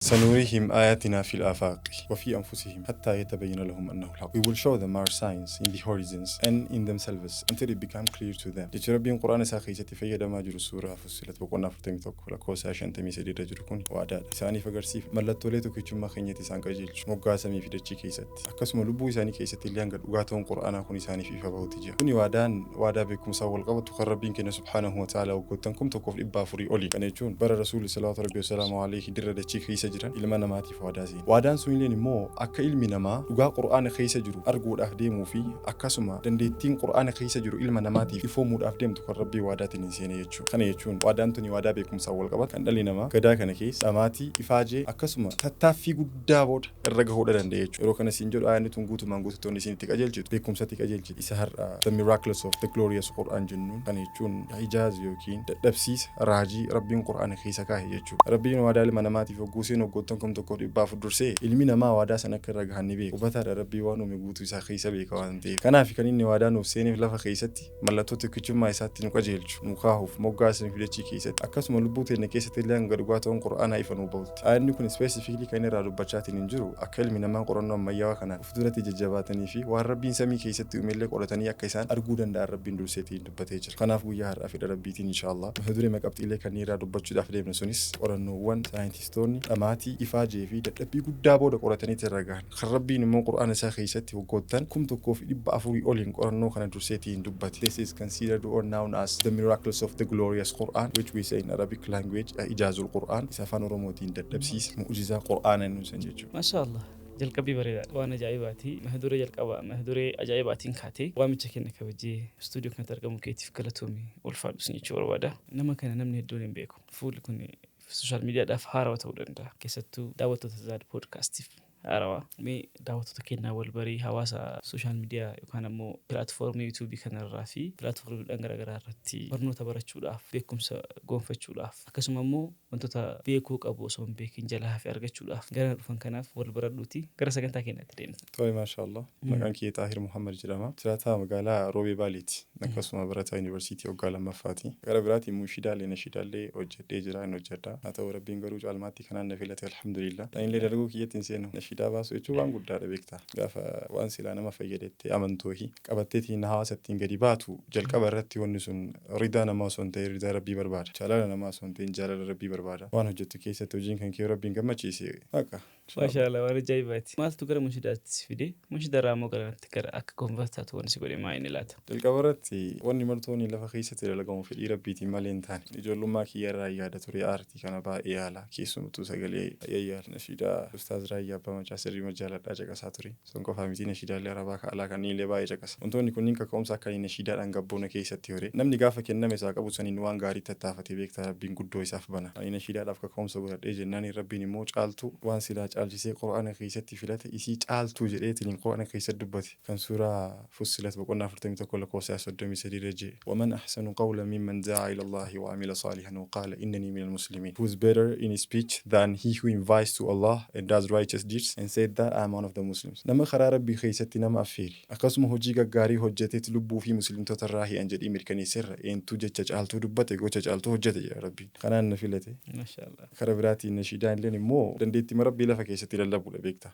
سنريهم آياتنا في الآفاق وفي أنفسهم حتى يتبين لهم أنه الحق. We will show them our signs in the horizons and in themselves until it become clear to them. Jecha Rabbiin Qur'aana isaa keessatti fayyadamaa jiru suuraa Fussilat boqonnaa 41 lakkoofsa 53 irra jiru kun waadaadha. Isaaniif agarsiif mallattoolee tokkichummaa keenyatti isaan qajeelchu moggaa samii fi dachii keessatti, akkasuma lubbuu isaanii keessatti illee hanga dhugaa ta'uun Qur'aanaa kun isaaniif ifa bahutti jira. Kuni waadaan waadaa beekumsaa wal qabatu kan Rabbiin keenya subhaanahu wa ta'ala waggoottan 1400 olii, kana jechuun bara Rasuulli salawaatu Rabbii wasalaamu alayhi dirra dachii keessa jiran, ilma namaatiif waadaa seene. Waadaan sunilleen immoo akka ilmi namaa dhugaa Qur'aana keessa jiru arguudhaaf deemuu fi akkasuma dandeettiin Qur'aana keessa jiru ilma namaatiif ifoomuudhaaf deemtu kan Rabbii waadaatiin hin seene jechuudha. Kana jechuun waadaan tuni waadaa beekumsaan wal qabatu kan dhalli namaa gadaa kana keessa dhamaatii, ifaajee, akkasuma tattaaffii guddaa booda irra gahuudha danda'e jechuudha. Yeroo kana siin jedhu, aayanni tun guutumaan guututti wanni isin itti qajeelchitu beekumsatti qajeelchiti. Isa har'a the miracles of the glorious Quran jennuun, kana jechuun ijaaz yookiin dadhabsiisa raajii Rabbiin Qur'aana keessa kaahe jechuudha. Rabbiin waadaa ilma namaatiif hogguu seenu waggoottan 1400 dursee ilmi namaa waadaa san akka irra gahan ni beeka. Hubataadha, Rabbii waan uume guutuu isaa keessa beeka waan ta'eef. Kanaaf kan inni waadaa nuuf seeneef lafa keessatti mallattoo tokkichummaa isaatti nu qajeelchu nu kaahuuf moggaa samii fi dachii keessatti, akkasuma lubbuu teenya keessatti illee hanga dhugaa ta'uun Qur'aanaa ifa nuu bahutti. Aayanni kun specifically kan inni irraa dubbachaatiin hin jiru akka ilmi namaa qorannoo ammayyaawaa kanaan uf duratti jajjabaatanii fi waan Rabbiin samii keessatti uumellee qoratanii akka isaan arguu danda'an Rabbiin durseetiin dubbatee jira. Kanaaf guyyaa har'aa fedha Rabbiitiin inshaallah mata duree maqabxiilee kanneen irraa dubbachuudhaaf deemnu sunis qorannoowwan saayintistoonni dhamaatii, ifaajee fi dadhabbii guddaa booda qorataniiti irra gahan, kan Rabbiin immoo Qur'aana isaa keessatti waggoottan 1400 oliin qorannoo kana durseetiin dubbate. This is considered or known as the miracles of the glorious Quran, which we say in Arabic language Ijaazul Quran, isa Afaan Oromootiin dadhabsiisa mu'jizaa Qur'aana inni san jechuudha. Masha Allah. Jalqabbii bareedaadha. Waan ajaa'ibaati. Mata duree jalqaba mata duree ajaa'ibaatiin kaatee waamicha keenya kabajee istuudiyoo kanatti argamu keetiif galatoomi, ulfaadhu sin jechuu barbaada. Nama kana namni hedduun hin beeku. Fuulli kun social miidiyaadhaaf haarawaa ta'uu danda'a. Keessattuu daawwattoota Zaad Poodkaastiif haarawaa. Mee daawwattoota keenyaa wal barii, hawaasa social media yookaan ammoo platformii YouTubeii kanarraa fi platformiidhaan garaagaraa irratti barnoota barachuudhaaf, beekumsa gonfachuudhaaf, akkasuma immoo wantoota beekuu qabu osoo hin beekin jalaa hafe argachuudhaaf gara dhufan kanaaf wal baradhuuti gara sagantaa keenyaatti deemna. Tole, maashaallah. Maqaan kiyya Xaahir Muhammad jedhama. Jiraataa magaalaa Roobee Baaleeti. Akkasuma barataa yuunivarsiitii waggaa lammaffaati. Gara biraatiin mushidaalee nashiidaallee hojjedhee jira, hin hojjedha. Haa ta'u, Rabbiin garuu caalmaatti kanaan na filate, alhamdulillah. Anillee dalaguu kiyyatti hin seenu. Nashiidaa baasuu jechuun waan guddaadha, beektaa. Gaafa waan silaa nama fayyadettee amantoohi qabatteetiin hawaasa ittiin gadi baatu, jalqaba irratti wanni sun ridaa namaa osoo hin ta'in ridaa Rabbii barbaada. Jaalala namaa osoo hin ta'in jaalala Rabbii barbaada. Waan hojjettu keessatti hojiin kan kee Rabbiin gammachiise haqa. Maashaallah, waan ajaa'ibaati. Maaltu gara munshidaatti si fide? Munshidarraa immoo gara kanatti gara akka convert taatu wanni si godhe maa inni laata? Jalqaba irratti wanni martoonni lafa keessatti dalagamu fedhii Rabbiitiin malee hin taane. Ijoollummaa kiyya irraa yaada ture aartii kana baay'ee yaala. Keessumattuu sagalee baay'ee yaala. Nashiidaa Ustaaz Raayyaa Abbaa Macaa sirriima jaaladhaa caqasaa ture. Sun qofaa miti, nashiidaalee Arabaa ka alaa kanneen illee baay'ee caqasa. Wantoonni kunniin kaka'umsa akka ani nashiidaadhaan gabboona keessatti hore. Namni gaafa kenname isaa qabu saniin waan gaarii tattaafate, beektaa, Rabbiin guddoo isaaf bana. Ani nashiidaadhaaf kaka'umsa godhadhee jennaaniin Rabbiin immoo caaltuu waan silaa caalchisee Qur'aana keessatti filate, isii caaltuu jedheetiniin Qur'aana keessatti dubbate, kan suuraa Fussilat boqonnaa 41 lakkoofsa 33 irra jee: "ومن أحسن قولا ممن دعا إلى الله وعمل صالحا وقال إنني من المسلمين." Who is better in speech than he who invites to Allah and does righteous deeds and said that I am one of the Muslims? Nama karaa Rabbii keessatti nama affeere, akkasuma hojii gaggaarii hojjeteet lubbuu fi muslimtoota irraa hi'an jedhii mirkaneesserra eentu jecha caaltuu dubbate, gocha caaltuu hojjete jedha Rabbiin. Kanaan na filate. Maashaallah. Kara biraatiin nashiidaan illeen immoo dandeettima Rabbii lafa keessatti lallabuudha, beektaa.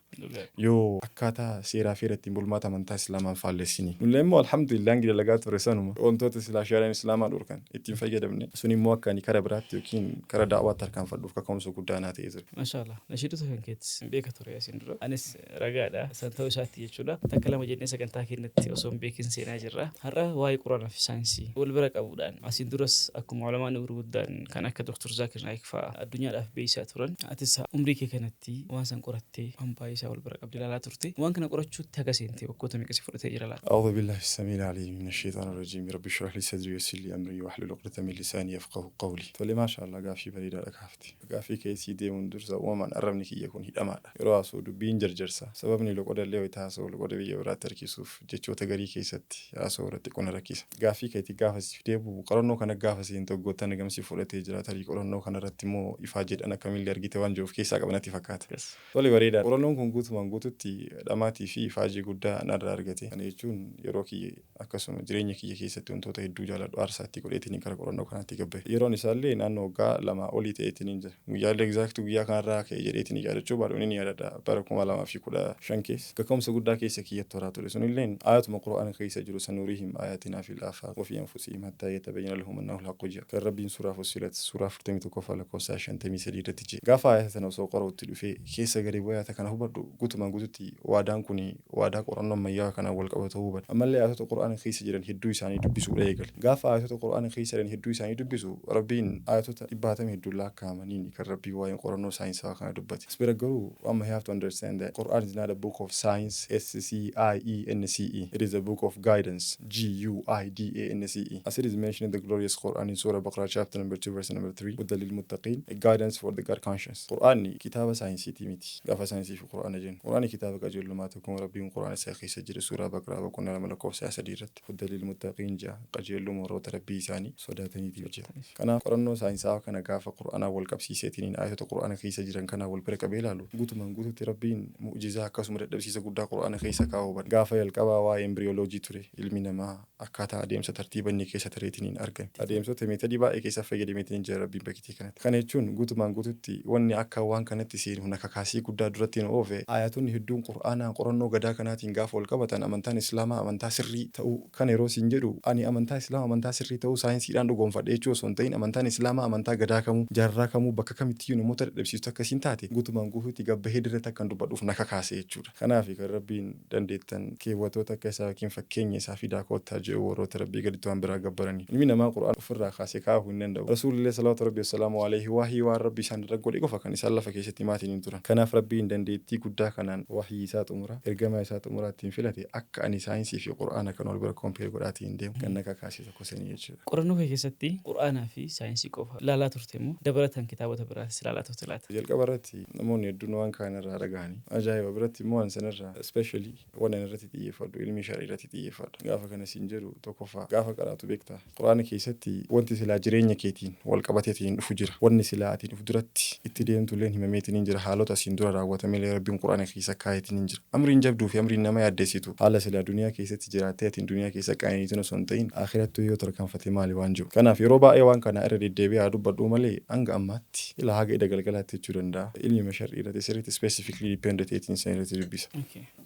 Yoo akkaataa seeraa fi ittiin bulmaata amantaa Islaamaan faallessini. Nullee immoo alhamdulillah hangi dalagaa ture sanuma wantoota silaa shari'aan Islaamaa dhorkan ittiin fayyadamne, sun immoo akka ani kara biraatti yookiin kara daawwaatti harkaanfadhuuf kaka'umsa guddaa naa ta'ee ture. Maashaallah. Nashiidota kan keetis beeka ture asiin dura. Anis ragaadha. San ta'uu isaatti jechuudha. Takka lama jennee sagantaa keenyatti osoo hin beekin seenaa jirra. Har'a waa'ee Quraanaa fi saayinsii wal bira qabuudhaan asiin duras akkuma ulamaan gurguddaan kan akka Dr. Zaakir Naayik fa'aa addunyaadhaaf beeksisaa turan, atis umrii kee kanatti waan san qorattee waan baay'ee isaa wal bira qabdee ilaalaa turte. Waan kana qorachuutti haga seente waggoota meeqa si fudhatee jira laata? أعوذ بالله السميع العليم من الشيطان الرجيم. رب اشرح لي صدري ويسر لي أمري واحلل عقدة من لساني يفقهوا قولي. Tole, maashaallah, gaaffii bareedaadha kaafte. Gaaffii keessii deemuun dursa uumamaan arrabni kiyya kun hidhamaadha. Yeroo haasa'u dubbiin jarjarsa. Sababni loqodallee wayita haasa'u loqoda biyya biraatti harkisuuf jechoota garii keessatti haasa'u irratti qona rakkisa. Gaaffii keetii gaafa siif deebi'u, qorannoo kana gaafa seentu waggoottan hagamsi fudhatee jira? Tarii qorannoo kana irratti immoo ifaa jedhan akkamillee argite waan jiruuf keessaa qaba natti fakkaata. Tole, bareedaa. Qorannoon kun guutumaan guututti dhamaatii fi ifaajii guddaa narraa argate. Kana jechuun yeroo kiyya akkasuma jireenya kiyya keessatti wantoota hedduu jaaladhu aarsaatti godheetiin gara qorannoo kanaatti gabbaye. Yeroon isaallee naannoo waggaa 2 olii ta'eetiin jira. Guyyaallee exact guyyaa kanarraa ka'e jedheetiin yaadachuu baadhu ni yaadadha, bara 2015 keessa. Kaka'umsa guddaa keessa kiyyatti horaa ture. Sunilleen ayatuma Qur'aana keessa jiru سنريهم آياتنا في الآفاق وفي أنفسهم حتى يتبين لهم أنه الحق jedha. Kan Rabbiin suuraa Fussilat suuraa 41ffaa lakkoofsa 53 irratti jedhe. Gaafa ayata sana osoo qara'utti dhufee keessa gadi bu'ee ayata kana hubadhu, guutumaan guututti waadaan kun waadaa qorannoo ammayyaa kanaan wal qabatu hubadha. Ammallee ayatota Qur'aana keessa jiran hedduu isaanii dubbisuudha eegale. Gaafa ayatota Qur'aana keessa jiran hedduu isaanii dubbisu, Rabbiin ayatota dhibbaatama hedduun lakkaa'amaniin kan Rabbiin waa'ee qorannoo saayinsawaa kana dubbate. As bira garuu amma you have to understand that Quran is not a book of science, S C I E N C E. It is a book of guidance, G U I D A N C E. As it is mentioned in the glorious Quran in Surah Baqarah chapter number 2 verse number 3, هدى للمتقين, a guidance for the God conscious. Qur'aanni kitaaba saayinsiitii miti. Gaafa saayinsii fi Qur'aana jennu. Qur'aanni kitaaba qajeelummaa tokko Rabbiin Qur'aana isaa keessa jira suuraa Baqaraa boqonnaa 2 lakkoofsa 3 irratti. هدى للمتقين jedha, qajeeluma warroota Rabbii isaanii sodaataniitiif jedha. Kanaaf qorannoo saayinsaawaa kana gaafa Qur'aanaa wal qabsiiseetiin ayatota Qur'aana keessa jiran kanaa wal bira qabee ilaalu, guutumaan guututti Rabbiin mu'jizaa akkasuma dadhabsiisa guddaa Qur'aana keessa kaa'uu hubadha. Gaafa jalqabaa waa'ee embryology ture, ilmi namaa akkaataa adeemsa tartiiba inni keessa tareetiin argame. Adeemsota methodii baay'ee keessa fayyadameetiin jira Rabbiin bakkitii kanatti. Kana jechuun guutumaan guututti wanni akka waan kanatti seenu na kakaasii guddaa duratti nu oofe, ayatonni hedduun Qur'aanaa qorannoo gadaa kanaatiin gaafa wal qabatan amantaan Islaamaa amantaa sirrii ta'uu kana. Yeroo siin jedhu, ani amantaa Islaamaa amantaa sirrii ta'uu saayinsiidhaan dhugoomfadhe jechuu osoo hin ta'in, amantaan Islaamaa amantaa gadaa kamuu, jaarraa kamuu, bakka kamittiyyuu namoota dadhabsiistu akkasiin taate guutumaan guutuutti gabbahee dirratti akkan dubbadhuuf na kakaase jechuudha. Kanaaf kan Rabbiin dandeettan keewwatoota akka isaa yookiin fakkeenya isaa fidaa koottaa jedhu warroota Rabbii gaditti waan biraa gabbaranii. Ilmi namaa Qur'aan ofirraa kaasee kaa'uu hin danda'u. Rasuulillee salawaatu Rabbii wassalaamu alayhi wahii waan Rabbi isaan irra godhe qofa kan isaan lafa keessatti maatiin hin turan. Kanaaf Rabbiin dandeettii guddaa kanaan wahii isaa xumura ergamaa isaa xumuraa ittiin filate akka ani saayinsii fi Qur'aana kan wal bira compare godhaatii hin deemu kan na kakaase tokko sanii jechuudha. Qorannoo kee keessatti Qur'aanaa fi saayinsii qofa ilaalaa turte immoo dabalataan kitaabota biraatis ilaalaa turte laata? Jalqaba irratti namoonni hedduun waan kaan irraa dhagahanii ajaa'iba biratti immoo waan sanarraa especially waan ani irratti xiyyeeffadhu ilmi sharii irratti xiyyeeffadha. Gaafa kana siin jedhu, tokkoffaa gaafa qaraatu beektaa Quraana keessatti wanti silaa jireenya keetiin wal qabateetiin dhufu jira. Wanni silaa atiin uf duratti itti deemtu illee himameetiin hin jira. Haalota asiin dura raawwatameillee Rabbiin Quraana keessa kaayetiin hin jira. Amriin jabduu fi amriin nama yaaddessitu haala silaa duniyaa keessatti jiraattee atiin duniyaa keessa qaaniitiin osoo hin ta'in akhirattuu yoo tarkaanfate maali waan jiru. Kanaaf yeroo baay'ee waan kana irra deddeebi'ee haa dubbadhuu malee hanga ammaatti ilaa haga ida galgalaatti jechuu danda'a. Ilmi shar'ii irratti sirriitti specifically depend ta'eetiin san irratti dubbisa.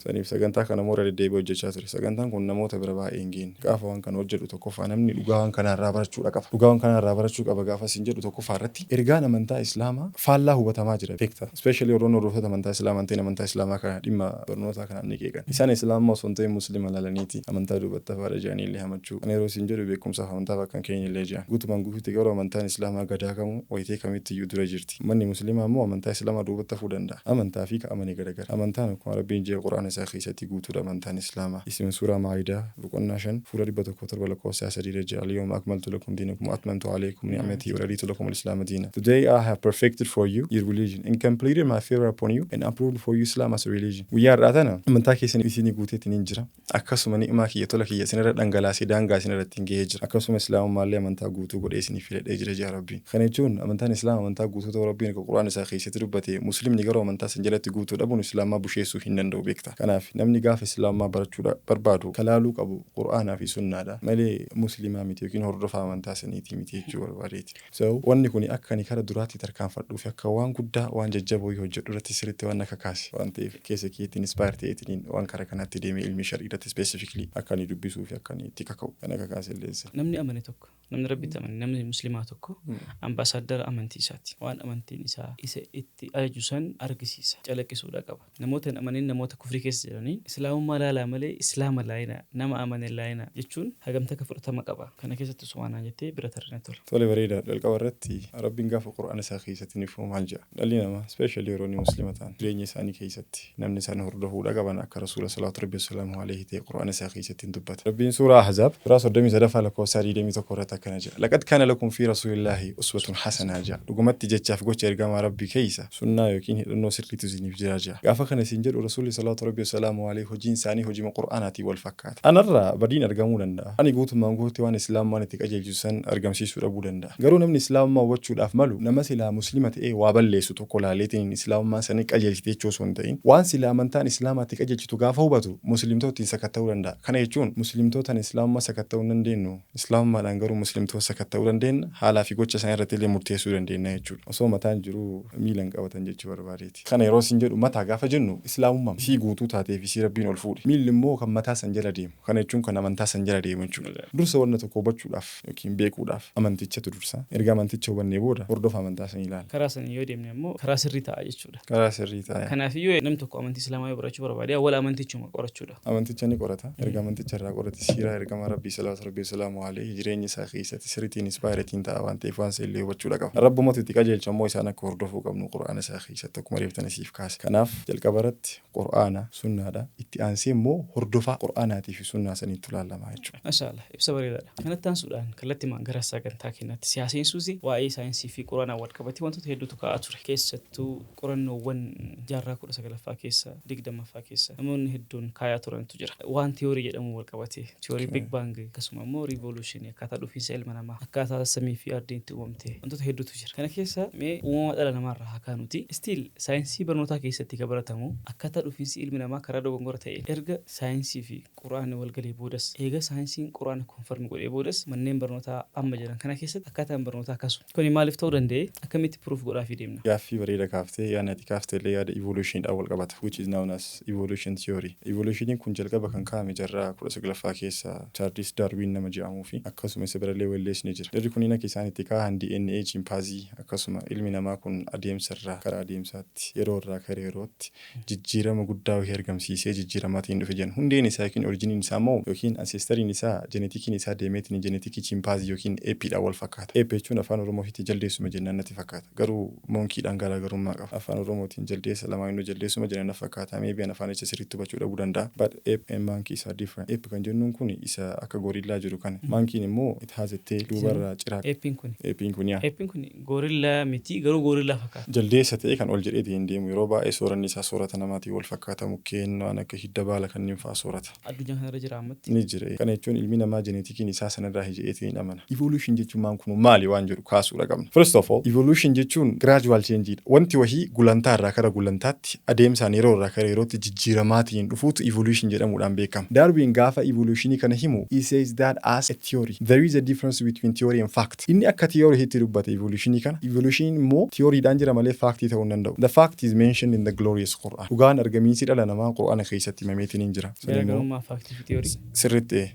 Saniif sagantaa kana immoo irra deddeebi'ee hojjechaa ture. Sagantaan kun namoota bira baay'ee hin geenye. Gaafa waan kana hojjedhu, tokkoffaa namni dhugaa waan kanaa irraa barachuudha qaba. Dhugaa waan kanaa irraa barachuu qaba gaafa isin jedhu, tokkoffaa irratti ergaan amantaa Islaamaa faallaa hubatamaa jira beekta. Especially warroonni hordoftoota amantaa Islaamaa hin ta'in amantaa Islaamaa kana dhimma barnootaa kanaan ni qeeqan. Isaan Islaamummaa osoo hin ta'in Muslima laalaniiti amantaa duubatti hafaadha jedhanii illee hamachuu. Kana yeroo isin jedhu beekumsaaf amantaa bakka hin keenye illee jedhan. Guutumaan guutuutti garuu amantaan Islaamaa gadaa kamuu wayitee kamitti iyyuu dura jirti. Manni Muslimaa immoo amantaa Islaamaa duubatti hafuu danda'a. Amantaa fi ka amane garagara. Amantaan akkuma Rabbiin jedhe Qur'aana isaa keessatti guutuudha amantaan Islaamaa. Isin suuraa Maa'idaa boqonnaa 5 fuula 107 lakkoofsa 3 irra jira. اليوم أكملت لكم دينكم وأتممت عليكم نعمتي ورضيت لكم الإسلام دينا. Today I have perfected for you your religion and completed my favor upon you and approved for you Islam as a religion. Guyyaa har'aa tana amantaa keessan isinii guuteetiin hin jira. Akkasuma ni'maa kiyya, tola kiyya isinirra dhangalaasee daangaa isinirratti hin gahee jira. Akkasuma Islaamummaallee amantaa guutuu godhee isinii filadhee jira jaa Rabbiin. Kana jechuun amantaan Islaam amantaa guutuu ta'uu Rabbiin akka Qur'aan isaa keessatti dubbate, Muslimni garuu amantaa san jalatti guutuu dhabuun Islaamaa busheessuu hin danda'u beekta. Kanaaf namni gaafa Islaamummaa barachuu barbaadu kalaaluu qabu Qur'aanaa fi sunnaadha malee Muslimaa miti yookiin hordofaa amantaa saniitii miti jechuu barbaadeeti. So wanni kuni akka ani kara duraatti tarkaanfadhuu fi akka waan guddaa waan jajjaboo hojjedhu irratti sirriitti waan na kakaase waan ta'eef keessa kiyyatti inspire ta'eetiin waan kara kanaatti deemee ilmi sharii irratti specifically akka ani dubbisuu fi akka ani itti kaka'u kana kakaase illeensa. Namni amane tokko, namni Rabbitti amane, namni Muslimaa tokko ambaasaadara amantii isaati. Waan amantiin isaa isa itti ajaju san argisiisa, calaqqisuudha qaba. Namoota hin amanin, namoota kufrii keessa jiraniin Islaamummaa laalaa malee Islaama laayinaa, nama amane laayinaa jechuun hagam takka fudhatama qaba? Kana keessatti osoo waan jettee bira tarrina tola. Tole, bareeda. Jalqaba irratti Rabbiin gaafa Qur'aana isaa keessatti ni maal jedha? Dhalli namaa especially yeroo inni Muslima ta'an jireenya isaanii keessatti namni isaan hordofuudha qaban akka Rasuula salawaatu Rabbi wasalaamu alayhi ta'e Qur'aana isaa keessatti hin dubbata. Rabbiin suuraa Ahzaab suuraa 33ffaa lakkoofsa 21 irratti akkana jedha. لقد كان لكم في رسول الله أسوة حسنة jedha. Dhugumatti jechaaf gocha ergamaa Rabbii keessa sunnaa yookiin hidhannoo sirriitu isiniif jira jedha. Gaafa kana isin jedhu, Rasuulli salawaatu Rabbi wasalaamu alayhi hojiin isaanii hojii Qur'aanaatiin wal fakkaata. Anarraa badiin argamuu danda'a. Ani guutummaan guututti waan Islaamummaan itti qajeelchisu san argamsiisuu dhabuu danda'a. Garuu namni Islaamummaa hubachuudhaaf malu nama silaa Muslima ta'ee waa balleessu tokko laaleetiin Islaamummaa Islaamummaa sanii qajeelchite jechuu osoo hin ta'in, waan sila amantaan Islaamaatti qajeelchitu gaafa hubatu Muslimtoota ittiin sakatta'uu danda'a. Kana jechuun Muslimtootaan Islaamummaa sakatta'uu hin dandeenyu. Islaamummaadhaan garuu Muslimtoota sakatta'uu dandeenya. Haalaa fi gocha isaanii irratti illee murteessuu dandeenya jechuudha. Osoo mataan jiruu miila hin qabatan jechuu barbaadeeti. Kana yeroo isin jedhu, mataa gaafa jennu Islaamummaa isii guutuu taateef isii Rabbiin ol fuudhe. Miilli immoo kan mataa san jala deemu. Kana jechuun kan amantaa san jala deemu jechuudha. Dursa wanna tokko hubachuudhaaf yookiin beekuudhaaf amantichatu dursa. Erga amanticha hubannee booda hordofa amantaa sanii ilaalla. Karaa sanii yoo deemne ammoo karaa sirrii ta'a jechuudha. Karaa sirrii ta'a. Kanaafiyyuu namni tokko amantii Islaamaa yoo barachuu barbaade, awwala amantichuma qorachuudha. Amanticha ni qorata. Erga amanticha irraa qorate, siiraa ergamaa Rabbii salawaatu Rabbii wasalaamu alayhi jireenya isaa keessatti sirriitti inspire ittiin ta'a waan ta'eef, waan san illee hubachuudha qaba. Rabbumatu itti qajeelcha immoo isaan akka hordofuu qabnu Qur'aana isaa keessatti akkuma reeftan isiif kaase. Kanaaf jalqaba irratti Qur'aana, sunnaadha. Itti aansee immoo hordofaa Qur'aanaatii fi sunnaa saniitu ilaallama jechuudha. Masha Allah, ibsa bareedaadha. Kanatti aansuudhaan kallattimaan gara sagantaa keenyaatti siyaaseensuusi waa'ee saayinsii fi Quraanaan wal qabatee wantoota hedduutu ka'aa ture. Keessattuu qorannoowwan jaarraa 19ffaa keessa, 20ffaa keessa namoonni hedduun kaayaa turantu jira. Waan tiyoorii jedhamu wal qabatee, tiyoorii Big Bang, akkasuma immoo revolution, akkaataa dhufiinsa ilma namaa, akkaataa samii fi ardiin itti uumamte, wantoota hedduutu jira. Kana keessa mee uumama dhala namaarraa haa kaanuti. Still saayinsii barnootaa keessatti kan baratamu akkaataa dhufiinsi ilmi namaa karaa dogongora ta'e erga saayinsii fi Quraanni wal galee boodas, eega saayinsiin Quraana confirm godhee boodas, manneen barnootaa amma jiran kana keessatti akkaataan barnootaa akkasuma. Kuni maaliif ta'uu danda'e? Akkamitti proof godhaafii deemna? Gaaffii bareeda kaaftee. Yaadni ati kaafte illee yaada evolution dhaan wal qabata, which is known as evolution theory. Evolutioniin kun jalqaba kan kaa'ame jarraa 19ffaa keessa Charles Darwin nama jedhamuu fi akkasuma isa birallee Wallace ni jira. Jarri kunniin akka isaan itti kaahan DNA chimpaazii, akkasuma ilmi namaa kun adeemsa irraa kara adeemsaatti, yeroo irraa kara yerootti jijjiirama guddaa wahii argamsiisee jijjiiramaatiin dhufe jedhan. Hundeen isaa yookiin originiin isaa immoo yookiin ancestoriin isaa, jenetikiin isaa deemeetiin jenetikii chimpaazii yookiin apeiidhaan wal fakkaata. Ape jechuun Afaan Oromootitti jaldeessuma jennaan natti fakkaata. Garuu monkeydhaan garaagarummaa qaba. Afaan Oromootiin jaldeessa lamaanuu jaldeessuma jedhan na fakkaata. Maybe an afaanicha sirriitti hubachuu dhabuu danda'a. But ape and monkey are different. Ape kan jennuun kun isa akka gorillaa jiru kana. Monkeyn immoo it has a tail, duubarraa ciraa. Apeiin kun. Apeiin kun, yaa. Apeiin kun gorillaa miti, garuu gorillaa fakkaata. Jaldeessa ta'ee kan ol jedheetiin hin deemu. Yeroo baay'ee sooranni isaa soorata namaatiin wal fakkaata. Mukkeen waan akka hidda baala kanneen fa'aa soorata. Addunyaa kanarra jira ammatti. Ni jira. Kana jechuun ilmi namaa jenetikiin isaa sanarraa hije'eetiin hin amana. Evolution jechuun maan kun maali waan jedhu kaasuudha qabna. First of all, evolution jechuun gradual change dha. Wanti wahii gulantaa irraa kara gulantaatti adeemsaan yeroo irraa kara yerootti jijjiiramaatiin dhufuutu evolution jedhamuudhaan beekama. Darwin gaafa evolutionii kana himu, he says that as a theory. There is a difference between theory and fact. Inni akka theory itti dubbate evolutionii kana. Evolution immoo theoryidhaan jira malee factii ta'uu hin danda'u. The fact is mentioned in the glorious Quran. Dhugaan argamiinsi dhala namaa Qur'aana keessatti himameetiin hin jira. Sun immoo Garaagarummaa factii fi tiyoorii.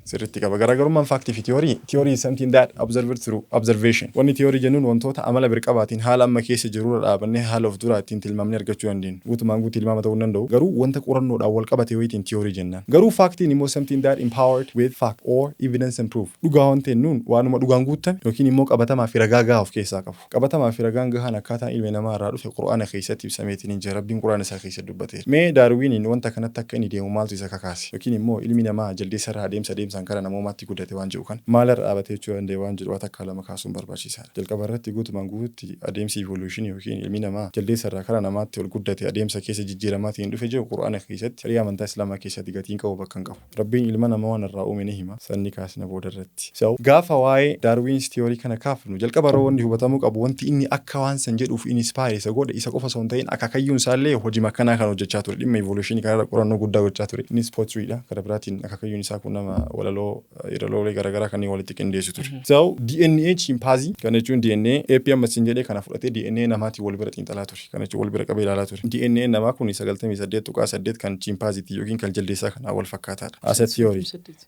Sirriitti qaba. Garaagarummaan factii fi theory, theory is something that observed through observation. Wanni theory jennuun wantoota amala birqabaatiin haala amma keessa jirurra dhaabannee haala of duraa ittiin tilmaamnee argachuu dandeenyu. Guutumaan guutuu tilmaama ta'uu hin danda'u. Garuu wanta qorannoodhaan wal qabate wayitiin theory jennaan. Garuu factiin immoo something that empowered with fact or evidence and proof. Dhugaa wanti jennuun waanuma dhugaan guutame yookiin immoo qabatamaa fi ragaa gahaa of keessaa qabu. Qabatamaa fi ragaan gahaan akkaataan ilmi namaa irraa dhufe Qur'aana keessatti ibsameetiin hin jira. Rabbiin Qur'aana isaa keessatti dubbateera. Mee Daarwiiniin wanta kanatti akka inni deemu maaltu isa kakaase? Yookiin immoo ilmi namaa jaldeessa irraa adeemsa adeemsaan kara namoomaatti guddate waan jedhu kana maalarra dhaabatee jechuu danda'e waan jedhu waan takka lama kaasuun barbaachisaadha. Jalqaba irratti guutumaan guututti adeemsi evolution yookiin ilmi namaa jaldeessa irraa kara namaatti ol guddate adeemsa keessa jijjiiramaatiin dhufe jedhu Qur'aana keessatti, shari'aa amantaa Islaamaa keessatti gatiin qabu, bakka hin qabu. Rabbiin ilma namaa waan irraa uume ni hima. Sanni kaasna booda irratti. So gaafa waa'ee Darwin's theory kana kaafnu, jalqaba irra wanni hubatamuu qabu, wanti inni akka waan san jedhuuf inspire isa godhe isa qofa osoo hin ta'in, akaakayyuun isaallee hojii akkanaa kan hojjechaa ture, dhimma evolution kanarra qorannoo guddaa gochaa ture. Innis poetryidha. Karaa biraatiin akaakayyuun isaa kun nama walaloo yeedaloolee garaagaraa kanneen walitti qindeessu ture. So DNA chimpaazii kana jechuun DNA ape amma sin jedhee kana fudhatee DNA namaatiin wal bira xiinxalaa ture. Kana jechuun wal bira qabee ilaalaa ture. DNA namaa kun 98.8 kan chimpaaziitii yookiin kan jaldeessaa kanaa wal fakkaataadha. As a theory.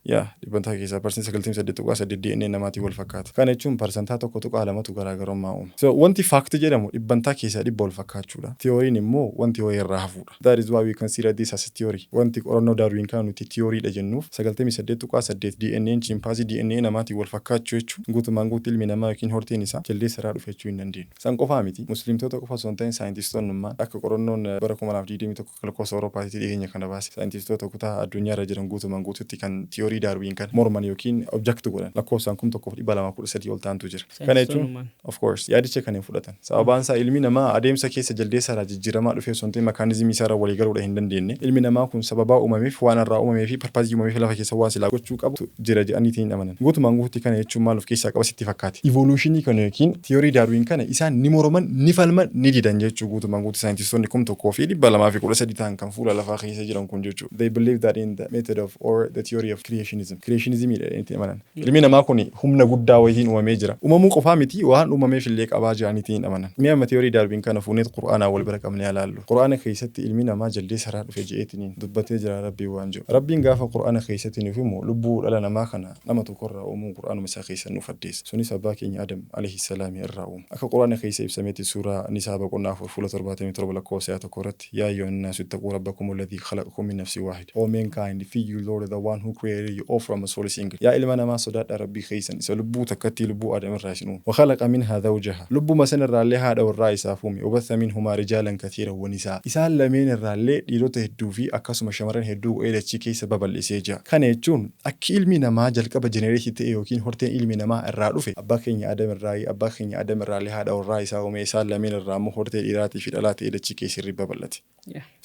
Yaa, dhibbantaa keessaa 98.8% DNA namaatiin wal fakkaata. Kana jechuun 1.2%tu garaagarummaa uuma. So wanti fact jedhamu dhibbantaa keessaa 100 wal fakkaachuudha. Theoryin immoo wanti wayii irraa hafuudha. That is why we consider this as a theory. Wanti qorannoo Darwin kana nuti theoryidha jennuuf, 98.8 DNA'n chimpaazii DNA namaatiin wal fakkaachuu jechuun guutumaan guutuu ilmi namaa yookiin horteen isaa jaldeessa irraa dhufe jechuu hin dandeenyu. San qofaa miti. Musliimtoota qofa osoo hin ta'in, saayintistoonnummaan akka qorannoon bara 2021 lakkoofsa Awuroopaatitti dhiyeenya kana baase, saayintistoota kutaa addunyaa irra jiran guutumaan guututti kan tiyoorii Daarwiin kana morman yookiin object godhan lakkoofsaan 1213 ol ta'antu jira. Kana jechuun, of course, yaadicha kan hin fudhatan. Sababaan isaa ilmi namaa adeemsa keessa jaldeessa irraa jijjiiramaa dhufee osoo hin ta'in, mechanismii isaa irra walii galuudha hin dandeenye. Ilmi namaa kun sababaa uumameef, waan irraa uumamee fi purposeii uumameef lafa keessa waan silaa gochuu qabu jira jedhaniitiin hin amanan. Guutumaan guututti kana jechuun maal of keessaa qaba sitti fakkaate? Evolutionii kana yookiin tiyoorii Daarwiin kana isaan ni morman, ni falman, ni didan jechuu. Guutumaan guutuu saayintistoonni 1213 ta'an kan fuula lafaa keessa jiran kun jechuudha. They believe that in the method of or the theory of creationism. Creationismidha itti amanan. Ilmi namaa kun humna guddaa wayitiin uumamee jira. Uumamuu qofaa miti, waan uumameef illee qabaa jiraniitiin amanan. Mi'a amma theory Darwin kana fuuneet Qur'aanaa wal bira qabnee ilaallu. Qur'aana keessatti ilmi namaa jaldeessa irraa dhufe je'eetiniin dubbatee jira Rabbiin waan jiru. Rabbiin gaafa Qur'aana keessatti nuuf himu, lubbuu dhala namaa kana nama tokkorraa uumuun Qur'aanuma isaa keessa nuuf addeessa. Sunis abbaa keenya Adam alayhi salaami irraa uume. Akka Qur'aana keessa ibsametti, suuraa Nisaa boqonnaa 4 fuula 77 lakkoofsa 1 irratti, "يا أيها الناس اتقوا ربكم الذي خلقكم من نفس واحدة." O mankind, fear you Lord, the one who created you all from a soul single. Yaa ilma namaa, sodaadhaa Rabbii keessan isa lubbuu takkatti, lubbuu Aadam irraa isin uume. وخلق منها زوجها. Lubbuma san irraallee haadha warraa isaaf uume. وبث منهما رجالا كثيرا ونساء. Isaan lameen irraallee dhiirota hedduu fi akkasuma shamarran hedduu godhee dachii keessa babal'isee jira. Kana jechuun akki ilmi namaa jalqaba generate ta'e yookiin horteen ilmi namaa irraa dhufe abbaa keenya Adam irraa, abbaa keenya Adam irraallee haadha warraa isaa uume, isaan lameen irraa immoo hortee dhiiraatii fi dhalaa ta'ee dachii keessa irri babal'ate.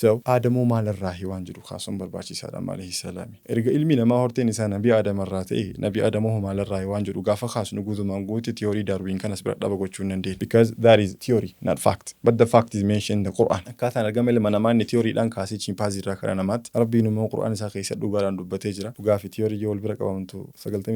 So Aadamoo maalirraahi waan jedhu kaasuun barbaachisaadha alayhi salaami. Erga ilmi namaa horteen isaa Nabii Aadam irraa ta'e, Nabii Aadamoo maalirraahi waan jedhu gaafa kaasnu, guutumaan guutti theory Darwin kanas bira dhaba gochuu hin dandeenye. Because that is theory, not fact. But the fact is mentioned in the Quran. Akkaataan argama ilma namaa inni theoryidhaan kaasee chimpaazii irraa kara namaatti. Rabbiin immoo Qur'aan isaa keessa dhugaadhaan dubbatee jira. Dhugaa fi theory yoo wal bira qabamtu,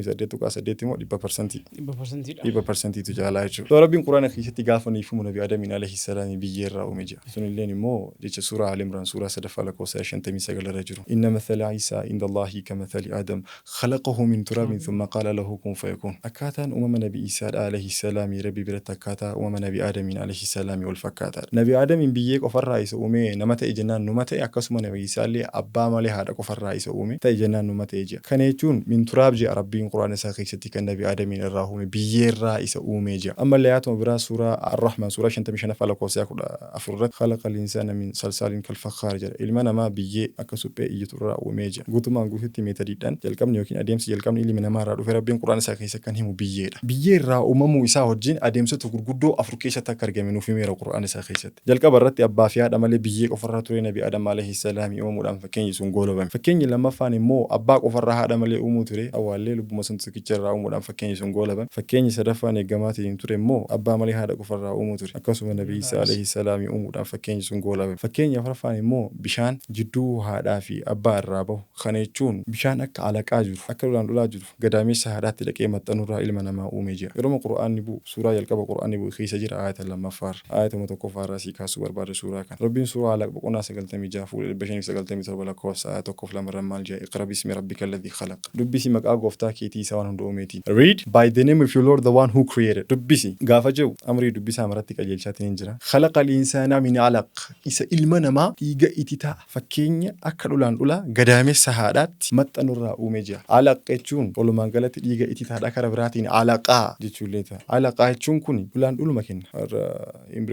98.8 immoo 100%. 100%dha. 100%tu caalaa jechuudha. So Rabbiin Qur'aana keessatti gaafa nuuf himu, Nabi Aadamiin alayhi salaami biyyee irraa uume jira. Sunilleen immoo jecha suuraa Al Imraan suuraa sadaffaa lakkoofsa 59 irra jiru. "إن مثل عيسى عند الله كمثل آدم خلقه من تراب ثم قال له كن فيكون." Akkaataan uumama Nabi Iisaadha alayhi salaami Rabbi biratti akkaataa uumama Nabi Aadamiin alayhi salaami wal fakkaataadha. Nabi Aadamiin biyyee qofarraa isa uume, nama ta'e jennaan numa ta'e. Akkasuma Nabi Iisaallee abbaa malee haadha qofarraa isa uume, ta'e jennaan numa ta'e jira. Kana jechuun من تراب jedha Rabbiin Qur'aana isaa keessatti kan Nabi Aadamiin irraa uume, biyyeerraa isa uume jira. Ammallee haatuma biraa, suuraa Ar-Rahmaan suuraa 55ffaa lakkoofsa 14 irratti, "خلق الإنسان من صلصال كالفخار" jedha. Ilma namaa biyyee akka suphee iyyitu irraa uumee jira. Guutumaan guututti methodiidhaan jalqabni yookiin adeemsi jalqabni ilmi namaa irraa dhufe Rabbiin Qur'aana isaa keessa kan himu biyyeedha. Biyyee irraa uumamuu isaa wajjin adeemsota gurguddoo afur keessatti akka argame nuuf himeera Qur'aana isaa keessatti. Jalqaba irratti abbaa fi haadha malee biyyee qofarraa ture Nabi Adam alayhi salaami uumamuudhaan fakkeenyi sun goolabame. Fakkeenyi lammaffaan immoo abbaa qofarraa haadha malee uumuu ture. Awwaallee lubbuma sun tokkicha irraa uumuudhaan fakkeenyi sun goolabame. Fakkeenyi sadaffaan eeggamaatiin ture immoo abbaa malee haadha qofarraa uumuu ture. Akkasuma Nabi Isaa alayhi salaami uumuudhaan fakkeenyi sun goolabame. Fakkeenyi afuraffaan immoo bishaan jidduu haadhaa fi abbaa irraa bahu. Kana jechuun bishaan akka alaqaa jiru, akka lolaan lolaa jiru gadameessa haadhaatti dhaqee maxxanurraa ilma namaa uumee jira. Yeroo Qur'aanni bu'u, suuraa jalqaba Qur'aanni bu'u keessa jira, ayata lammaffaarra. Ayatuma tokkoffaarraa sii kaasuu barbaada suuraa kana. Rabbiin suuraa Alaq boqonnaa 96 fuula 597 lakkoofsa aya 1 fi 2rra maal jedha? اقرأ باسم ربك الذي خلق. Dubbisi maqaa gooftaa keetii isa waan hunda uumeetiin. Read by the name of your Lord, the one who created. Dubbisi gaafa jedhu amrii dubbisaa maratti qajeelchaatiin hin jira. خلق الإنسان من علق. Isa ilma namaa dhiiga ititaa fakkeenya akka dhulaan dhulaa gadaamessa haadhaatti maxxanurraa uume jira. علق jechuun walumaa galatti dhiiga ititaadha, kara biraatiin alaqaa jechuullee ta'a. Alaqaa jechuun kun dhulaan dhuluma kenna. Warra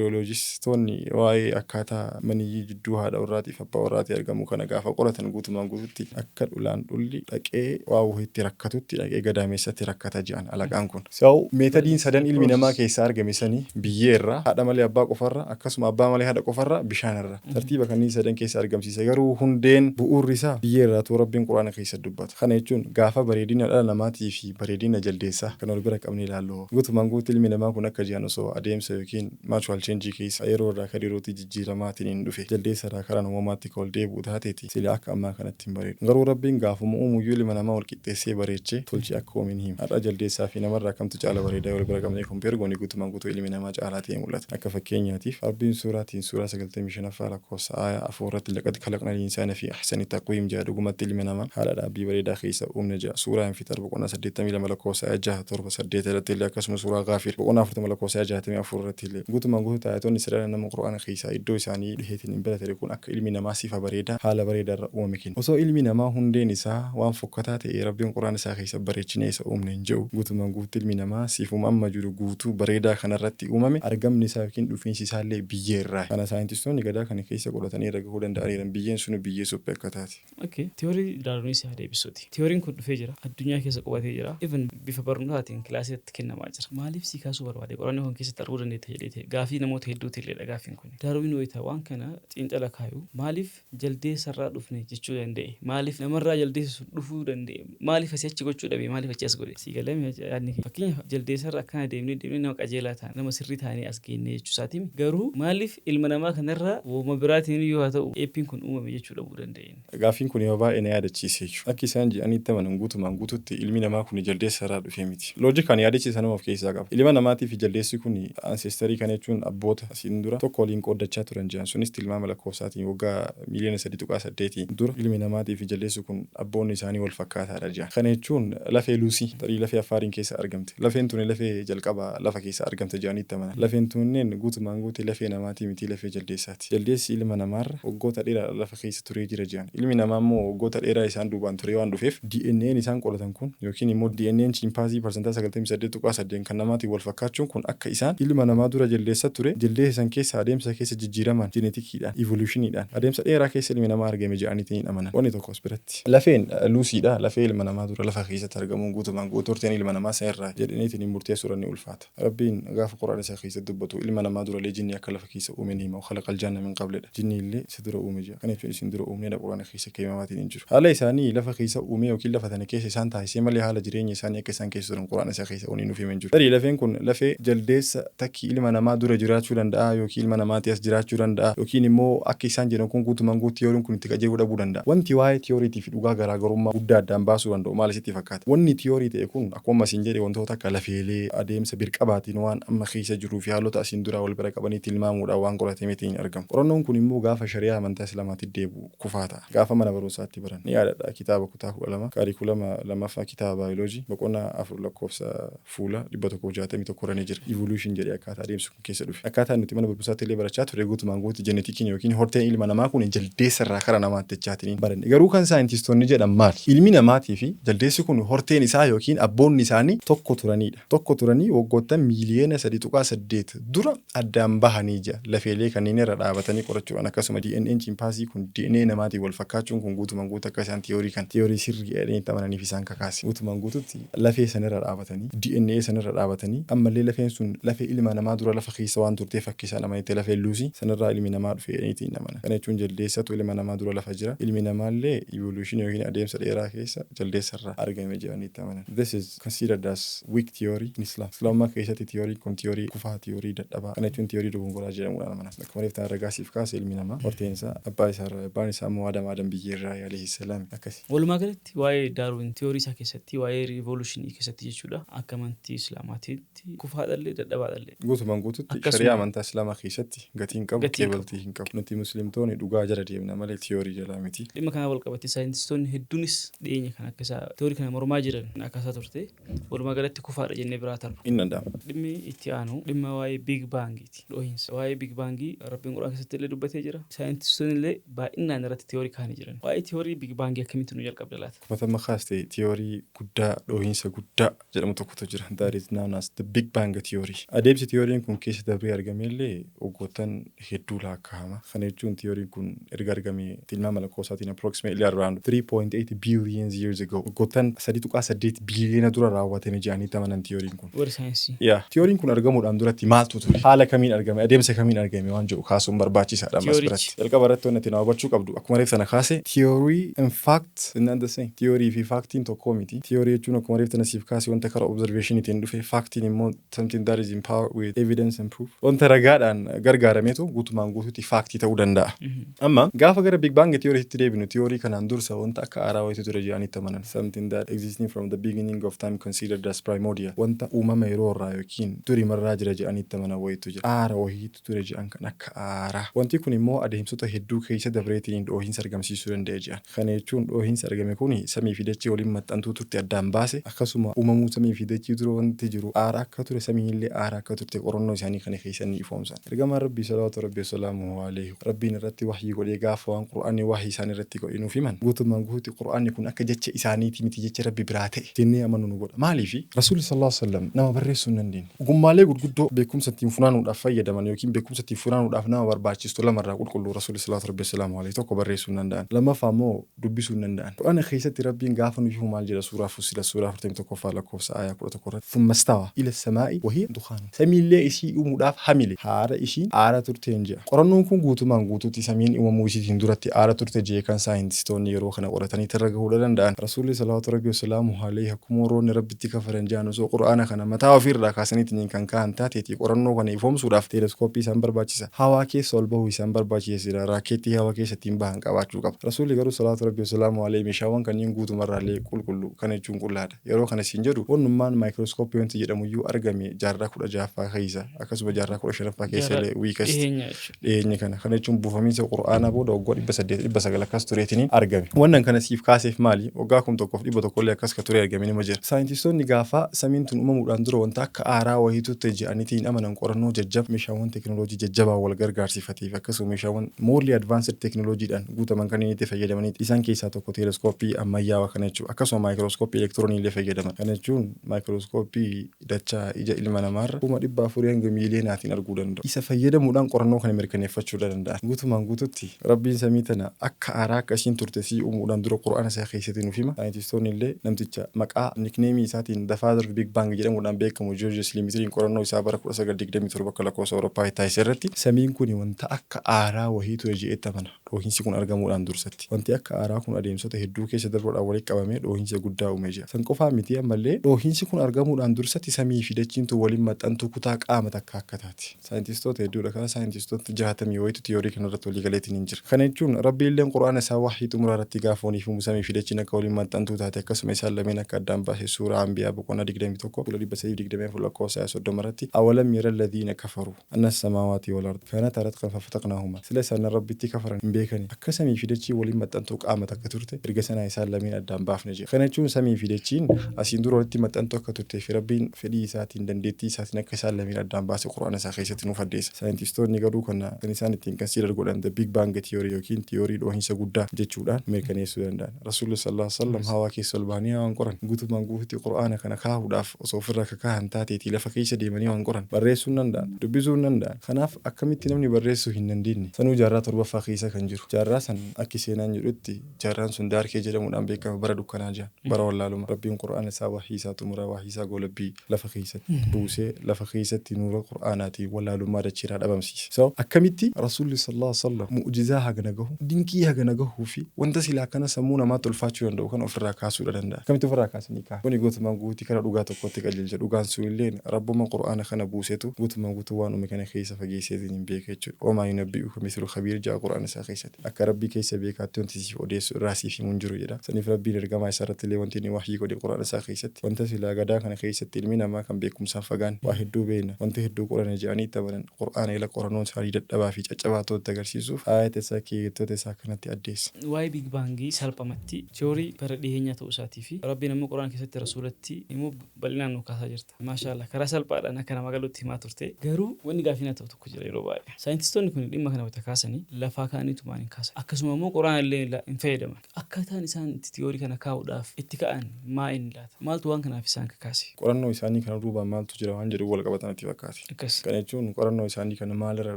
embryologistoonni waa'ee akkaataa maniyyii jidduu haadha warraatiif abbaa warraatii argamu kana gaafa qoratan, guutumaan guututti akka dhulaan dhulli dhaqee waa wayiitti rakkatutti dhaqee gadameessatti rakkata jedhan alaqaan kun. So methodiin sadan ilmi namaa keessaa argame sanii biyyee irraa, haadha malee abbaa qofarra, akkasuma abbaa malee haadha qofarra, bishaan irra. Tartiiba kanneen sadan keessa argamsiisa, garuu hundeen bu'uurri isaa biyyee irraa ta'uu Rabbiin Quraana keessa dubbata. Kana jechuun gaafa bareedina dhala namaatii fi bareedina jaldeessaa kan wal bira qabnee ilaallu, guutumaan guutuu ilmi namaa kun akka jiran osoo adeemsa yookiin natural change keessa yeroo irraa kan yerootti jijjiiramaatiin hin dhufe, jaldeessa irraa karaa uumamaatti kan ol deebi'u taateeti, sila akka ammaa kanatti hin bareedu. Garuu Rabbiin gaafuma uumuyyuu ilma namaa wal qixxeessee bareechee tolchee akka uume ni hima. Har'a jaldeessaa fi namarraa kamtu caala bareedaa wal bira qabnee compare goone, guutumaan guutuu ilmi namaa caalaa ta'ee mul'ata. Akka fakkeenyaatiif Rabbiin suuraatiin suuraa 95ffaa lakkoofsa aayaa 4 irratti, "لقد خلقنا الإنسان في أحسن تقويم" jedha. Dhugumatti ilmi namaa haala dhaabbii bareedaa keessa uumne jedha. Suuraa Infitar boqonnaa 82 lakkoofsa aayaa 6, 7, 8 irratti illee, akkasuma suuraa Gaafir boqonnaa 40 lakkoofsa aayaa 64 irratti illee, guutumaan guutuu ayatoonni sadan nama Qur'aana keessaa iddoo isaanii dhiheetiin hin bira ture kun akka ilmi namaa sifa bareedaa haala bareedaa irra uumame kenna. Osoo ilmi namaa hundeen isaa waan fokkataa ta'e, Rabbiin Qur'aana isaa keessa bareechinee isa uumne hin jedhu. Guutumaan guututti ilmi namaa sifuma amma jiru guutuu bareedaa kanarratti uumame, argamni isaa yookiin dhufiinsi isaallee biyyee irraa. Kana saayintistoonni gadaa kana keessa qoratanii irra gahuu danda'aniiran, biyyeen sunu biyyee suphee akka taate. Okay. Theory Darwinis haa deebisuuti. Theoryn kun dhufee jira. Addunyaa keessa qubatee jira. Even bifa barnootaatiin kilaasiitti kennamaa jira. Maaliif si kaasuu barbaade? Qorannoo kan keessatti arguu dandeetta jedhee gaafii namoota hedduuti illee gaaffiin kun. Darwin wayita waan kana xiinxala kaayu, maaliif jaldeessarraa dhufne jechuu danda'e? Maaliif namarraa jaldeessi sun dhufuu danda'e? Maaliif asii achi gochuu dhabe? Maaliif achi as godhe? Si galee yaadni kee? Fakkeenyaaf, jaldeessarra akkana deemnee deemnee nama qajeelaa taane, nama sirrii taanee as geennee jechuu isaatiin garuu Maaliif ilma namaa kanarraa wooma biraatiin iyyuu haa ta'u apeiin kun uumame jechuu dhabuu danda'een? Gaaffiin kun yoo baay'ee na yaadachiise jechuudha. Akka isaan jedhanitti amanan guutumaan guututti ilmi namaa kun jaldeessa irraa dhufee miti. Loojikaan yaadachiisa nama of keessaa qaba. Ilma namaatii fi jaldeessi kun ancestorii, kana jechuun abboota asiin dura tokko waliin qooddachaa turan jiran. Sunis tilmaama lakkoofsaatiin waggaa miiliyoona 3.8 dura ilmi namaatii fi jaldeessi kun abboonni isaanii wal fakkaataadha jiran. Kana jechuun lafee Luusii tarii lafee Affaariin keessa argamte. Lafeen tuni lafee jalqaba lafa keessa argamte jedhanitti amanan. Lafeen tunneen guutumaan guutuu lafee namaatii miti, lafee jaldeessaati. Jaldeessi ilma namaarra waggoota dheeraa lafa keessa turee jira jiran. Ilmi namaa immoo waggoota dheeraa isaan duubaan turee waan dhufeef, DNA'n isaan qoratan kun yookiin immoo DNA'n chimpaazii 98.8% kan namaatiin wal fakkaachuun kun akka isaan ilma namaa dura jaldeessa ture, jaldeessa san keessa adeemsa keessa jijjiiraman, geneticiidhaan, evolutioniidhaan adeemsa dheeraa keessa ilmi namaa argame jedhaniitiin hin amanan. Wanni tokko as biratti. Lafeen Luusiidha. Lafee ilma namaa dura lafa keessatti argamuun guutumaan guutuu horteen ilma namaa san irraa jedhaniitiin hin murteessuudha, ni ulfaata. Rabbiin gaafa Quraana isaa keessatti dubbatu ilma namaa dura illee jinni akka lafa keessa uume ni hima. خلق الجان من قبل dha. Jinni illee isa dura uume jira. Kana jechuun isin dura uumneedha Quraana keessa keemamaatiin hin jiru. Haala isaanii lafa keessa uume yookiin lafa tana keessa isaan taasisee malee haala jireenya isaanii akka isaan keessa turan Quraana isaa keessa wanni nuuf hime hin jiru. Tarii lafeen kun lafee jaldeessa takki ilma namaa dura jiraachuu danda'a yookiin ilma namaatii as jiraachuu danda'a yookiin immoo akka isaan jedhan kun guutumaan guutuu tiyooriin kun itti qajeeluu dhabuu danda'a. Wanti waa'ee tiyooriitii fi dhugaa garaagarummaa guddaa addaan baasuu danda'u maal isitti fakkaata? Wanni tiyoorii ta'e kun akkuma asiin jedhe wantoota akka lafeelee adeemsa birqabaatiin waan amma keessa jiruu fi haalota asiin duraa wal bira qabanii tilmaamuudhaan waan qoratameetiin hin argamu. Qorannoon kun immoo gaafa shari'aa amantaa Islaamaatti deebi'u kufaa ta'a. Gaafa mana barumsaatti baran ni yaadadha, kitaaba kutaa 12 kaarikulama lammaffaa, kitaaba baayoloojii, boqonnaa 4, lakkoofsa fuula 161 irra ni jira. Evolution jedhee akkaataa adeemsi kun keessa dhufe. Akkaataa nuti mana barumsaatti illee barachaa ture guutumaan guutuu geneticiin yookiin horteen ilma namaa kun jaldeessa irraa kara namaatti jechaatiin baranne. Garuu kan saayintistoonni jedhan maali? Ilmi namaatii fi jaldeessi kun horteen isaa yookiin abboonni isaanii tokko turanidha. Tokko turanii waggoottan miiliyoona 3.8 dura addaan bahanii jira. Lafeelee kanneen irra dhaabatanii qorachuudhaan akkasuma DNA'n chimpaasii kun DNA namaatiin wal fakkaachuun kun guutumaan guutuu akka isaan tiyoorii kan tiyoorii sirrii jedhanii itti amananiif isaan kakaase. Guutumaan guututti lafee sanirra dhaabatanii, DNA sanirra dhaabatanii, ammallee lafeen sun lafee ilma namaa dura lafa keessa waan turteef akka isaan amanitti lafeen Luusii sanirraa ilmi namaa dhufe jedhaniitiin hin amanan. Kana jechuun jaldeessatu ilma namaa dura lafa jira. Ilmi namaallee evolution yookiin adeemsa dheeraa keessa jaldeessarraa argame jedhanii itti amanan. This is considered as weak theory in Islam. Islaamummaa keessatti tiyoorii kun tiyoorii kufaa, tiyoorii dadhabaa. Kana jechuun tiyoorii dogongoraa jedhamuudhaan amanan. Akkuma reeftaan ragaa siif kaase ilmi namaa horteen isaa abbaa isaarraa, abbaan isaa immoo Adam, Adam biyyeerraa alayhi salaam, akkasi. Walumaa galatti waa'ee Daarwin tiyoorii isaa keessatti, waa'ee evolutionii keessatti jechuudha, akka amantii Islaamaatiitti kufaadhallee dadhabaadhallee. Guutumaan guututti Akkasuma. shari'aa amantaa Islaamaa keessatti gatii hin qabu, Gatii hin qabu. keebaltii hin qabu. Nuti Muslimtoonni dhugaa jala deemna malee tiyoorii jalaa miti. Dhimma kana wal qabate saayintistoonni hedduunis dhiyeenya kana akka isaa tiyoorii kana mormaa jiran akkaasaa turte. Walumaa galatti kufaadha jennee biraa tarru. Hin danda'amu. Dhimmi itti aanu dhimma waa'ee Big Bangiiti. Dhohiinsa. Waa'ee Big Bangii Rabbiin Quraan keessatti illee dubbatee jira. Saayintistoonni illee baay'inaan irratti tiyoorii kaa'anii jiran. Waa'ee tiyoorii Big Bangii akkamitti nu jalqabda laata? Akkuma kaaste tiyoorii guddaa dhohiinsa guddaa jedhamu tokkotu jira. That is known as the Big Bang theory. Adeemsi tiyooriin kun keessa dabree argamellee waggoottan hedduu lakkaa'ama. Kana jechuun tiyooriin kun erga argame tilmaama lakkoofsaatiin approximately around 3.8 billion years ago. Waggoottan 3.8 biiliyoona dura raawwatame jedhanii amanan tiyooriin kun. Warri saayinsii. Yaa, tiyooriin kun argamuudhaan duratti maaltu ture? Haala kamiin argame? Adeemsa kamiin argame waan jedhu kaasuun barbaachisaadha ammas Tiyoorichi. biratti. Jalqaba irratti wanti ati hubachuu qabdu akkuma reef sana kaase, theory and fact is not the same. Tiyoorii fi factiin tokko miti. Tiyoorii jechuun akkuma reef sana siif kaase wanta karaa observationiitiin dhufe, factiin immoo something that is empowered with evidence and proof. Wanta ragaadhaan gargaarameetu guutumaan guutuutti factii ta'uu danda'a. Amma gaafa gara Big Bang theory deebinu, tiyoorii kanaan dursa wanta akka aaraa wayitu ture jedhanitti amanan. Something that existing from the beginning of time, considered as primordial. Wanta uumama yeroo irraa yookiin durimarraa jira jedhanitti amanan wayitu jira. Aara wayiitu ture jedhan, kan akka aaraa. Wanti kun immoo adeemsota hedduu keessa dabreetiin dhoohinsa argamsiisuu danda'e jedhan. Kana jechuun dhoohinsa argame kun samii fi dachee waliin maxxantuu turte addaan baase, akkasuma uumamuu samii fi dachee dura wanti jiru aara akka ture, samiin illee aara akka turte qorannoo isaanii kana keessa ni ifoomsan. Ergamaan Rabbii salawaatu Rabbii salaamuhu alayhi Rabbiin irratti wahyii godhee gaafa waan Qur'aanni wahyii isaan irratti godhe nuuf himan, guutummaan guutuutti Qur'aanni kun akka jecha isaaniitii miti, jecha Rabbi biraa ta'e jennee amanuu nu godha. Maaliifi Rasuulli sallallahu alaihi wasallam nama barreessuu hin dandeenye. Ogummaalee gurguddoo beekumsa ittiin funaanuudhaaf fayyadaman yookiin beekumsa ittiin funaanuudhaaf nama barbaachistu lamarraa qulqulluu Rasuulli salawaatu Rabbii salaamuhu alayhi: tokko, barreessuu hin danda'an, lammaffaa immoo dubbisuu hin danda'an. Qur'aana keessatti Rabbiin gaafa nuuf himu maal jedha? Suuraa Fussilat suuraa 41ffaa lakkoofsa aayaa 11 irratti: ثم استوى إلى السماء وهي دخان. Samiillee isii uumuudhaaf hamile, haara ishiin aara turteen jedha. Qorannoon kun guutumaan guutuutti samiin uumamuu isiitiin duratti aara turte jee kan saayintistoonni yeroo kana qoratanii irra gahuudha danda'an. Rasuulli salawaatu Rabbii wasalaamu alayhi akkuma warroonni Rabbitti kafaran jedhan osoo Qur'aana kana mataa ofiirraa kaasaniitiin kan ka'an taateeti qorannoo kana ifoomsuudhaaf teeleskoop Maayikirooskooppii isaan barbaachisa. Hawaa keessa ol bahuu isaan barbaachisa sila raakkeettii hawaa keessa ittiin bahan qabaachuu qaba. Rasuulli garuu salawaatu Rabbii wasalaamuhu aleyhi meeshaawwan kanniin guutumarraallee qulqulluu. Kana jechuun qullaadha. Yeroo kana siin jedhu wannummaan maayikirooskooppii wanti jedhamuyyuu argame jaarraa 16ffaa keessa akkasuma jaarraa 15ffaa keessa Jaarraa illee weakest dhiheenya jechuudha. Dhiheenya kana. Kana jechuun buufamiinsa Qur'aanaa booda waggaa 800, 900 akkas tureetiniin argame. Wannan kana siif kaaseef maali? Waggaa 1100 illee akkas ka turee argame nima jira. Saayintistoonni gaafa samiin tun uumamuudhaan dura wanta akka aaraa wahiitu ta'e je'aniitiin amanan qorannoo jajjaba meeshaawwan teknooloojii jajjabaan wal gargaarsifatee fi akkasuma meeshaawwan morely advanced teknooloojiidhaan guutaman kanneen itti fayyadamaniiti. Isaan keessaa tokko teeleskooppii ammayyaawaa kana jechuudha. Akkasuma maayikirooskooppii elektiroonii illee fayyadaman. Kana jechuun maayikirooskooppii dachaa ija ilma namaarra 400,000 hanga miiliyeenaatiin arguu danda'u. Isa fayyadamuudhaan qorannoo kana mirkaneeffachuu danda'an. Guutumaan guututti Rabbiin samii tana akka aaraa akka ishiin turte sii uumuudhaan dura Qur'aana isaa keessatti nuuf hima. Saayintistoonni illee namticha maqaa, nickname, isaatiin The Father of Big Bang jedhamuudhaan beekamu Georges Lemaitre'n qorannoo isaa bara 1927 akka lakkoofsa Awurooppaatti taasise irratti samiin kuni wanta akka aaraa wahii ture je'eetti amana. Dhoohinsi kun argamuudhaan dursatti. Wanti akka aaraa kun adeemsota hedduu keessa darbuudhaan walitti qabamee dhoohinsa guddaa uume je'a. San qofaa miti ammallee dhoohinsi kun argamuudhaan dursatti samii fi dachiin tun waliin maxxantuu kutaa qaama takkaa akka taate. Saayintistoota hedduudha kaa saayintistoota jaatamii wayitu tiyoorii kana irratti walii galeetiin jira. Kana jechuun Rabbiilleen Qur'aana isaa wahyii xumuraa irratti gaafa waliif himu samii fi dachiin akka waliin maxxantuu taate akkasuma isaan lameen akka addaan baase suuraa Anbiyaa boqonnaa 21 fuula 324 lakkoofsa aaya 30 irratti awalam yaralladhiina kafaruu anna samaawaati wal ard kaanataa ratqan fafataqnaahuma sila isaan Rabbitti kafaran hin beekanii akka samii fi dachiin waliin maxxantuu qaama takka turte erga sanaa isaan lameen addaan baafne jedha. Kana jechuun samii fi dachiin asiin dura walitti maxxantuu akka turtee fi Rabbiin fedhii isaatiin, dandeettii isaatiin akka isaan lameen addaan baase Qur'aana isaa keessatti nuuf addeessa. Saayintistoonni garuu kana kan isaan ittiin consider godhan the big bang theory yookiin tiyoorii dhoohinsa guddaa jechuudhaan mirkaneessuu danda'an. Rasuulli sallallaahu aleyhi wa sallam hawaa keessa ol bahanii hawaan qoran. Guutumaan guututti Qur'aana kana kaahuudhaaf osoo ofirra ka kaahan taateetii lafa keessa deemanii waan qoran. Barreessuu hin danda'an. Dubbisuu hin danda'an. Kanaaf akkamitti namni barreessuu hin dandeenne sanuu jaarraa 7ffaa keessa kan jiru. Jaarraa san akki seenaan jedhutti jaarraan sun Daarkee jedhamuudhaan beekama bara dukkanaa je'an. Bara wallaaluma. Rabbiin Qur'aana isaa wahyii isaa xumuraa wahyii isaa goolabbii lafa keessatti buusee lafa keessatti nuura Qur'aanaatiin wallaalummaa dachiirraa dhabamsiise. So akkamitti Rasuulli sallallaahu aleyhi wa sallam mu'jizaa hagana gahu, dinqii hagana gahuu fi wanta silaa akkana sammuu namaatti ulfaachuu danda'u kana ofirraa kaasuudha danda'an? Akkamitti ofirraa kaasanii kaahan? Kuni guutumaan guututti kara dhugaa tokkotti qajeelcha. Dhugaan sunilleen Rabbuma Qur'aana kana buusetu guutumaan guutuu waan uume kana keessa fageesseetiin beeka jechuudha. Wamaa yunabbi'uka mithlu khabiir ja'a Qur'aana isaa keessatti. Akka Rabbii keessa beekaatti wanti siif odeessu irraa siif himu hin jiru jedha. Saniif Rabbiin ergamaa isaa irrattillee wanti inni wahyii godhe Qur'aana isaa keessatti wanta silaa gadaa kana keessatti ilmi namaa kan beekumsaan fagaanne, waa hedduu beeyna, wanta hedduu qorane je'anii itti amanan Qur'aana ila qorannoon isaanii dadhabaa fi caccabaa ta'utti agarsiisuuf aayata isaa keeyyattoota isaa kanatti addeessa. Waa'ee Big Bang salphamatti tiyoorii bara dhiheenyaa ta'uu isaatii fi Rabbiin ammoo Qur'aana keessatti Rasuulatti himuu bal'inaan nuu kaasaa jirta. Maashaa Allah karaa salphaadhaan akka namaa galutti himaa turte. Garuu wanni gaafii na ta'u tokko jira yeroo baay'ee. Saayintistoonni kun dhimma kana wayita kaasani lafaa ka'aniitumaan hin kaasan. Akkasuma immoo Qur'aana illee hin fayyadaman. Akkaataan isaan itti tiyoorii kana kaa'uudhaaf itti ka'an maa inni laata? Maaltu waan kanaaf isaan kakaase? Qorannoo isaanii kana duubaan maaltu jira waan jedhuun wal qabata natti fakkaate. Akkas. Kana jechuun qorannoo isaanii kana maalirra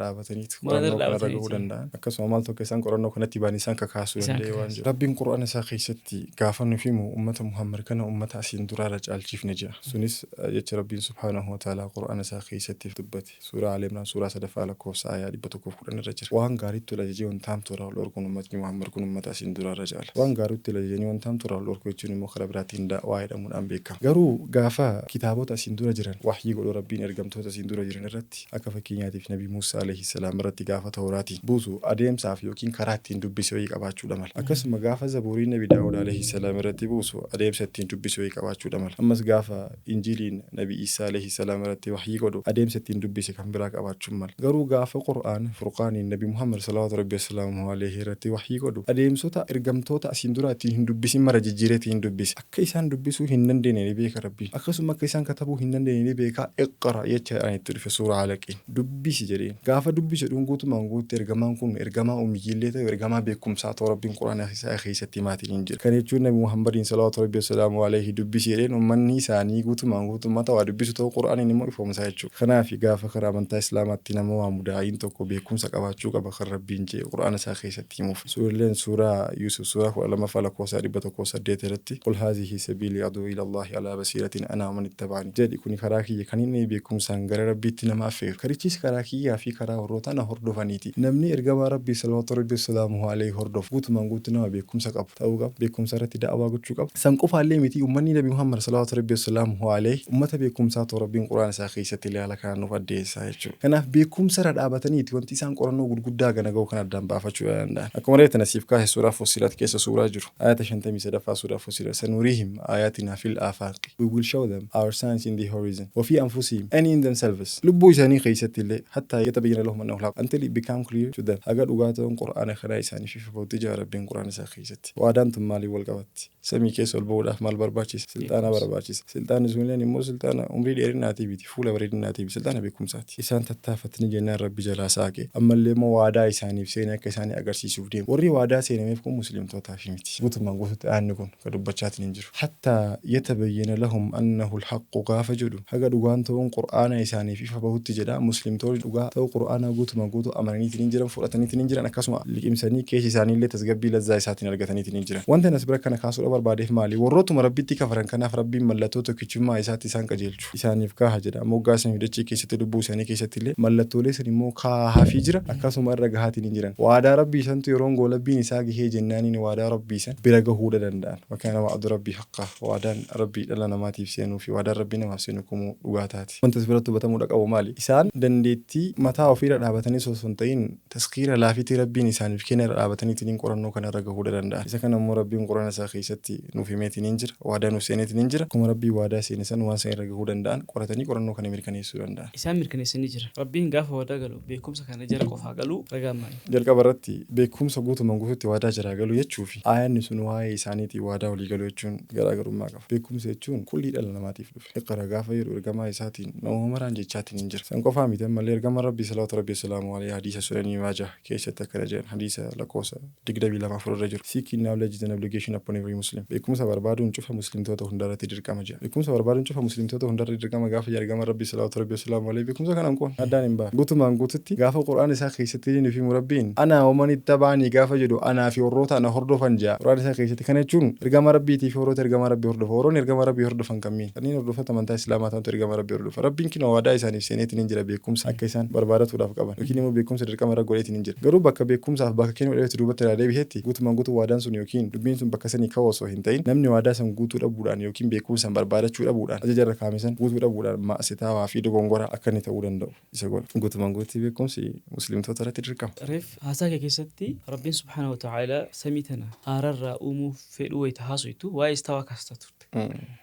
dhaabataniit Maalirra qorannoo kanarra gahuu dhaabataniiti? danda'an? Akkasuma maaltu akka isaan qorannoo kanatti ba'an isaan kakaasuu Isaan danda'e waan kakaase. jedhu. Rabbiin Qur'aana isaa keessatti gaafa nuuf himu ummata Muhammad kana ummata asiin duraarra caalchifne je'a. Sunis jecha Rabbiin subhaanahu wa ta'aalaa Qur'aana isaa keessatti dubbate. Suuraa Aali Imraan suuraa 3ffaa lakkoofsa aayaa 110 irra jira. Waan gaariitti wal ajajee wanta hamtuu irraa wal dhorkuun ummatni Muhammad kun ummata asiin duraa irra caala. Waan gaariitti wal ajajanii wanta hamtuu irraa wal dhorkuu jechuun immoo karaa biraatiin da'waa jedhamuudhaan beekama. Garuu gaafa kitaabota asiin dura jiran wahyii godhu Rabbiin ergamtoota asiin dura jiran irratti akka fakkeenyaatiif Nabii Muusaa aleyhi salaam irratti gaafa Tawraatiin buusu adeemsaaf yookiin karaa ittiin dubbise wayii qabaachuudha mala. Akkasuma gaafa Zabuurii Nabi Daawud aleyhi salaam irratti buusu adeemsa ittiin dubbise wayii qabaachuudha mala. Ammas gaafa Injiiliin Nabi Iisaa aleyhi salaam irratti wahyii godhu adeemsa ittiin dubbise kan biraa qabaachuun mala. Garuu gaafa Qur'aana, Furqaaniin Nabi Muhammad salawaatu Rabbii wasalaamuhu aleyhi irratti wahyii godhu adeemsota ergamtoota asiin duraa ittiin hin dubbisin mara jijjiiree ittiin dubbise. Akka isaan dubbisuu hin dandeenne ni beeka Rabbiin. Akkasuma akka isaan katabuu hin dandeenne ni beeka. Iqra jechaadhaan itti dhufe suuraa Alaqiin. Dubbisi jedheen. Gaafa dubbisi jedhuun guutumaan guututti ergamaan kun ergamaa ummiyyiillee ta'u ergamaa beekkumsaa ta'uu Rabbiin Qur'aana isaa keessatti himaatiin hin jira. Kana jechuun Nabi Muhammadiin salawaatu Rabbii wasalaamuhu aleyhi dubbisi jedheen ummanni isaanii guutumaan guututti ummata waa dubbisu ta'uu Qur'aaniin immoo ifoomsaa jechuudha. Kanaafi gaafa karaa amantaa Islaamaatti nama waamu daa'iin tokko beekkumsa qabaachuu qaba kan Rabbiin je'e Qur'aana isaa keessatti himuuf. Suurilleen suuraa Yuusuf suuraa 12ffaa lakkoofsa 108 irratti Qul haazihii sabiilii ad'uu ilallaahi alaa basiiratin anaa waman ittaba'anii jedhi kuni karaa kiyya kanin ani beekkumsaan gara Rabbiitti nama affeeru. Karichis karaa kiyyaa fi karaa warroota ana hordofaniiti. Namni Ergamaa Rabbii salawaatu Rabbii wasalaamuhu aleyhi hordofu guutumaan guututti nama beekkumsa qabu ta'uu qaba. Beekkumsa irratti da'waa gochuu qaba. San qofaallee miti ummanni Nabi Muhammad salawaatu Rabbii wasalaamuhu aleyhi ummata beekkumsaa ta'uu Rabbiin Qur'aana isaa keessatti illee haala kanaan nuuf addeessa jechuudha. jedhu. Kanaaf beekumsa irra dhaabataniiti wanti isaan qorannoo gurguddaa gana gahu kan addaan baafachuu danda'an. Akkuma reefu tana siif kaase, suuraa Fussilat keessa suuraa jiru. Ayata 53ffaa suuraa Fussilat. سنريهم آياتنا في الآفاق. We will show them our signs in the horizon. وفي أنفسهم, and in themselves. Lubbuu isaanii keessatti illee, حتى يتبين لهم أنه الحق. Until it become clear to them. Haga dhugaa ta'uun Qur'aana kanaa isaaniif ifa bahutti jira Rabbiin Qur'aana isaa keessatti. Waadaan tun maaliin wal qabatti? Samii keessa ol bahuudhaaf maal barbaachisa? Silxaana barbaachisa. Silxaanni sunilleen immoo silxaana umrii dheerinaatii miti, fuula bareedinaatii miti, silxaana beekumsaati. Isaan tattaafatanii jennaan Rabbi jalaa saaqe. Ammallee immoo waadaa isaaniif seenee akka isaanii agarsiisuuf deema. Warri waadaa seenameef kun muslimtootaaf miti. Guutummaan guututti aanni kun kan dubbachaatiin hin jiru. حتى يتبين لهم أنه الحق gaafa jedhu, haga dhugaan ta'uun Qur'aana isaaniif ifa bahutti jedha. Muslimtoonni dhugaa ta'uu Qur'aanaa guutumaan guutuu amananiitiin hin jiran, fudhataniitiin hin jiran, akkasuma liqimsanii keessa isaaniillee tasgabbii lazzaa isaatiin argataniitiin hin jiran. Wanta as bira kana kaasuudha barbaadeef maali? Warrootuma Rabbitti kafaran kanaaf Rabbiin mallattoo tokkichummaa isaatti isaan qajeelchu. Isaaniif kaaha jedha. Moggaa samii dachii keessatti, lubbuu isaanii keessatti illee mallattoolee san immoo kaahaafii jira, akkasuma irra gahaatiin hin jiran. Waadaa Rabbii santu yeroon goolabbiin isaa gahee jennaaniin waadaa Rabbii san bira gahuudha danda'an. وكان وعد ربي حقا. Waadaan Rabbii dhala namaatiif seenuu fi waadaan Rabbii namaaf seenu kumuu dhugaa taati. Wanta as biratti hubatamuudha qabu maali? Isaan dandeettii mataa ofiirra dhaabatanii osoo hin ta'in, taskiira laafitii Rabbiin isaaniif kenne irra dhaabataniitiin qorannoo kana irra gahuudha danda'an. Isa kana immoo Rabbiin Quraana isaa keessatti nuuf himeetiin hin jira. Waadaa nuuf seeneetiin hin jira. Akkuma Rabbiin waadaa seene san waan san irra gahuu danda'an qoratanii qorannoo kana mirkaneessuu danda'an. Isaan mirkaneessanii jira. Rabbiin gaafa waadaa galu beekumsa kana jara qofaa galuu ragaan maali? Jalqaba irratti, beekumsa guutumaan guututti waadaa jaraa galuu jechuu fi aayanni sun waa'ee isaaniitiin waadaa walii galuu jechuun garaagarummaa qaba. Beekumsa jechuun kullii dhala namaatiif dhufe. اقرأ gaafa jedhu ergamaa isaatiin nama maraan jechaatiin hin jira. San qofaa miti, ammallee ergamaan Rabbii salawaatu Rabbii salaamu alayhi hadiisa Sunanii Maajah keessatti akkana jedhan, hadiisa lakkoofsa 24 irra jiru. "Seeking knowledge is an obligation upon every Muslim." Beekumsa barbaaduun cufa muslimtoota hundarratti dirqama jedha. Beekumsa barbaaduun cufa muslimtoota hundarratti dirqama gaafa jedha ergamaan Rabbii salawaatu Rabbii salaamu alayhi, beekumsa kana hin qoon addaan hin baafne. Guutumaan guututti gaafa Qur'aan isaa keessatti nuuf himu, Rabbiin أنا ومن اتبعني gaafa jedhu, anaa fi warroota ana hordofan jedha. Qur'aan isaa keessatti kana jechuun ergama Rabbiitii fi warroota ergama Rabbii hordofan. Warroonni ergama Rabbii hordofan kamiin? Kanneen hordofata amantaa Islaamaa ta'antu ergama Rabbii hordofa. Rabbiin kinoo waadaa isaaniif seeneetiin hin jira beekumsa akka isaan barbaadatuudhaaf qaban. Yookiin immoo beekumsa dirqama irra godheetiin hin jira. Garuu bakka beekumsaaf bakka kennuu dhabeetti duubatti irraa deebihetti, guutumaan guutuu waadaan sun yookiin dubbiin sun bakka sanii ka'uu osoo hin ta'in, namni waadaa san guutuu dhabuudhaan yookiin beekumsa san barbaadachuu dhabuudhaan, ajaja irra kaa'ame san guutuu dhabuudhaan maasitaawaa fi dogongora akka inni ta'uu danda'u isa godha. Guutumaan guututti beekumsi muslimtoota irratti dirqama. Reef haasaa kee keessatti Rabbiin سبحانه وتعالى samii tana aararraa uumuuf fedhuu wayita haasoytu waa'ee istawaa kaastaa turte.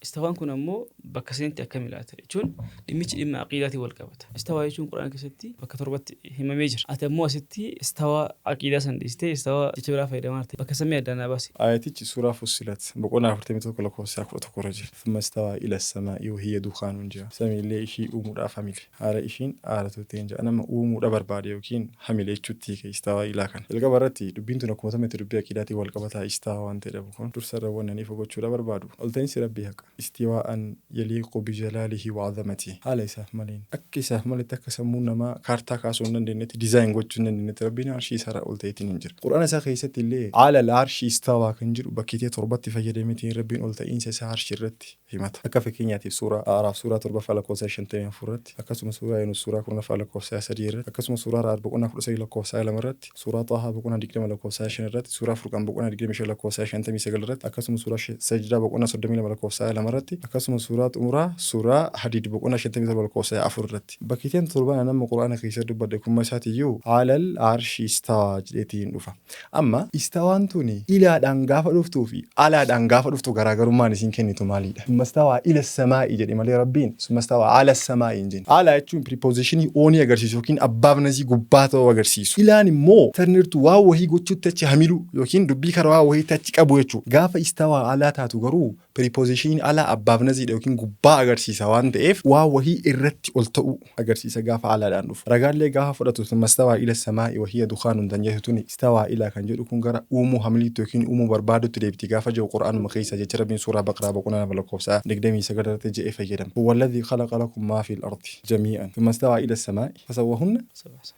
Istawaan kun ammoo bakka sanitti akkam ilaata jechuun dhimmichi dhimma aqiidaatiin wal qabata. Istawaa jechuun Qur'aana keessatti bakka torbatti himamee jira. Ati ammoo asitti istawaa aqiidaa san dhiistee istawaa jecha biraa fayyadamaa jirta. Bakka samii addaan naa baasi. Aayatichi suuraa Fussilat boqonnaa 41 lakkoofsa 11 irra jira. ثم استوى إلى السماء وهي دخان jira. Samiillee ishii uumuudhaaf hamile. Haala ishiin aara turteen jedha. Nama uumuudha barbaade yookiin hamile jechuutti hiika استوى إلى kana. Jalqaba irratti dubbiin tun akkuma tametti dubbii aqiidaatiin wal qabataa. Istawaa waan ta'e dhabu kun dursa irra wannan ifa gochuudha barbaadu. Olta'iinsi Rabbii haqa. استواء يليق بجلاله وعظمته. Haala isaaf maleen. Akka isaaf maletti, akka sammuun namaa kaartaa kaasuu hin dandeenyetti, design gochuu hin dandeenyetti, Rabbiin arshii isaarra ol ta'eetiin hin jira. Qur'aana isaa keessatti illee على العرش استوى kan jedhu bakkitee torbatti fayyadameetiin Rabbiin ol ta'iinsa isaa arshii irratti himata. Akka fakkeenyaatiif suuraa A'raaf suuraa 7ffaa lakkoofsa 54 irratti, akkasuma suuraa Yunus suuraa 10ffaa lakkoofsa 3 irratti, akkasuma suuraa Ra'ad boqonnaa 13 lakkoofsa 2 irratti, suuraa Xaahaa boqonnaa 20 lakkoofsa 5 irratti, suuraa Furqaan boqonnaa 25 lakkoofsa 59 irratti, akkasuma suuraa Sajdaa boqonnaa 32 lakkoofsa 2 irratti, akkasuma suuraa xumuraa suuraa Hadiid boqonnaa 57 lakkoofsa 4 irratti. Bakkiiteen torban nama Qur'aana keessatti dubbadhe kuma isaatiyyuu على العرش استوى jedheetiin dhufa. Amma istawaan tuni ilaadhaan gaafa dhuftuu fi alaadhaan gaafa dhuftu garaagarummaan isiin kennitu maalidha? ثم استوى إلى السماء jedhe malee Rabbiin ثم استوى على السماء hin jenne. على jechuun prepositionii onii agarsiisu yookiin abbaaf nasii gubbaa ta'uu agarsiisu. Ilaan immoo tarnirtu waa wahii gochuutti achi hamilu yookiin dubbii karaa waa wahiitti achi qabu jechuudha. Gaafa استوى على taatu garuu prepositioniin على abbaaf nasiidha yookiin gubbaa agarsiisa waan ta'eef, waa wahii irratti ol ta'uu agarsiisa gaafa alaadhaan dhufu. Ragaallee gaafa fudhatu ثم استوى إلى السماء وهي دخان tan jettu tuni, استوى إلى kan jedhu kun gara uumuu hamiliitti yookiin uumuu barbaadutti deebiti gaafa jedhu, Qur'aanuma keessa jecha Rabbiin suuraa Baqaraa boqonnaa 2 lakkoofsa 29 irratti jedhee fayyadama. هو الذي خلق لكم ما في الأرض جميعا ثم استوى إلى السماء فسواهن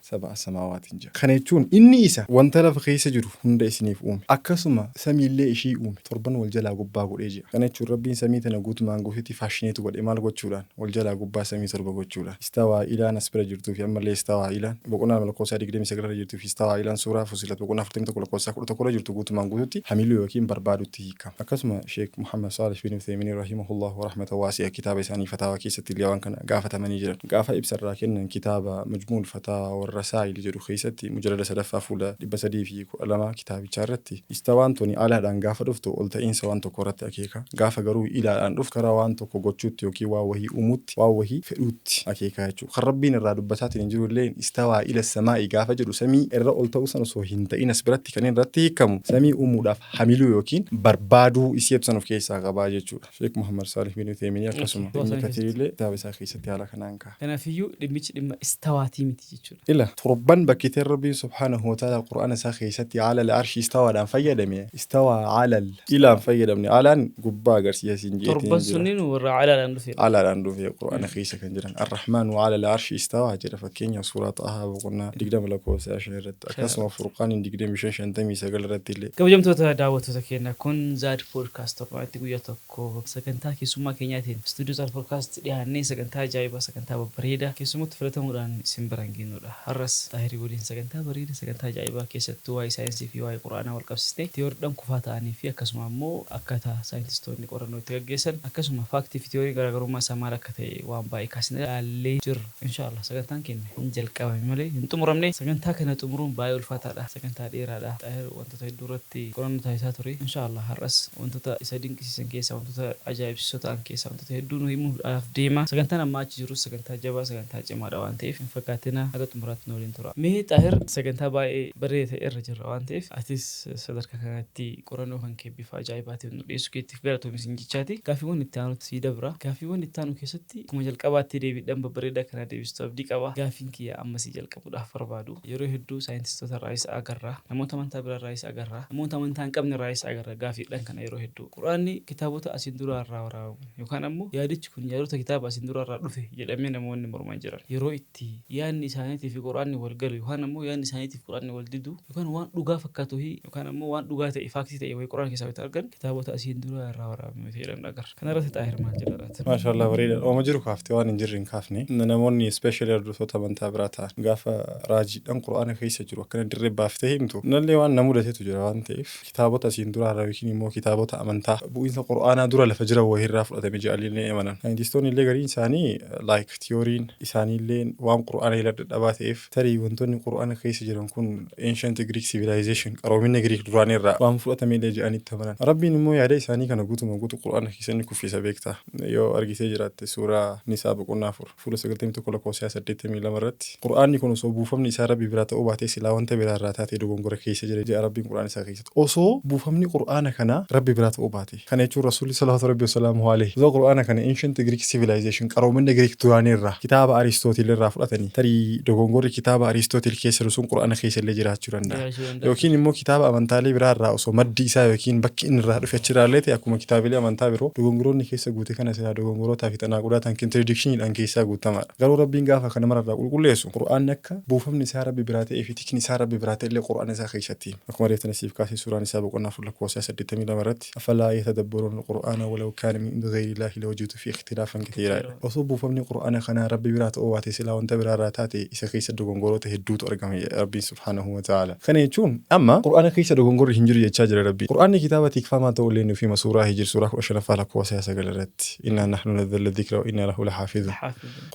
سبع سماوات jedha. Kana jechuun inni isa wanta lafa keessa jiru hunda isiniif uume. Akkasuma samiillee ishii uume, torban wal jalaa gubbaa godhee jira. Kana Kana jechuun Rabbiin samii tana guutumaan guututti fascinate godhe. Maal gochuudhaan? Wal jalaa gubbaa samii torba gochuudhaan. Istawaa ilaan as bira jirtuu fi ammallee istawaa ilaan boqonnaa 2 lakkoofsa 29 irra jirtuu fi istawaa ilaan suuraa Fusilat boqonnaa 41 lakkoofsa 11 irra jirtu guutumaan guututti hamiluu yookiin barbaadutti hiikama. Akkasuma Sheek Muhammad Saalih bin Uthaymin rahimahullahu rahmata waasi'a kitaaba isaanii Fataawaa keessatti illee waan kana gaafatamanii jiran. Gaafa ibsarraa kennan kitaaba Majmuul Fataawaa warra Saayil jedhu keessatti mujalada sadaffaa fuula 312 kitaabichaa irratti, istawaan tuni alaadhaan gaafa dhuftu ol ta'iinsa waan tokko irratti akeeka. Gaafa garuu ilaadhaan dhuftu karaa waan tokko gochuutti yookiin waan wahii uumuutti, waan wahii fedhuutti akeeka jechuudha. Kan Rabbiin irraa dubbataatiin hin jiru illee istawaa ila samaa'i gaafa jedhu samii irra ol ta'uu san osoo hin ta'in, as biratti kan irratti hiikamu samii uumuudhaaf hamiluu yookiin barbaaduu isii san of keessaa qabaa jechuudha. Sheek Muhammad Saalih bin Uthayminii akkasuma Ibni Kathiir illee kitaaba isaa keessatti haala kanaan ka'a. Kanaafiyyuu dhimmichi dhimma istawaatii miti jechuudha. Ila torban bakkiteen Rabbiin subhaanahu wa ta'ala Qur'aana isaa keessatti alal arshi istawaadhaan fayyadame, istawaa alal ilaan fayyadamne, alaan gubbaa agarsiisa siin jeetiin Torban jira. Sunniin warra alaadhaan dhufedha. Alaadhaan dhufe Qur'aana keessa kan jiran. Arrahmaanu alal arshi istawaa jedha, fakkeenya suuraa Xahaa boqonnaa 20 lakkoofsa 5 irratti, akkasuma Furqaaniin 25:59 irratti illee. Kabajamtoota daawwattoota keenya, kun Zaad Podcast. Torbanitti guyyaa tokko sagantaa keessummaa keenyaatiin istuudiyoo Zaad Podcast dhiyaannee sagantaa ajaa'ibaa, sagantaa babbareedaa keessumatti filatamuudhaan isin biraan geenyudha. Har'as Xaahirii waliin sagantaa bareeda, sagantaa ajaa'ibaa, keessattuu waa'ee saayinsii fi waa'ee Quraanaa wal qabsiistee tiyooriidhaan kufaa ta'anii fi akkasuma immoo akkaataa saayintistoonni qorannoo itti gaggeessan, akkasuma faaktii fi tiyoorii garaagarummaa isaa maal akka ta'e waan baay'ee kaasnee ilaallee jirra. Inshaallah sagantaan keenya hin jalqabame malee hin xumuramne. Sagantaa kana xumuruun baay'ee ulfaataadha. Sagantaa dheeraadha. Xaahir wantoota hedduu irratti qorannoo taasisaa ture. Inshaallah har'as wantoota isa dinqisiisan keessaa, wantoota ajaa'ibsiisoo ta'an keessaa wantoota hedduu nu himuudhaaf deema. Sagantaan ammaa achi jirus sagantaa jabaa, sagantaa cimaadha waan ta'eef hin fakkaatina, haga xumuraatti nu waliin tura. Mee Xaahir, sagantaa baay'ee bareeda ta'e irra jirra waan ta'eef atis sadarkaa kanatti qorannoo kan kee bifa ajaa'ibaatiin nu dhiyeessuu keetiif galatoomi siin jechaati. Gaaffiiwwan itti aanutti sii dabra. Gaaffiiwwan itti aanu keessatti akkuma jalqabaatti deebiidhaan babbareedaa kana deebistu abdii qaba. Gaaffiin kiyya amma sii jalqabuudhaaf barbaadu. Yeroo hedduu saayintistoota irraayis agarra. Namoota amantaa biraa irraayis agarra. Namoota amantaa hin qabne irraayis agarra gaaffiidhaan kana yeroo hedduu. Quraanni kitaabota asiin duraa irraa waraabaman yookaan ammoo yaadichi kun yaadota kitaaba asiin duraa irraa dhufe jedhamee namoonni morman jiran. Yeroo itti yaadni isaaniitii fi Quraanni wal galu yookaan ammoo yaadni isaaniitii fi Quraanni wal didu yookaan waan dhugaa fakkaatu yookaan ammoo waan dhugaa ta'e, faaktii ta'e wayii Quraana keessaa wayita argan kitaabota asiin duraa irraa waraabame jedhan agarra. Kana irratti Xaahir maal jedha laata? Maashaallah, bareeda. Ooma jiru kaaftee, waan hin jirre hin kaafne. Namoonni especially hordoftoota amantaa biraa ta'an gaafa raajiidhaan Qur'aana keessa jiru akkana dirree baaftee himtu, nallee waan na mudatetu jira waan ta'eef, kitaabota asiin duraa irraa yookiin immoo kitaabota amantaa bu'iinsa Qur'aanaa dura lafa jiran wayiirraa fudhatame jedhanii illee amanan. Saayintistoonni illee gariin isaanii like tiyooriin isaaniillee waan Qur'aana jala dadhabaa ta'eef, tarii wantoonni Qur'aana keessa jiran kun ancient Greek civilization, qaroomina Greek duraanii irraa waan fudhatame illee jedhanitti amanan. Rabbiin immoo yaada isaanii kana guutuma guutu Qur'aana keessa inni kuffisa beektaa. Yoo argitee jiraatte suuraa Nisaa boqonnaa 4 fuula 91 lakkoofsa 82 irratti, Qur'aanni kun osoo buufamni isaa Rabbi biraa ta'uu baatee silaa wanta biraa irraa taatee dogongora keessa jira jedha Rabbiin Qur'aana isaa keessatti. Osoo buufamni Qur'aana kanaa Rabbi biraa ta'uu baate. Kana jechuun Rasuulli salawaatu Rabbi wasalaamuhu alayhi osoo Qur'aana kana ancient Greek civilization, qaroomina Greek duraanii irraa, kitaaba Aristootil irraa fudhatanii, tarii dogongorri kitaaba Aristootil keessa jiru sun Qur'aana keessa illee jiraachuu danda'a. Jiraachuu danda'a. Yookiin immoo kitaaba amantaalee biraa irraa osoo maddi isaa yookiin bakki inni irraa dhufe achirraa illee ta'e, akkuma kitaabilee amantaa biroo dogongoroonni keessa guute kana silaa dogongorootaa fi xanaaqudaataan contradictioniidhaan keessaa guutamaadha. Garuu Rabbiin gaafa kana mararraa qulqulleessu Qur'aanni akka buufamni isaa Rabbi biraa ta'ee fi tikni isaa Rabbi biraa ta'e illee Qur'aana isaa keessatti hima. Akkuma reeftana siif kaasee suuraan isaa boqonnaa 4 lakkoofsa 82 irratti, afalaa yatadabbaruuna al-Qur'aana walaw kaana min indi ghayri Illaahi lawajadu fiihi ikhtilaafan kathiiraa jedha. Osoo buufamni Qur'aana kanaa Rabbi biraa ta'uu baatee silaa wanta biraa irraa taate isa keessa dogongoroota hedduutu argama jedha Rabbiin subhaanahu wa ta'aala. Kana jechuun amma Qur'aana keessa dogongorri hin jiru jechaa jira Rabbiin. Qur'aanni kitaaba tikfamaa ta'uu illee nuuf hima suuraa Hijr suuraa 15ffaa lakkoofsa 9 irratti. Innaa nahnu nazzalna dhikra wa innaa lahu lahaafizuun.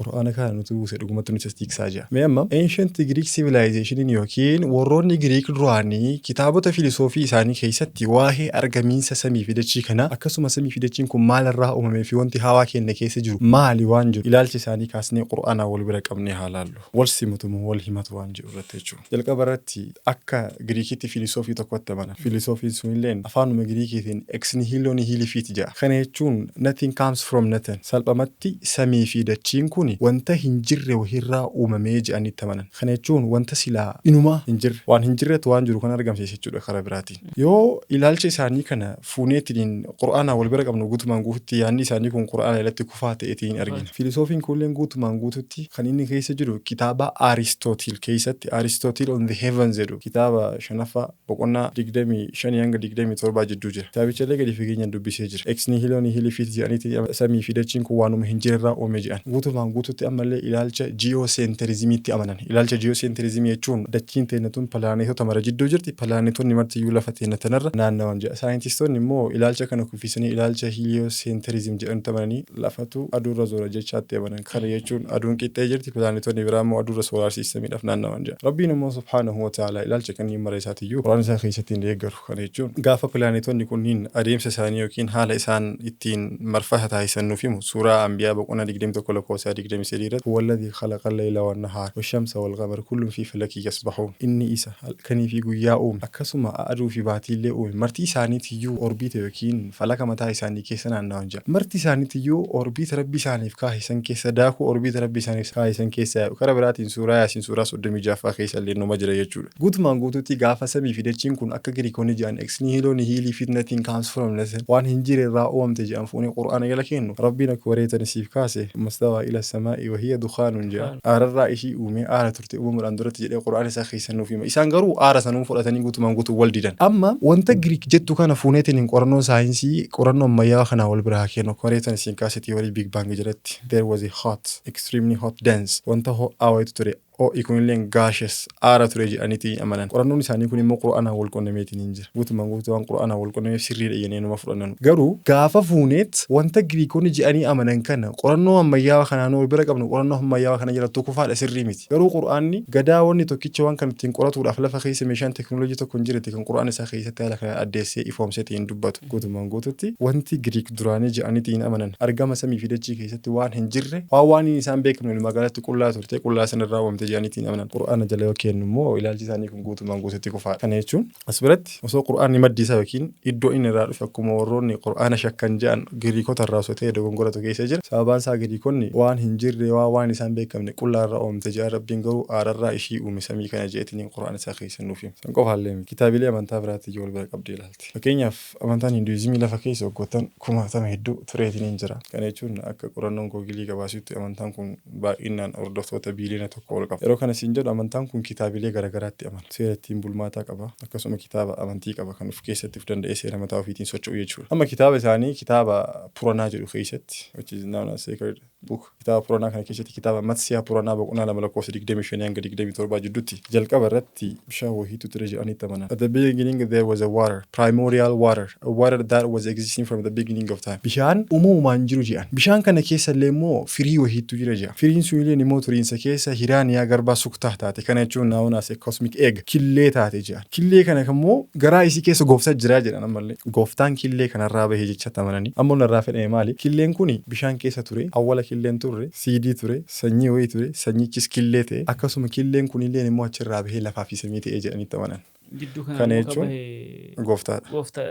Qur'aana kana nuti buuse, dhugumatti nuti tiksaa jira. Mee amma ancient Greek civilization yookiin warroonni Greek duraanii kitaabota filosoofii isaanii keessatti waa'ee argamiinsa samii fi dachii kana, akkasuma samii fi dachiin kun maalirraa uumamee fi wanti hawaa keenya keessa jiru maali waan jiru ilaalcha isaanii kaasnee Qur'aanaan wal bira qabnee haa laallu. Wal simatu moo wal himatu waan jiru irratti jechuudha. Jalqaba irratti akka Giriikitti filosoofii tokkotti amanan. Filosoofiin sunilleen afaanuma Giriikiitiin ex nihilo nihil fit jedha. Kana jechuun nothing comes from nothing. Salphamatti samii fi dachiin kun wanta hin jirre wahirraa uumamee jedhanitti amanan. Kana jechuun wanta silaa inumaa hin jirre. Waan hin jirretu waan jiru kan argamsiise jechuudha karaa biraatiin. Yoo ilaalcha isaanii kana fuuneetiin Qur'aanaan wal bira qabnu, guutumaan guututti yaadni isaanii kun Qur'aana irratti kufaa ta'eetiin argina. Filosoofiin kunilleen guutumaan guututti kan inni keessa jiru kitaaba Aristootil keessatti, Aristotle on the Heavens jedhu, kitaaba shanaffaa boqonnaa 25 hanga 27 jidduu jira. Kitaabicha illee gadi fageenyaan dubbisee jira. Ex nihilo nihili fit jedhaniiti samii fi dachiin kun waanuma hin jirerraa uume jedhan. Guutumaan guututti ammallee ilaalcha ji'ooseenterizimiitti amanan. Ilaalcha ji'ooseenterizimii jechuun dachiin teenya tun pilaaneetota mara jidduu jirti, pilaaneetonni martiyyuu lafa teenya tanarra naannawan jedha. Saayintistoonni immoo ilaalcha kana kuffisanii ilaalcha hiiliyooseentirizim jedhamutti amananii lafatu aduurra zoora jechaatti amanan. Kana jechuun aduun qixxee jirti, pilaaneetonni biraa immoo aduurra soolaar siistamiidhaaf naannawan jedha. Rabbiin immoo subhaanahu wa ta'ala ilaalcha kanneen mara isaatiyyuu Qur'aana isaa keessatti hin deeggaru. Kana jechuun gaafa pilaaneetonni kunniin adeemsa isaanii yookiin haala isaan ittiin marfata taasisan nuuf himu suuraa Anbiyaa boqonnaa 21 lakkoofsa 23 irratti huwa alladhii khalaqa al-layla wan-nahaar wash-shamsa wal-qamar kullun fii falakin yasbahuun inni isa halkanii fi guyyaa uume akkasuma aduu fi baatiillee uume marti isaaniitiyyuu orbiita yookiin falaka mataa isaanii keessa naannawan jedha. Marti isaaniitiyyuu orbiita Rabbi isaaniif kaahe san keessa daakuu orbiita Rabbi isaaniif kaahe san keessa yaa'u. Kara biraatiin suuraa Yaasiin suuraa 36ffaa keessa illee numa jira jechuudha. Guutumaan guutuutti gaafa samii fi dachiin kun akka Giriikonni jedhan ex nihilo nihili fit nothing comes from nothing waan hin jire irraa uumamte jedhan fuunee Qur'aana jala keennu Rabbiin akkuma reetan siif kaase summa stawaa ila samaa'i wa hiya dukhaanun jedha aararraa ishii uumee aara turte uumamuudhaan duratti jedhee Qur'aana isaa keessa nuuf hima. Isaan garuu aara sanuu fudhatanii guutumaan guutuu wal didan. Amma wanta Giriik jettu kana fuuneetiin hin qorannoo saayinsii qorannoo ammayyaawaa kanaa wal bira haa kennu. Akkuma reetan isin kaase theory Big Bang jalatti there was a hot, extremely hot, dense wanta ho'aa wayitu ture. Ho'i kunilleen gaseous aara ture jedhaniiti amanan. Qorannoon isaanii kun immoo Qur'aanaan wal qunnameetiin hin jira. Guutumaan guutuu waan Qur'aanaan wal qunnameef sirriidha jennee numa fudhanna. Garuu gaafa fuuneet wanta Giriikonni jedhanii amanan kana qorannoo ammayyaawaa kanaan wal bira qabnu, qorannoo ammayyaawaa kana jalatti kufaadha, sirrii miti. Garuu Qur'aanni gadaa wanni tokkicha waan kan ittiin qoratuudhaaf lafa keessa meeshaan teekinooloojii tokko hin jirti kan Qur'aan isaa keessatti haala kana addeessee ifoomseetiin dubbatu. Guutumaan guututti wanti Giriik duraanii jedhaniitiin amanan argama samii fi dachii keessatti waan hin jirre, waan isaan beekamne, magaalatti qullaa turte, qullaa sanarraa uumamte jedhaniitiin amanan. Qur'aana jala yoo kennu immoo ilaalchi isaanii kun guutumaan guututti kufaadha. Kana jechuun as biratti osoo Qur'aanni maddi isaa yookiin iddoo inni irraa dhufe akkuma warroonni Qur'aana shakkan jedhan Giriikota irraa osoo ta'e dogongoratu keessa jira. Sababaan isaa Giriikonni waan hin jirre, waan isaan beekamne qullaa irraa uumamte jedhan, Rabbiin garuu aararraa ishii uume samii kana jedheetiin Qur'aana isaa keessa nuuf hima. San qofaallee miti. Kitaabilee amantaa biraatti iyyuu wal bira qabdee ilaalti. Fakkeenyaaf amantaan Hinduuzimii lafa keessa waggoottan kumaatama hedduu tureetiin hin jira. Kana jechuun akka qorannoon Googilii gabaasutti amantaan kun baay'inaan hordoftoota biiliyoona 1 ol qaba. Yeroo kana siin jedhu amantaan kun kitaabilee garaagaraatti amana. Seera ittiin bulmaataa qaba. Akkasuma kitaaba amantii qaba kan of keessatti of danda'ee seera mataa ofiitiin socho'u jechuudha. Amma kitaaba isaanii kitaaba Puranaa jedhu keessatti, which is known as sacred book, kitaaba Puranaa kana keessatti kitaaba Matsiyaa Puranaa boqonnaa 2 lakkoofsa 25 hanga 27 jidduutti jalqaba irratti bishaan wahiitu ture jedhanitti amanan. At the beginning there was a water, primordial water, a water that was existing from the beginning of time. Bishaan uumamumaan jiru jedhan. Bishaan kana keessa illee immoo firii wahiitu jira jedhan. Firiin sun illee immoo turiinsa keessa Hiraaniyaa garbaa suktaa taate. Kana jechuun known as a cosmic egg, killee taate jedhan. Killee kana immoo garaa isii keessa gooftaa jira jedhan ammallee. Gooftaan killee kanarraa bahee jechatti amananii. Ammoo narraa fedhame maali? Killeen kuni bishaan keessa ture. Awwala killeen turre, seedii ture, sanyii wayii ture, sanyichis killee ta'e. Akkasuma killeen kunilleen immoo achirraa bahee lafaa fi samii ta'ee jedhanitti amanan. Jidduu kana Kana immoo kan jechuun bahe gooftaadha. Gooftaa.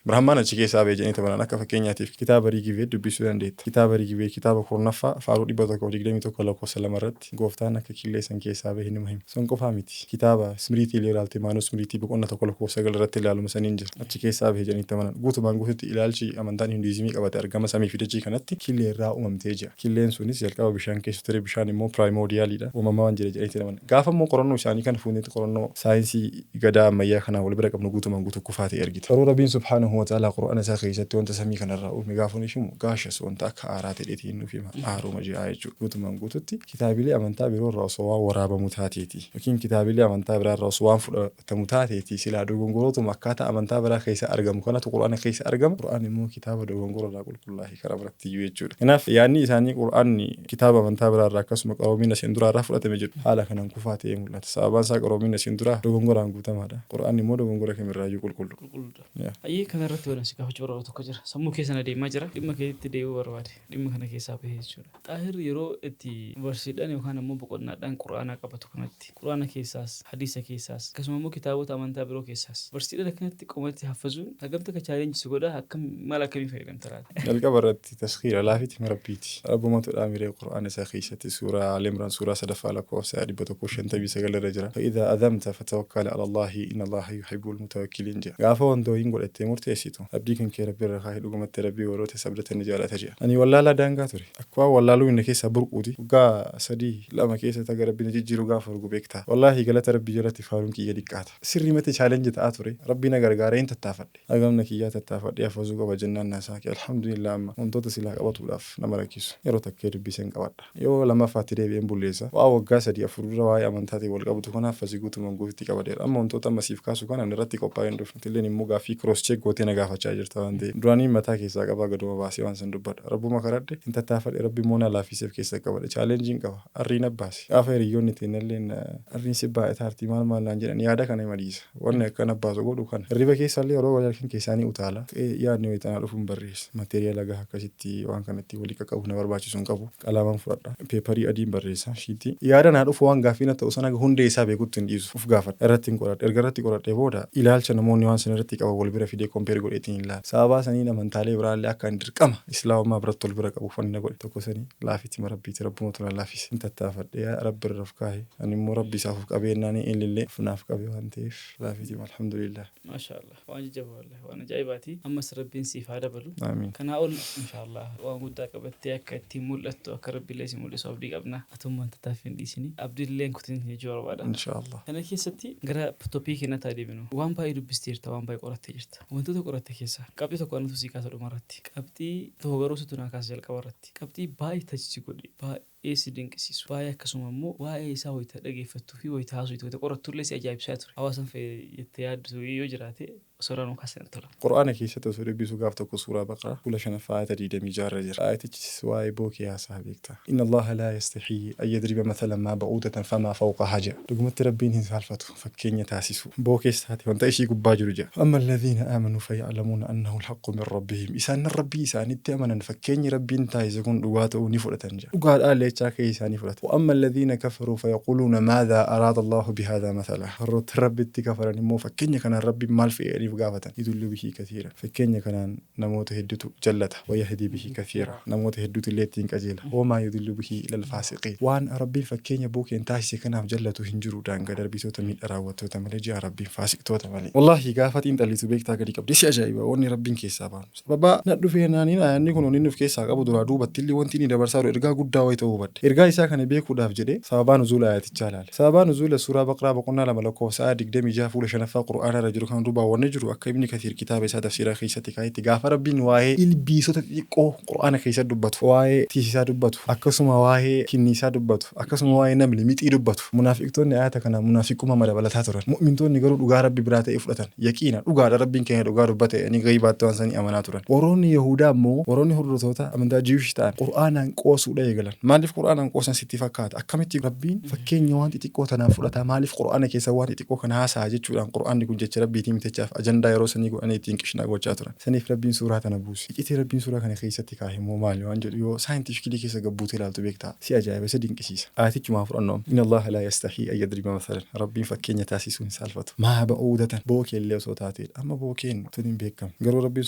Brahmaan achi keessaa bahe jedhanii amanan. Akka fakkeenyaatiif kitaaba Rigved dubbisuu dandeetta. Kitaaba Rigved kitaaba 10ffaa faaruu 121 lakkoofsa 2 irratti gooftaan akka killee san keessaa bahe nima hima. Sun qofaa miti. Kitaaba Smiriitii illee ilaalte Maanuu Smiriitii boqonnaa 1 lakkoofsa 9 irratti ilaaluma saniin jira. Achi keessaa bahe jedhanii amanan. Guutumaan guututti ilaalchi amantaan Hinduizimii qabate argama samii fi dachii kanatti killee irraa uumamtee jira. Killeen sunis jalqaba bishaan keessa ture, bishaan immoo primordialiidha. Uumamaan jira jedhanii amanan. Gaafa immoo qorannoo isaanii kana fuunetti qorannoo saayinsii gadaa ammayyaa kanaan wal bira qabnu guutumaan guutuu kufaa ta'e argita. Garuu Rabbiin subhaanahu wa ta'ala Qur'aana isaa keessatti wanta samii kanarraa uume gaafa nuuf himu gaseous wanta akka aaraa ta'eetiin nuuf hima. Aaruma ji'a jechuudha. Guutumaan guututti kitaabilee amantaa biroo irraa osoo waan waraabamu taateeti yookiin kitaabilee amantaa biraa irraa osoo waan fudhatamu taateeti silaa dogongorootuma akkaataa amantaa biraa keessa argamu kanatu Qur'aana keessa argama. Qur'aan immoo kitaaba dogongora irraa qulqullaa'e karaa biratti iyyuu jechuudha. Kanaaf yaadni isaanii Qur'aanni kitaaba amantaa biraa irraa akkasuma qaroomina isheen duraa irraa fudhatame jedhu haala kanaan kufaa ta'ee mul'ata. Sababaan isaa qaroomina isheen duraa dogongoraan guutamaadha. Qur'aanni immoo dogongora kamirraayyuu qulqullu. Qulqulluudha. Ayyee, kanarratti waan si gaafachuu barbaadu tokko jira. Sammuu keessa na deemaa jira. Dhimma keetti deebi'uu barbaade. Dhimma kana keessaa bahee jechuudha. Xaahir yeroo itti barsiidhaan yookaan ammoo boqonnaadhaan Qur'aanaa qabatu kanatti Qur'aana keessaas, hadiisa keessaas, akkasuma immoo kitaabota amantaa biroo keessaas barsiidhaan akkanatti qomatti haffazuun hagam takka challenge si godha? Akkam, maal akkamii fayyadamta laata? Jalqaba irratti taskhiira laafiti Rabbiiti. Rabbumatu dhaamiree Qur'aana isaa keessatti suuraa Al Imraan suuraa sadaffaa lakkoofsa 159 irra jira. فإذا عزمت فتوكل. ala Allaahi inna Allaaha yuhibbul mutawakkiliin je'a. Gaafa wanta wayiin godhattee murteessitu abdii kan kee Rabbi irra kaahi dhugumatti Rabbi warroota isa abdatan ni jaalata je'a. Ani wallaalaa daangaa ture. Akka waan wallaaluu na keessaa burquuti waggaa 3, 2 keessatti haga Rabbi na jijjiiru gaafa argu beektaa. Wallaahi galata Rabbii jalatti faaruun kiyya diqqaata. Sirriimatti challenge ta'aa ture. Rabbi na gargaaree hin tattaafadhe. Haga humna kiyyaa tattaafadhee hafazuu qaba jennaan naa saaqe. Alhamdulillah amma wantoota silaa qabatuudhaaf nama rakkisu yeroo takkee dubbiseen qabadha. Yoo lammaffaatti deebi'een bulleessa. Waan waggaa 3, 4 dura waa'ee amantaatiin wal qabatu kana haffazi guutumaan guututti qabadheera. Amma wantoota amma siif kaasu kana ani irratti qophaa'ee hin dhufne. Atilleen immoo gaaffii cross check gootee na gaafachaa jirta waan ta'eef. Duraaniin mataa keessaa qabaa gaduma baasee waan san dubbadha. Rabbuma kadhadhe hin tattaafadhe Rabbi immoo naa laaffisee of keessaa qabadhe. Challenge qaba. Arriin abbaase. Gaafa hiriyyoonni teennalleen arriin si baay'ataarti maal maal naan jedhan yaada kana ima dhiisa. Wanni akka na baasu godhu kana. Hirriba keessallee yeroo wal halkan keessaa ni utaala. Yaadni wayita naa dhufu hin barreessa. Materiala gaha akkasitti waan kana ittiin walii qaqqabuuf na barbaachisu hin qabu. Qalaman fudhadha. Peeparii adiin barreessa. Shiitii. Yaada naa dhufu waan gaaffii natti ta'u sana haga hundee isaa beekutti hin dhiisu. Of gaafadha. Irratti hin qoradha. Erga irratti qoradhee booda ilaalcha namoonni waan sana irratti qaban wal bira fidee compare godheetiin ilaala. Sababaa saniin amantaalee biraallee akka ani dirqama Islaamummaa biratti wal bira qabuuf wanni na godhe tokko sani. Laafitima Rabbiiti. Rabbumatu na laafise. Hin tattaafadhe. Yaa Rabbi irra of kaahi. Ani immoo Rabbi isaaf of qabeennaani innillee of naaf qabe waan ta'eef laafitima Alhamdulillah. Maasha Allah waan jajjaba wallahi waan ajaa'ibaati ammas rabbiin siif haa dabalu Aamiin. Kanaa ol insha Allah waan guddaa qabattee akka ittiin mul'attu akka rabbillee si mul'isu abdii qabna atummaan tattaaffii hin dhiisini abdiillee hin kutin jechuu barbaada. Insha Allah. Kana keessatti gara topic keenyatti haa deebinu waan baay'ee dubbisteerta waan baay'ee qorattee jirta wantoota qoratte keessaa qabxii tokko anatu sii kaasa dhumarratti qabxii tokko garuu situ naa kaasa jalqabarratti qabxii baay'ee touch si godhe baay'ee si dinqisiisu, baay'ee akkasuma immoo waa'ee isaa wayita dhageeffattuu fi wayita haasoftu, wayita qorattu illee si ajaa'ibsaa ture. Hawaasan fayyada jettee yaaddu yoo jiraate osoo irraa nuu kaastee natti tola. Qur'aana keessatti osoo dubbisu gaaf tokko suuraa Baqraa fuula 5ffaa aayata 26 irra jira. Aayatichis waa'ee bookee haasaha beekta. Inna Allaaha laa yastahyii an yadriba mathalan maa ba'uudatan famaa fawqahaa jedha. Dhugumatti Rabbiin hin saalfatu fakkeenya taasisuu. Bookees taate wanta ishii gubbaa jiru jedha. Fa'amma alladhiina aamanuu faya'lamuuna annahu alhaqqu min Rabbihim. Isaannan Rabbii isaaniitti amanan fakkeenyi Rabbiin taasise kun dhugaa ta'uu ni fudhatan jedha. Dhugaadhaa leechaa ka'ee isaanii fudhata. Wa'amma alladhiina kafaruu fayaquuluuna maadhaa araada Allaahu bihaadhaa mathalaa. Warroottan Rabbitti kafaran immoo fakkeenya kanaan Rabbiin maal fe'e jedhanii of gaafatan. Yudillu bihii kathiiran. Fakkeenya kanaan namoota heddutu jallata. Wayahdii bihii kathiiraa. Namoota hedduutu illee ittiin qajeela. Wamaa yudillu bihii illal faasiqiin. Waan Rabbiin fakkeenya bookeen taasise kanaaf jallatu hin jiru daangaa darbitoota miidha raawwattoota malee je'a Rabbiin faasiqtoota malee. Wallaahi gaafa xiinxallitu beektaa gadi qabdee si ajaa'iba wanni Rabbiin keessaa baanu. Sababa na dhufee naaniin aayanni kun wanni inni of keessaa qabu duraa duubattillee wanti inni dabarsaa jiru ergaa guddaa wayi ta'uu hubadhe. Ergaa isaa kana beekuudhaaf jedhee sababaa nuzuula aayatichaa laale. Sababaa nuzuula Suuraa Baqraa boqonnaa 2 lakkoofsa aaya 26 fuula 5ffaa Qur'aanaa irra jiru kana duubaan wanni jiru akka Ibni Kathiir kitaaba isaa tafsiiraa keessatti kaayetti gaafa Rabbiin waa'ee ilbiisota xixiqqoo Qur'aana keessatti dubbatu, waa'ee tiisisaa dubbatu, akkasuma waa'ee kinniisaa dubbatu, akkasuma waa'ee namli, mixii dubbatu. Munaafiqtoonni aayata kanaan munaafiqummaa madabalataa turan. Mu'mintoonni garuu dhugaa Rabbi biraa ta'e fudhatan. Yaqiina, dhugaadha Rabbiin keenya dhugaa dubbate jedhanii ghaybaatti waan sanii amanaa turan. Warroonni Yahuudaa immoo warroonni hordoftoota amantaa Jewish ta'an Qur'aanaan qoosuudha eegalan. Maaliif Qur'aanaan qoosan sitti fakkaata? Akkamitti Rabbiin fakkeenya waan xixiqqoo tanaan fudhataa? Maaliif Qur'aana keessa waan xixiqqoo kana haasa'a jechuudhaan Qur'aanni kun jecha Rabbiitii miti jechaaf ajandaa yeroo sanii godhanii ittiin qishnaa gochaa turan. Saniif Rabbiin suuraa tana buuse. Iccitii Rabbiin suuraa kana keessatti kaahe immoo maali waan jedhu yoo scientifically keessa gad buutee ilaaltu beektaa? Si ajaa'iba, si dinqisiisa. Aayatichuma haa fudhannu amma. Inna Allaaha laa yastahyii an yadriba mathalan. Rabbiin fakkeenya taasisuu hin saalfatu. Maa ba'uudatan. Bookee illee osoo taateedha. Amma bookeen tun hin beekkamne. Garuu Rabbiin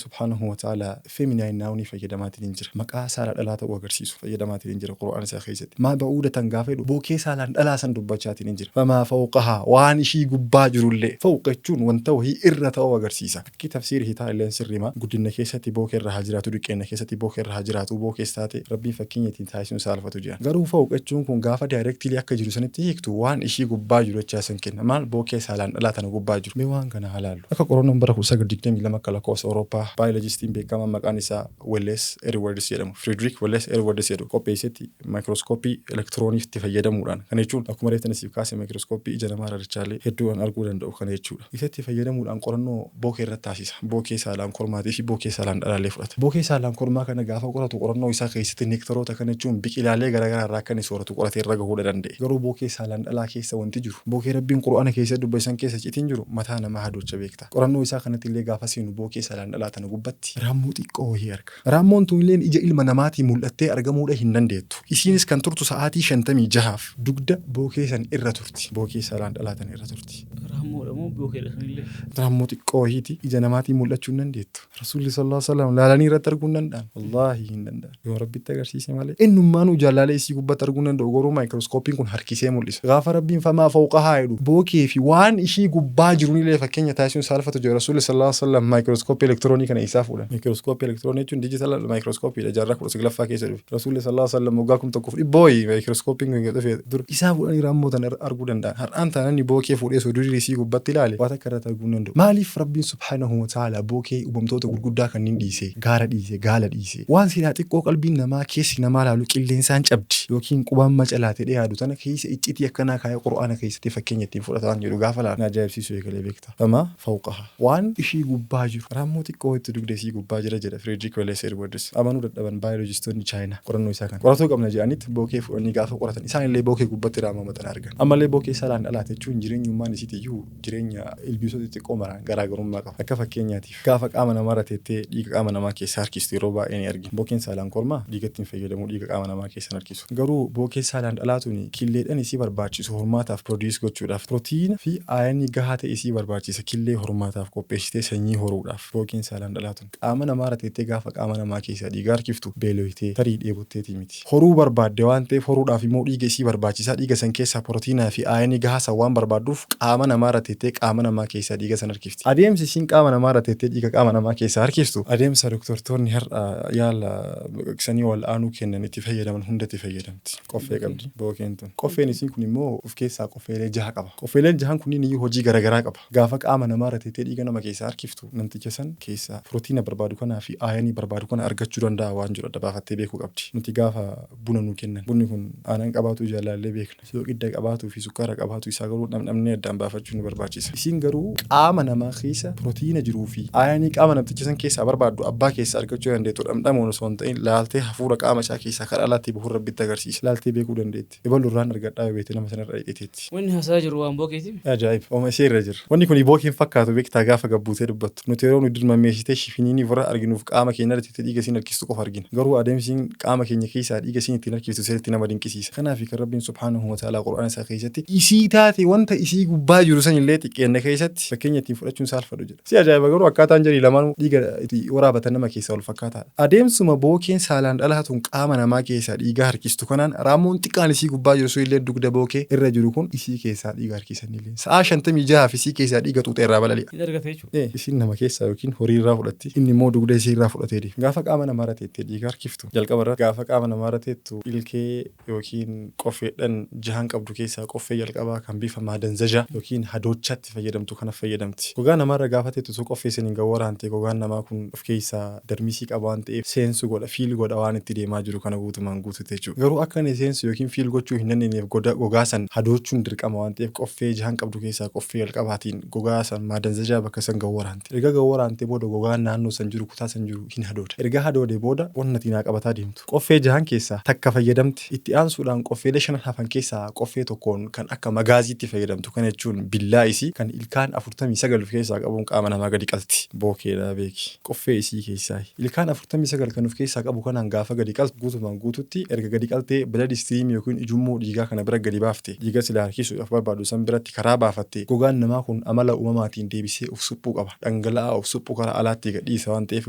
subhaanahu wa ta'aalaa feminine noun fayyadamaatiin hin jira. Maqaa saala dhalaa ta'uu agarsiisu fayyadamaatiin hin jira Qur'aana isaa keessatti. Maa ba'uudatan gaafa jedhu bookee saalaan dhalaa san dubbachaatiin hin jira. Famaa fawqahaa waan ishii gubbaa jirullee. Fawqa jechuun wanta wahii irra ta'uu agarsiisa. Akki tafsiiri hitaa illeen sirrima. Guddinna keessatti bookee irra haa jiraatu diqqeenna keessatti bookee irra haa jiraatuu bookees taate Rabbiin fakkeenya ittiin taasisuu hin saalfatu je'an. Garuu fawq jechuun kun gaafa directly akka jiru sanitti hiiktu waan ishii gubbaa jiru jechaa san kenna. Maal bookee saalaan dhalaa tana gubbaa jiru. Mee waan kana haa laallu. Akka qorannoon bara 1922 akka lakkoofsa Awurooppaa baayolojistiin beekamaan maqaan isaa Welles Edwards jedhamu Frederick Welles Edwards jedhu qopheessetti maayikirooskooppii elektirooniitti fayyadamuudhaan kana jechuun akkuma reeftan siif kaase maayikirooskooppii ija namaa rarrachaalee hedduudhaan arguu danda'u kana jechuudha. Isatti fayyadamuudhaan qorannoo bookee irratti taasisa. Bookee saalaan kormaatii fi bookee saalaan dhalaallee fudhata. Bookee saalaan kormaa kana gaafa qoratu qorannoo isaa keessatti neektaroota kana jechuun biqilaalee garaagaraa irraa akka inni sooratu qoratee irra gahuudha danda'e. Garuu bookee saalaan dhalaa keessa wanti jiru bookee Rabbiin Qur'aana keessatti dubbate san keessa iccitiin jiru mataa namaa hadoocha beekta. Qorannoo isaa kanatti illee gaafa seenu bookee saalaan dhalaa tana gubbatti raammoo xiqqoo wahii arga. Raammoon tunilleen ija ilma namaatiin mul'attee argamuudha hin dandeettu. Isiin. Isiinis kan turtu sa'aatii 56f dugda bookee san irra turti. Bookee saalaan dhalaatan irra turti. Raammoodha moo bookeedha sunillee? Raammoo xiqqoo wayiiti, ija namaatiin mul'achuu hin dandeettu. Rasuulli sallallaahu aleyhi wa sallam laalanii irratti arguu hin danda'an. Wallaahi hin danda'an. Yoo Rabbitti agarsiise malee. Innummaanuu ijaan laalee isii gubbatti arguu hin danda'u, garuu maayikirooskooppiin kun harkisee mul'isa. Gaafa Rabbiin famaa fawqahaa jedhu bookee fi waan ishii gubbaa jirunillee fakkeenya taasisuun saalfatu jedhu Rasuulli sallallaahu aleyhi wa sallam maayikirooskooppii elektiroonii kana eessaa fuudhan? Maayikirooskooppii elektiroonii jechuun digital maayikirooskooppiidha, jaarraa 19ffaa keessa dhufe. Rasuulli sallallaahu aleyhi wa sallam waggaa 1500 wayii maayikirooskooppiin kun dhufe dur. Isaa fuudhanii raammoo tana irra arguu danda'an. Har'aan tana namni bookee fuudhee osoo durii isii gubbatti ilaale waa takka irratti arguu hin danda'u. Maaliif Rabbiin subhaanahu wa ta'aalaa bookee uumamtoota gurguddaa kanniin dhiisee, gaara dhiise, gaala dhiise? Waan silaa xiqqoo qalbiin namaa, keessi namaa laalu qilleensaan cabdi yookiin qubaan macalaate jedhee yaadu tana keessa iccitii akkanaa kaayee Qur'aana keessatti fakkeenya ittiin fudhata waan jedhu gaafa laalu na ajaa'ibsiisuu eegale beektaa. Famaa fawqahaa. Waan ishii gubbaa jiru. Raammoo xiqqoo wayiitu dugda isii gubbaa jira jedha Frederick Wallace Edwards. Amanuu dadhaban baayoloojistoonni Chaayinaa qorannoo isaa kana. Qoratuu qabna jedhaniit bookee fudhanii gaafa qoratan isaanillee bookee gubbatti raammoo maxana argan. Ammallee bookee saalaan dhalaate jechuun jireenyummaan isiitiyyuu jireenya ilbiisota xixiqqoo maraan garaagarummaa qaba. Akka fakkeenyaatiif gaafa qaama namaarra teettee dhiiga qaama namaa keessaa harkistu yeroo baay'ee ni argina. Bookeen saalaan kormaa dhiigatti hin fayyadamu, dhiiga qaama namaa keessa hin harkisu. Garuu bookee saalaan dhalaa tuni killeedhan isii barbaachisu hormaataaf produce gochuudhaaf pirootiina fi ayanii gahaa ta'e isii barbaachisa killee hormaataaf qopheessitee sanyii horuudhaaf. Bookeen saalaan dhalaa tun qaama namaarra teettee gaafa qaama namaa keessaa dhiiga harkiftu beeloytee, tarii dheebotteetii miti. Horuu barbaadde waan ta'eef horuudhaaf immoo dhiiga isii barbaachisa. Dhiiga san keessaa pirootiinaa fi ayanii gahaa san waan barbaadduuf qaama namaarra teettee qaama namaa keessaa dhiiga san harkifti. Adeemsi isiin qaama namaarra teettee dhiiga qaama namaa keessaa harkiftu adeemsa doktortoonni har'a yaala baqaqsanii wal'aanuu kennan itti fayyadaman hundatti fayyadamti. Qoffee qabdi bookeen tun. Qoffeen isiin kun immoo of keessaa qoffeelee jaha qaba. Qoffeeleen jahan kunniin iyyuu hojii garagaraa qaba. Gaafa qaama namaarra teettee dhiiga nama keessaa harkiftu namticha san keessaa pirootiina barbaadu kanaa fi aayanii barbaadu kana argachuu danda'a waan jedhu adda baafattee beekuu qabdi. Nuti gaafa buna nuu kennan bunni kun aanan qabaatuu ijaan laallee beekna. Soogidda qabaatuu fi sukkaara qabaatuu isaa garuu dhamdhamnee addaan baafachuu nu barbaachisa. Isiin garuu qaama namaa keessa pirootiina jiruu fi aayanii qaama namticha san keessaa barbaaddu abbaa keessaa argachuu dandeettu dhamdhamuun osoo hin ta'in laaltee hafuura qaama isaa keessaa karaa alaatti bahuun Rabbitti agarsiisa. Laaltee beekuu dandeetti. Ebalu irraan argadhaa yoo beekte nama sanarra dhayxeteetti. Wanni haasa'aa jiru waan bookeeti. Ajaa'ib! Oma ishee irra jira. Wanni kuni bookee hin fakkaatu beektaa gaafa gad buutee dubbattu. Nuti yeroo nu dirmammeessitee shifiniinii ofirraa arginuuf qaama keenya irra teettee dhiiga isiin harkistu qofa argina. Garuu adeemsi isiin qaama keenya keessaa dhiiga isiin ittiin harkiftu sirriitti nama dinqisiisa. Kanaafi kan Rabbiin subhaanahu wa ta'aalaa Qur'aana isaa keessatti isii taate wanta isii gubbaa jiru sanillee xiqqeenna keessatti fakkeenya ittiin fudhachuun saalfadhu jedha. Si ajaa'iba garuu akkaataan jarii lamaanuu dhiiga itti waraabatan nama keessaa wal fakkaataadha. Adeemsuma bookeen saalaan dhalaa tun qaama namaa keessaa dhiiga harkistu kanaan raammoon xiqqaan isii gubbaa jiru sunillee dugda bookee irra jiru kun isii keessaa dhiiga harkisanillee sa'aa 56f isii keessaa dhiiga xuuxee irraa balali'a. Hin argata jechuudha. Ee, isiin nama keessaa yookiin horii irraa fudhatti, inni immoo dugda isii irraa fudhatee deema. Gaafa qaama namaarra teettee dhiiga harkiftu, jalqaba irratti gaafa qaama namaarra teettu ilkee yookiin qoffeedhan jahan qabdu keessaa qoffee jalqabaa kan bifa maadanzajaa yookiin hadoochaatti fayyadamtu kana fayyadamti. Gogaa namaarra gaafa teettu osoo qoffee saniin gad waraante gogaan namaa kun of keessaa darmisii qaba waan ta'eef seensu godha, feel godha waan itti deemaa jiru kana guutumaan guututti jechuudha. Garuu akka inni seensu yookiin feel gochuu hin dandeenyeef goda gogaa san hadoochuun dirqama waan ta'eef qoffee jahan qabdu keessaa qoffee jalqabaatiin gogaa san maadanzajaa bakka san gad waraanti. Erga gad waraante booda gogaan naannoo san jiru kutaa san jiru hin hadooda. Erga hadoodee booda onnati naa qabataa deemtu. Qoffee jahan keessaa takka fayyadamte. Itti aansuudhaan qoffeelee shanan hafan keessaa qoffee tokkoon kan akka magaaziitti fayyadamtu. Kana jechuun billaa isii kan ilkaan 49 of keessaa qabuun qaama namaa gadi qalti. Bookeedha beeki. Qoffee isii keessaayi. Ilkaan 49 kan of keessaa qabu kanaan gaafa gadi qaltu guutumaan guututti erga gadi qaltee blood stream yookiin ujummoo dhiigaa kana bira gadi baafte dhiiga silaa harkisuudhaaf barbaaddu san biratti karaa baafatte gogaan namaa kun amala uumamaatiin deebisee of suphuu qaba. Dhangala'aa of suphu karaa alaatti gad dhiisa waan ta'eef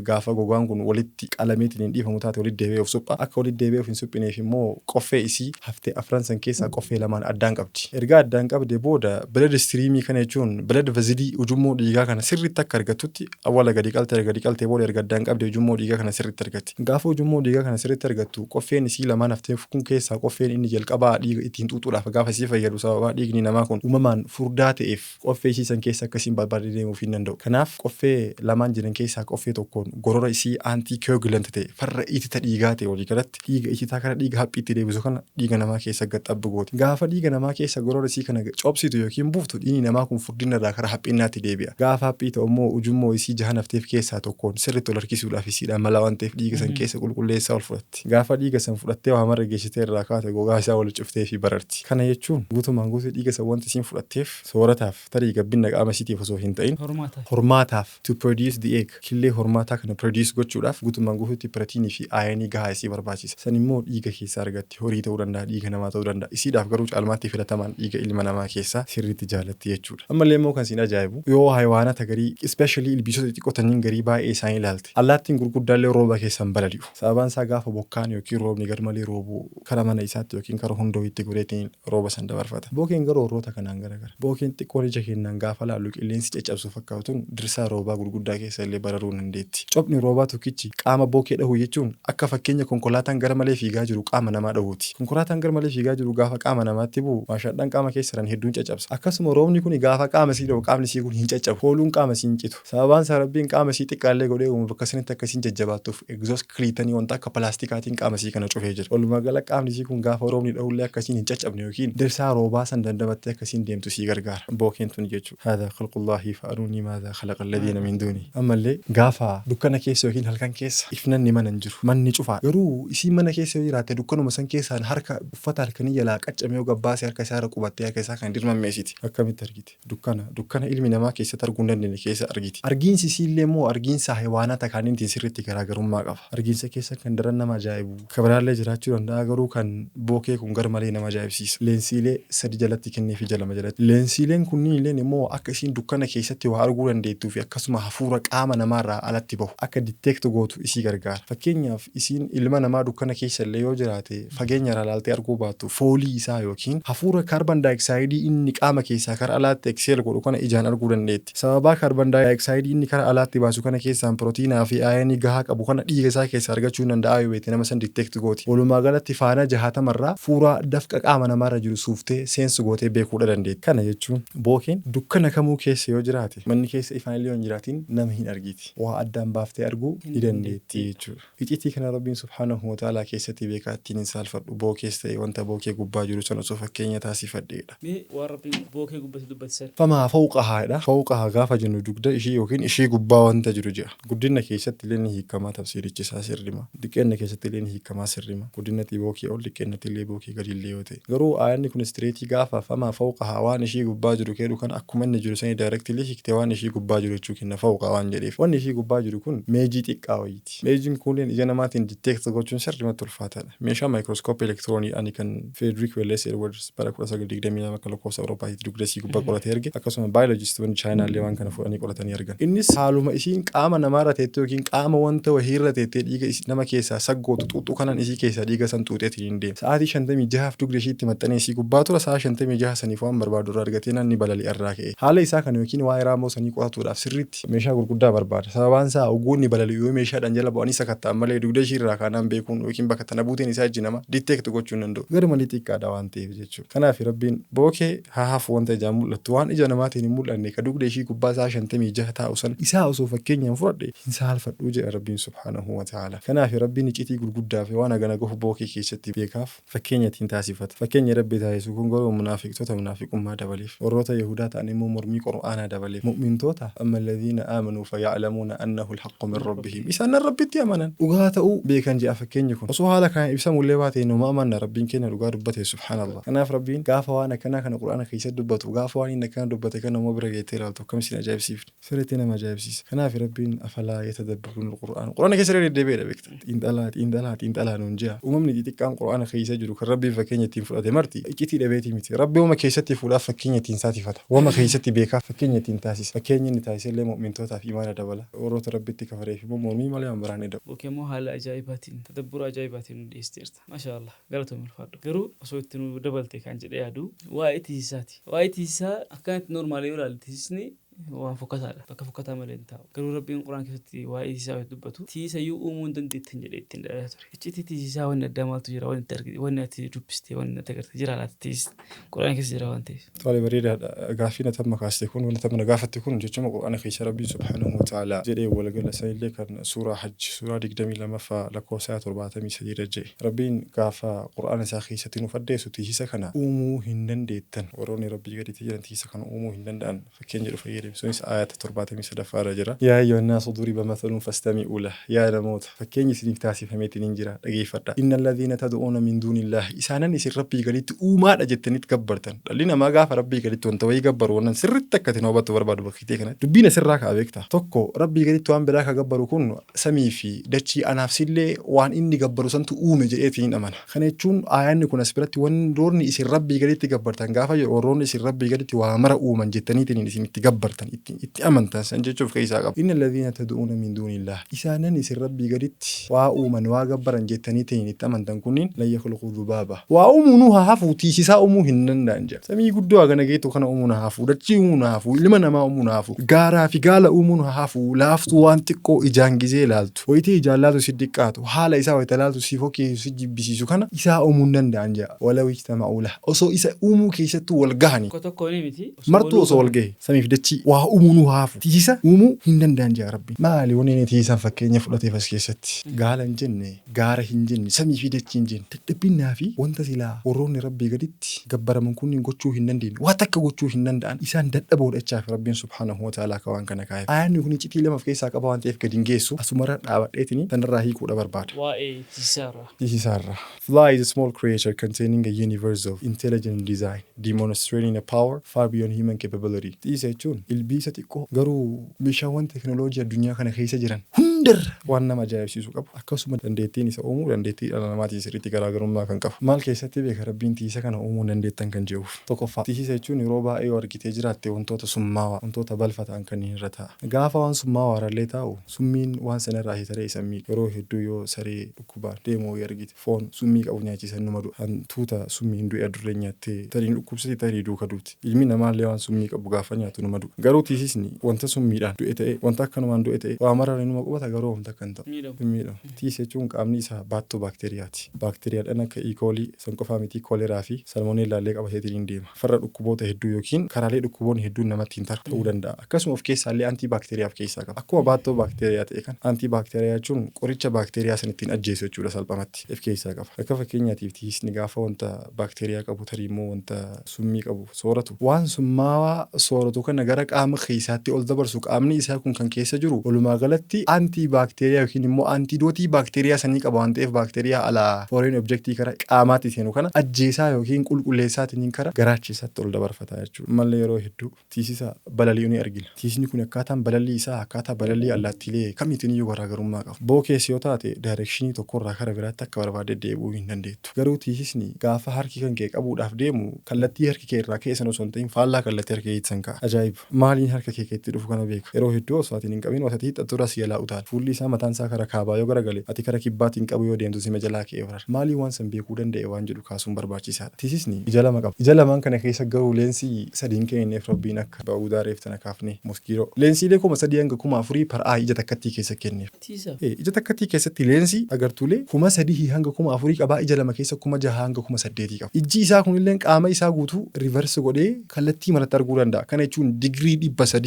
gaafa gogaan kun walitti qalameetiin hin dhiifamu taate walitti deebi'ee of supha. Akka walitti deebi'ee of hin suphineef immoo qoffee isii haftee afran san keessaa qoffee lamaan addaan qabdi. Erga addaan qabde booda blood stream kana jechuun blood vessel ujummoo dhiigaa kana sirriitti akka argattutti awwala gadi qalte erga gadi qaltee booda erga addaan qabde ujummoo dhiigaa kana sirriitti argatti. Gaafa ujummoo dhiigaa kana sirriitti argattu qoffeen isii lamaan haftee kun keessaa qoffeen inni jalqabaa dhiiga ittiin xuuxuudhaaf gaafa isii fayyadu sababaa dhiigni namaa kun uumamaan furdaa ta'eef qoffee isii san keessa akka isiin barbaadde deemuuf hin danda'u. Kanaaf qoffee lamaan jiran keessaa qoffee tokkoon gorora isii anticoagulant ta'e, farra itita dhiigaa ta'e walii galatti dhiiga ititaa kara dhiiga haphiitti deebisu kana dhiiga namaa keessa gad xabbi gooti. Gaafa dhiiga namaa keessa gorora isii kana cobsitu yookiin buuftu dhiigni namaa kun furdinna irraa kara haphinnaatti deebi'a. Gaafa haphii ta'u immoo ujummoo isii jahan hafteef keessaa tokkoon sirritti ol harkisuudhaaf isiidhaan mala waan ta'eef dhiiga san keessa qulqulleessaa ol fudhatti. Gaafa dhiiga san fudhattee waa marra geessitee irraa kaate gogaa isaa wal cufteefii bararti. Kana jechuun guutumaan guutuu dhiiga san wanti isiin fudhatteef soorataaf, tarii gabbinna qaama isiitiif osoo hin ta'in, Hormaataaf. hormaataaf, to produce the egg, killee hormaataa kana produce gochuudhaaf guutumaan guutuutti piratiinii fi ayanii gahaa isii barbaachisa. San immoo dhiiga dhiiga keessaa argatti. Horii ta'uu danda'a, dhiiga namaa ta'uu danda'a. Isiidhaaf garuu caalmaatti filatamaan dhiiga ilma namaa keessaa sirriitti jaalatti jechuudha. Ammallee immoo kan siin ajaa'ibu yoo hayawaanota garii, especially ilbiisota xixiqqoo tanniin garii baay'ee isaan ilaalte. Allaattiin gurguddaallee rooba keessan balali'u. Sababaan isaa gaafa bokkaan yookiin roobni garmalee roobu kara mana isaatti yookiin kara hundooyitti godheetiin rooba san dabarfata. Bookeen garuu warroota kanaan garagara. Bookeen xiqqoon ija keenyaan gaafa laallu qilleensi caccabsu fakkaatuun dirsaa roobaa gurguddaa keessa illee bararuu dandeetti. Cophni roobaa tokkichi qaama bookee dhahu jechuun akka fakkeenya konkolaataan gara malee fiigaa jiru qaama namaa dhahuuti. Konkolaataan gara malee fiigaa jiru gaafa qaama namaatti bu'u maashaadhaan qaama keessa jiran hedduun caccabsa. Akkasuma roobni kun gaafa qaama sii dhahu qaamni sii kun hin caccabu. Fooluun qaama sii hin citu. Sababaan isaa Rabbiin qaama sii xiqqaallee godhee uume bakka sanitti akka isiin jajjabaattuuf exoskeletonii wanta akka pilaastiikaatiin qaama sii kana cufee jira. Walumaa gala qaamni sii kun gaafa roobni dhahullee akka isiin hin caccabne yookiin dirsaa roobaa san dandamattee akka isiin deemtu sii gargaara. Bookeen tun jechuudha. Haadha khalqullaahi fa'aruunii maadhaa khalaqa alladhiina min duuni. Ammallee gaafa dukkana keessa yookiin halkan keessa ifnanni mana hin jiru. Manni cufaa. Garuu isiin mana keessa yoo jiraatte dukkanuma san keessaan harka uffata halkanii jalaa qaccame yoo gabbaase harka isaa irra qubattee harka isaa kan dirmammeessiti. Akkamitti argite? Dukkana. Dukkana ilmi namaa keessatti arguu hin dandeenye keessa argiti. Argiinsi isiillee immoo argiinsa hayawaanota kaaniitiin sirriitti garaagarummaa qaba. Argiinsa keessa kan daran nama ajaa'ibu. Kan biraallee jiraachuu danda'a garuu kan bookee kun garmalee nama ajaa'ibsiisa. Leensiilee sadi jalatti kenneefi jalama jalatti. Leensiileen kunniin immoo akka isiin dukkana keessatti waa arguu dandeettuu fi akkasuma hafuura qaama namaarraa alatti bahu akka detect gootu isii gargaara. Fakkeenyaaf isiin ilma namaa dukkana keessa illee yoo jiraate fageenya irraa ilaaltee arguu baattu foolii isaa yookiin hafuura kaarban daayioksaayidii inni qaama keessaa kara alaatti exhale godhu kana ijaan arguu dandeetti. Sababaa kaarban daayioksaayidii inni kara alaatti baasu kana keessaan pirootiinaa fi ironii gahaa qabu kana dhiiga isaa keessaa argachuu hin danda'a yoo beekte nama san detect gooti. Walumaa galatti faana jahaatamarraa fuura dafqa qaama namaarra jiru suuftee sense gootee beekuudha dandeetti. Kana jechuun bookeen dukkana kamuu keessa yoo jiraate manni keessa ifaan illee yoo hin jiraatin nama hin argiti. Waa addaan baaftee arguu ni dandeetti jechuudha. Iccitii kana Rabbiin subhaanahu wa ta'aalaa keessatti beekaa ittiin hin saalfadhu bookees ta'e wanta bookee gubbaa jiru sana osoo fakkeenya taasifadheedha. Mee waan Rabbiin bookee gubbatti dubbate san. Famaa fawqahaa jedha. Fawqahaa gaafa jennu dugda ishii yookiin ishii gubbaa wanta jiru jedha. Guddina keessatti illee ni hiikamaa tafsiirichi isaa sirrima. Diqqeenna keessatti illee ni hiikamaa sirrima. Guddinatti bookee ol diqqeennatti illee bookee gadi illee yoo ta'e. Garuu aayanni kun straight gaafa famaa fawqahaa waan ishii gubbaa jiru keedhu kan akkuma inni jiru sanii directly hiiktee waan ishii gubbaa jiru jechuu kenna fawqa waan jedheef. Wanni ishii gubbaa jiru kun meejii xiqqaa wayiiti. Meejiin kunneen ija namaatiin detect gochuun sirrimatti ulfaataadha. Meeshaa maayikirooskooppii elektiroonii ani kan Frederick Wallace Edwards bara 1922 akka lakkoofsa Awuroopaatti dugda isii gubbaa qoratee arge akkasuma baayolojistoonni Chaayinaa illee waan kana fudhanii qoratanii argan. Innis haaluma isiin qaama namaarra teettee yookiin qaama wanta wahiirra teettee dhiiga nama keessaa saggootu xuuxxuu kanaan isii keessaa dhiiga san xuuxeetiin hin deema. Sa'aatii 56f dugda ishiitti maxxanee isii gubbaa tura sa'a 56 saniif waan barbaadu irraa argatee namni balali'a irraa ka'e. Haala isaa kana yookiin waa'ee raammoo sanii qoratuudhaaf sirriitti meeshaa gurguddaa barbaada. Sababaan isaa oguu inni balali'u yoo meeshaadhaan jala bu'anii sakatta'an malee dugda ishii irraa kaanaan beekuun yookiin bakka tana buuteen isaa ijji nama detect gochuu hin danda'u. Gar malee xiqqaadha waan ta'eef jechuudha. Kanaaf Rabbiin bookee haa hafu wanta ijaan mul'attu waan ija namaatiin hin mul'anne ka dugda ishii gubbaa isaa 56 taa'u san isaa osoo fakkeenyaan fudhadhe hin saalfadhuu jedha Rabbiin subhaanahu wa ta'ala. Kanaaf Rabbiin iccitii gurguddaa fi waan hagana gahu bookee keessatti beekaaf fakkeenya ittiin taasifata. Fakkeenya Rabbi taasisu kun garuu munaafiqtoota munaafiqummaa dabaleef. Warroota Yahudaa ta'an immoo mormii Qur'aanaa dabaleef. Mu'mintoota amma alladhiina aamanuu faya'lamuuna annahu alhaqqu min rabbihim. Isaan nan Rabbitti amanan. Dhugaa ta'uu beekan jedha fakkeenyi kun. Osoo haala kanaan ibsamullee baate numa amanna Rabbiin keenya dhugaa dubbate subhaanallah. Kanaaf Rabbiin gaafa waan akkanaa kana Qur'aana keessatti dubbatu gaafa waan inni akkana dubbate kana immoo bira geettee ilaaltu akkam isin ajaa'ibsiifne. Sirriitti nama ajaa'ibsiisa. Kanaaf Rabbiin afalaa yatadabbaruun Qur'aan. Qur'aana keessa irra deddeebi'eedha beekta. Xiinxalaa xiinxalaa xiinxalaa nuun ji'a. Uumamni xixiqqaan Qur'aana keessa jiru kan Rabbiin fakkeenya ittiin fudhate marti iccitii dhabeetii miti. Rabbi wama keessatti fuudhaaf fakkeenya ittiin saatifata. Wama keessatti beekaaf fakkeenya ittiin taasisa. Fakkeenyi inni taasise illee mu'mintootaaf imaana dabala. Warroota Rabbitti kafareef immoo mormii malee waan biraan ni Bookee immoo haala ajaa'ibaatiin tadabbura ajaa'ibaatiin nu dhiyeessiteerta. Maashaa Allah galatoomi ulfaadhu. Garuu osoo itti nu dabalte kan jedhee yaadu waa'ee tisiisaati. Waa'ee tisiisaa akkanatti normaalii yoo ilaalle tisiisni waan fokkataadha. Bakka fokkataa malee hin taa'u. Garuu Rabbiin Qur'aan keessatti waa'ee tisiisaa yoo dubbatu tisiisa iyyuu uumuu hin dandeettan jedhee ittiin dhadhaa ture. Iccitii tisiisaa wanni addaa maaltu jira wanni itti argite wanni ati dubbiste wanni ati agarte jira laata tisiisni Qur'aan keessa jira waan ta'eef. Tole bareedaadha. Gaaffii na tamma kaaste kun wanta tamma na gaafatte kun jechuma Qur'aana keessa Rabbiin subhaanahu wa ta'ala jedhee walgala sanillee kan suuraa Hajj suuraa 22ffaa lakkoofsa 73 irra jedhe. Rabbiin gaafa Qur'aana isaa keessatti nuuf addeessu tiisisa kana uumuu hin dandeettan. Warroonni Rabbii gaditti jiran tiisisa kana uumuu hin danda'an fakkeenya jedhu fayyadame. deema. Sunis aayata 73ffaa irra jira. Yaa ayyuhannaasu duriba mathalun fastami'uu lah. Yaa namoota, fakkeenyi isiniif taasifameetiin hin jira, dhageeffadhaa. Innalladhiina tad'uuna min duunillaahi, isaanan isin Rabbii gaditti uumaadha jettaniit gabbartan. Dhalli namaa gaafa Rabbii gaditti wanta wayii gabbaru wannan sirritti akka ati na hubattu barbaadu bakkitee kanatti. Dubbiin asirraa ka'a beektaa. Tokko, Rabbii gaditti waan biraa ka gabbaru kun samii fi dachii anaaf sillee waan inni gabbaru santu uume jedheetiin hin amana. Kana jechuun aayanni kun as biratti wanroonni isin Rabbii gaditti gabbartan gaafa jedhu warroonni isin Rabbii gaditti waa mara uuman jettaniitiniin isin itti gabbartan, itti itti amantan san jechuu of keessaa qaba. Inna alladhiina tad'uuna min duunillaah isaanan isin Rabbii gaditti waa uuman, waa gabbaran jettaniitiniin itti amantan kunniin lan yakhluquu dhubaaba waa uumuunuu haa hafuu tiisisaa uumuu hin danda'an jedha. Samii guddoo hagana geettu kana uumuun haa hafuu, dachii uumuun haa hafuu, ilma namaa uumuun haa hafuu, gaaraa fi gaala uumuun haa hafuu, laaftuu waan xiqqoo ijaan gizee laaltu, wayitii ijaan laaltu si diqqaatu, haala isaa wayita laaltu si fokkiisu, si jibbisiisu kana isaa uumuu hin danda'an jedha. Walaw ijtama'uu lah. Osoo isa uumuu keessattuu wal gahanii. Tokko tokkoonii miti, osoo Martuu waluu osoo wal gahan. gahe samiif dachii waa uumuunuu haa hafu, tiisisa uumuu hin danda'an jedha Rabbiin. Maali wanni inni tiisisaan fakkeenya fudhateef as keessatti? Gaala hin jenne, gaara hin jenne, samii fi dachii hin jenne. Dadhabinnaa fi wanta silaa warroonni Rabbii gaditti gabbaraman kunniin gochuu hin dandeenye, waa takka gochuu hin danda'an, isaan dadhaboodha jechaaf Rabbiin subhaanahu wa ta'aalaa akka waan kana kaa'eef. Aayanni kun iccitii lama of keessaa qaba waan ta'eef gadi hin geessu. Asumarra dhaabadheetini tanarraa hiikuudha barbaada. Waa'ee tisiisaarraa. Tisiisaarraa. Fly is a small creature containing a universe of intelligent design, demonstrating a power far beyond human capability. Tisiisa jechuun ilbiisa xiqqoo garuu meeshaawwan teeknooloojii addunyaa kana keessa jiran hundarra waan nama ajaa'ibsiisu qabu. Akkasuma dandeettiin isa uumuu dandeettii dhala namaatiin sirriitti garaagarummaa kan qabu. Maal keessatti beeka Rabbiin tisiisa kana uumuu hin dandeettan kan je'uuf? Tokkoffaa, tisiisa jechuun yeroo baay'ee yoo argitee jiraatte wantoota summaawaa, wantoota balfa ta'an kanneen irra taa'a. Gaafa waan summaawaarrallee taa'u summiin waan sanarraa hitaree isa hin miidhu. Yeroo hedduu yoo saree dhukkubaan deemu wayii argite foon summii qabu nyaachisan numa du'a. Hantuuta summiin du'e adurreen nyaattee tarii ni dhukkubsati tarii duuka duuti. Ilmi namaallee waan summii qabu gaafa nyaatu numa du'a. Garuu tiisisni wanta summiidhaan du'e ta'ee, wanta akkanumaan du'e ta'ee waa mararra numa qubata garuu wanta akka hin ta'u. Miidhamu. Hin miidhamu. Tiisa jechuun qaamni isaa baattuu baakteeriyaati. Baakteeriyaadhaan akka E. coli san qofaa miti koleraa fi salmonella illee qabateetiin deema. Farra dhukkuboota hedduu ykn karaalee dhukkuboonni hedduun namatti hin tarre ta'uu danda'a. Akkasuma of keessaa illee antii baakteeriyaa of keessaa qaba. Akkuma baattoo baakteeriyaa ta'e kana antii baakteeriyaa jechuun qoricha baakteeriyaa san ittiin ajjeesu jechuudha salphamatti of keessaa qaba. Akka fakkeenyaatiif tiisni gaafa wanta baakteeriyaa qabu tarii immoo wanta summii qabu sooratu waan summaawaa sooratu kana gara qaama keessaatti ol dabarsu qaamni isaa kun kan keessa jiru walumaa galatti antii baakteeriyaa yookiin immoo antiidootii baakteeriyaa sanii qaba waan ta'eef baakteeriyaa alaa foreign objectii kara qaamaatti seenu kana ajjeesaa yookiin qulqulleessaatiniin kara garaachisaatti ol dabarfata jechuudha. Ammallee yeroo hedduu tiisisa balali'u ni argina. Tiisni kun akkaataan balallii isaa akkaataa balallii allaattiilee kamiitiniyyuu garaagarummaa qaba. Bookees yoo taate daayirekshinii tokkorraa kara biraatti akka barbaadde deebi'uu hin dandeettu. Garuu tiisisni gaafa harki kan kee qabuudhaaf deemu kallattii harki kee irraa ka'e sana osoo hin ta'in faallaa kallattii harka keetii san ka'a. Ajaa'iba! Maaliin harka kee keetti dhufu kana beeka? Yeroo hedduu osoo ati hin qabin wanta ati hiixattu irraa si jalaa utaala. Fuulli isaa mataan isaa kara kaabaa yoo garagale ati kara kibbaatiin qabuu yoo deemtu sima jalaa ka'ee barara. Maaliin waan san beekuu danda'e waan jedhu kaasuun barbaachisaadha. Tiisisni ija lama qaba. Ija lamaan kana keessa garuu leensii sadi hin kennineef Rabbiin akka ba'uudaa reef tana kaafne mosquito. Leensiilee 3000 hanga 4000 per eye ija takkattii keessa kenneef. Tiisa. Ee, ija takkattii keessatti leensii, agartuulee, 3000 hanga 4000 qaba, ija lama keessa 6000 hanga 8000 qaba. Ijji isaa kunilleen qaama isaa guutuu reverse godhee kallattii maratti arguu danda'a. Kana jechuun digirii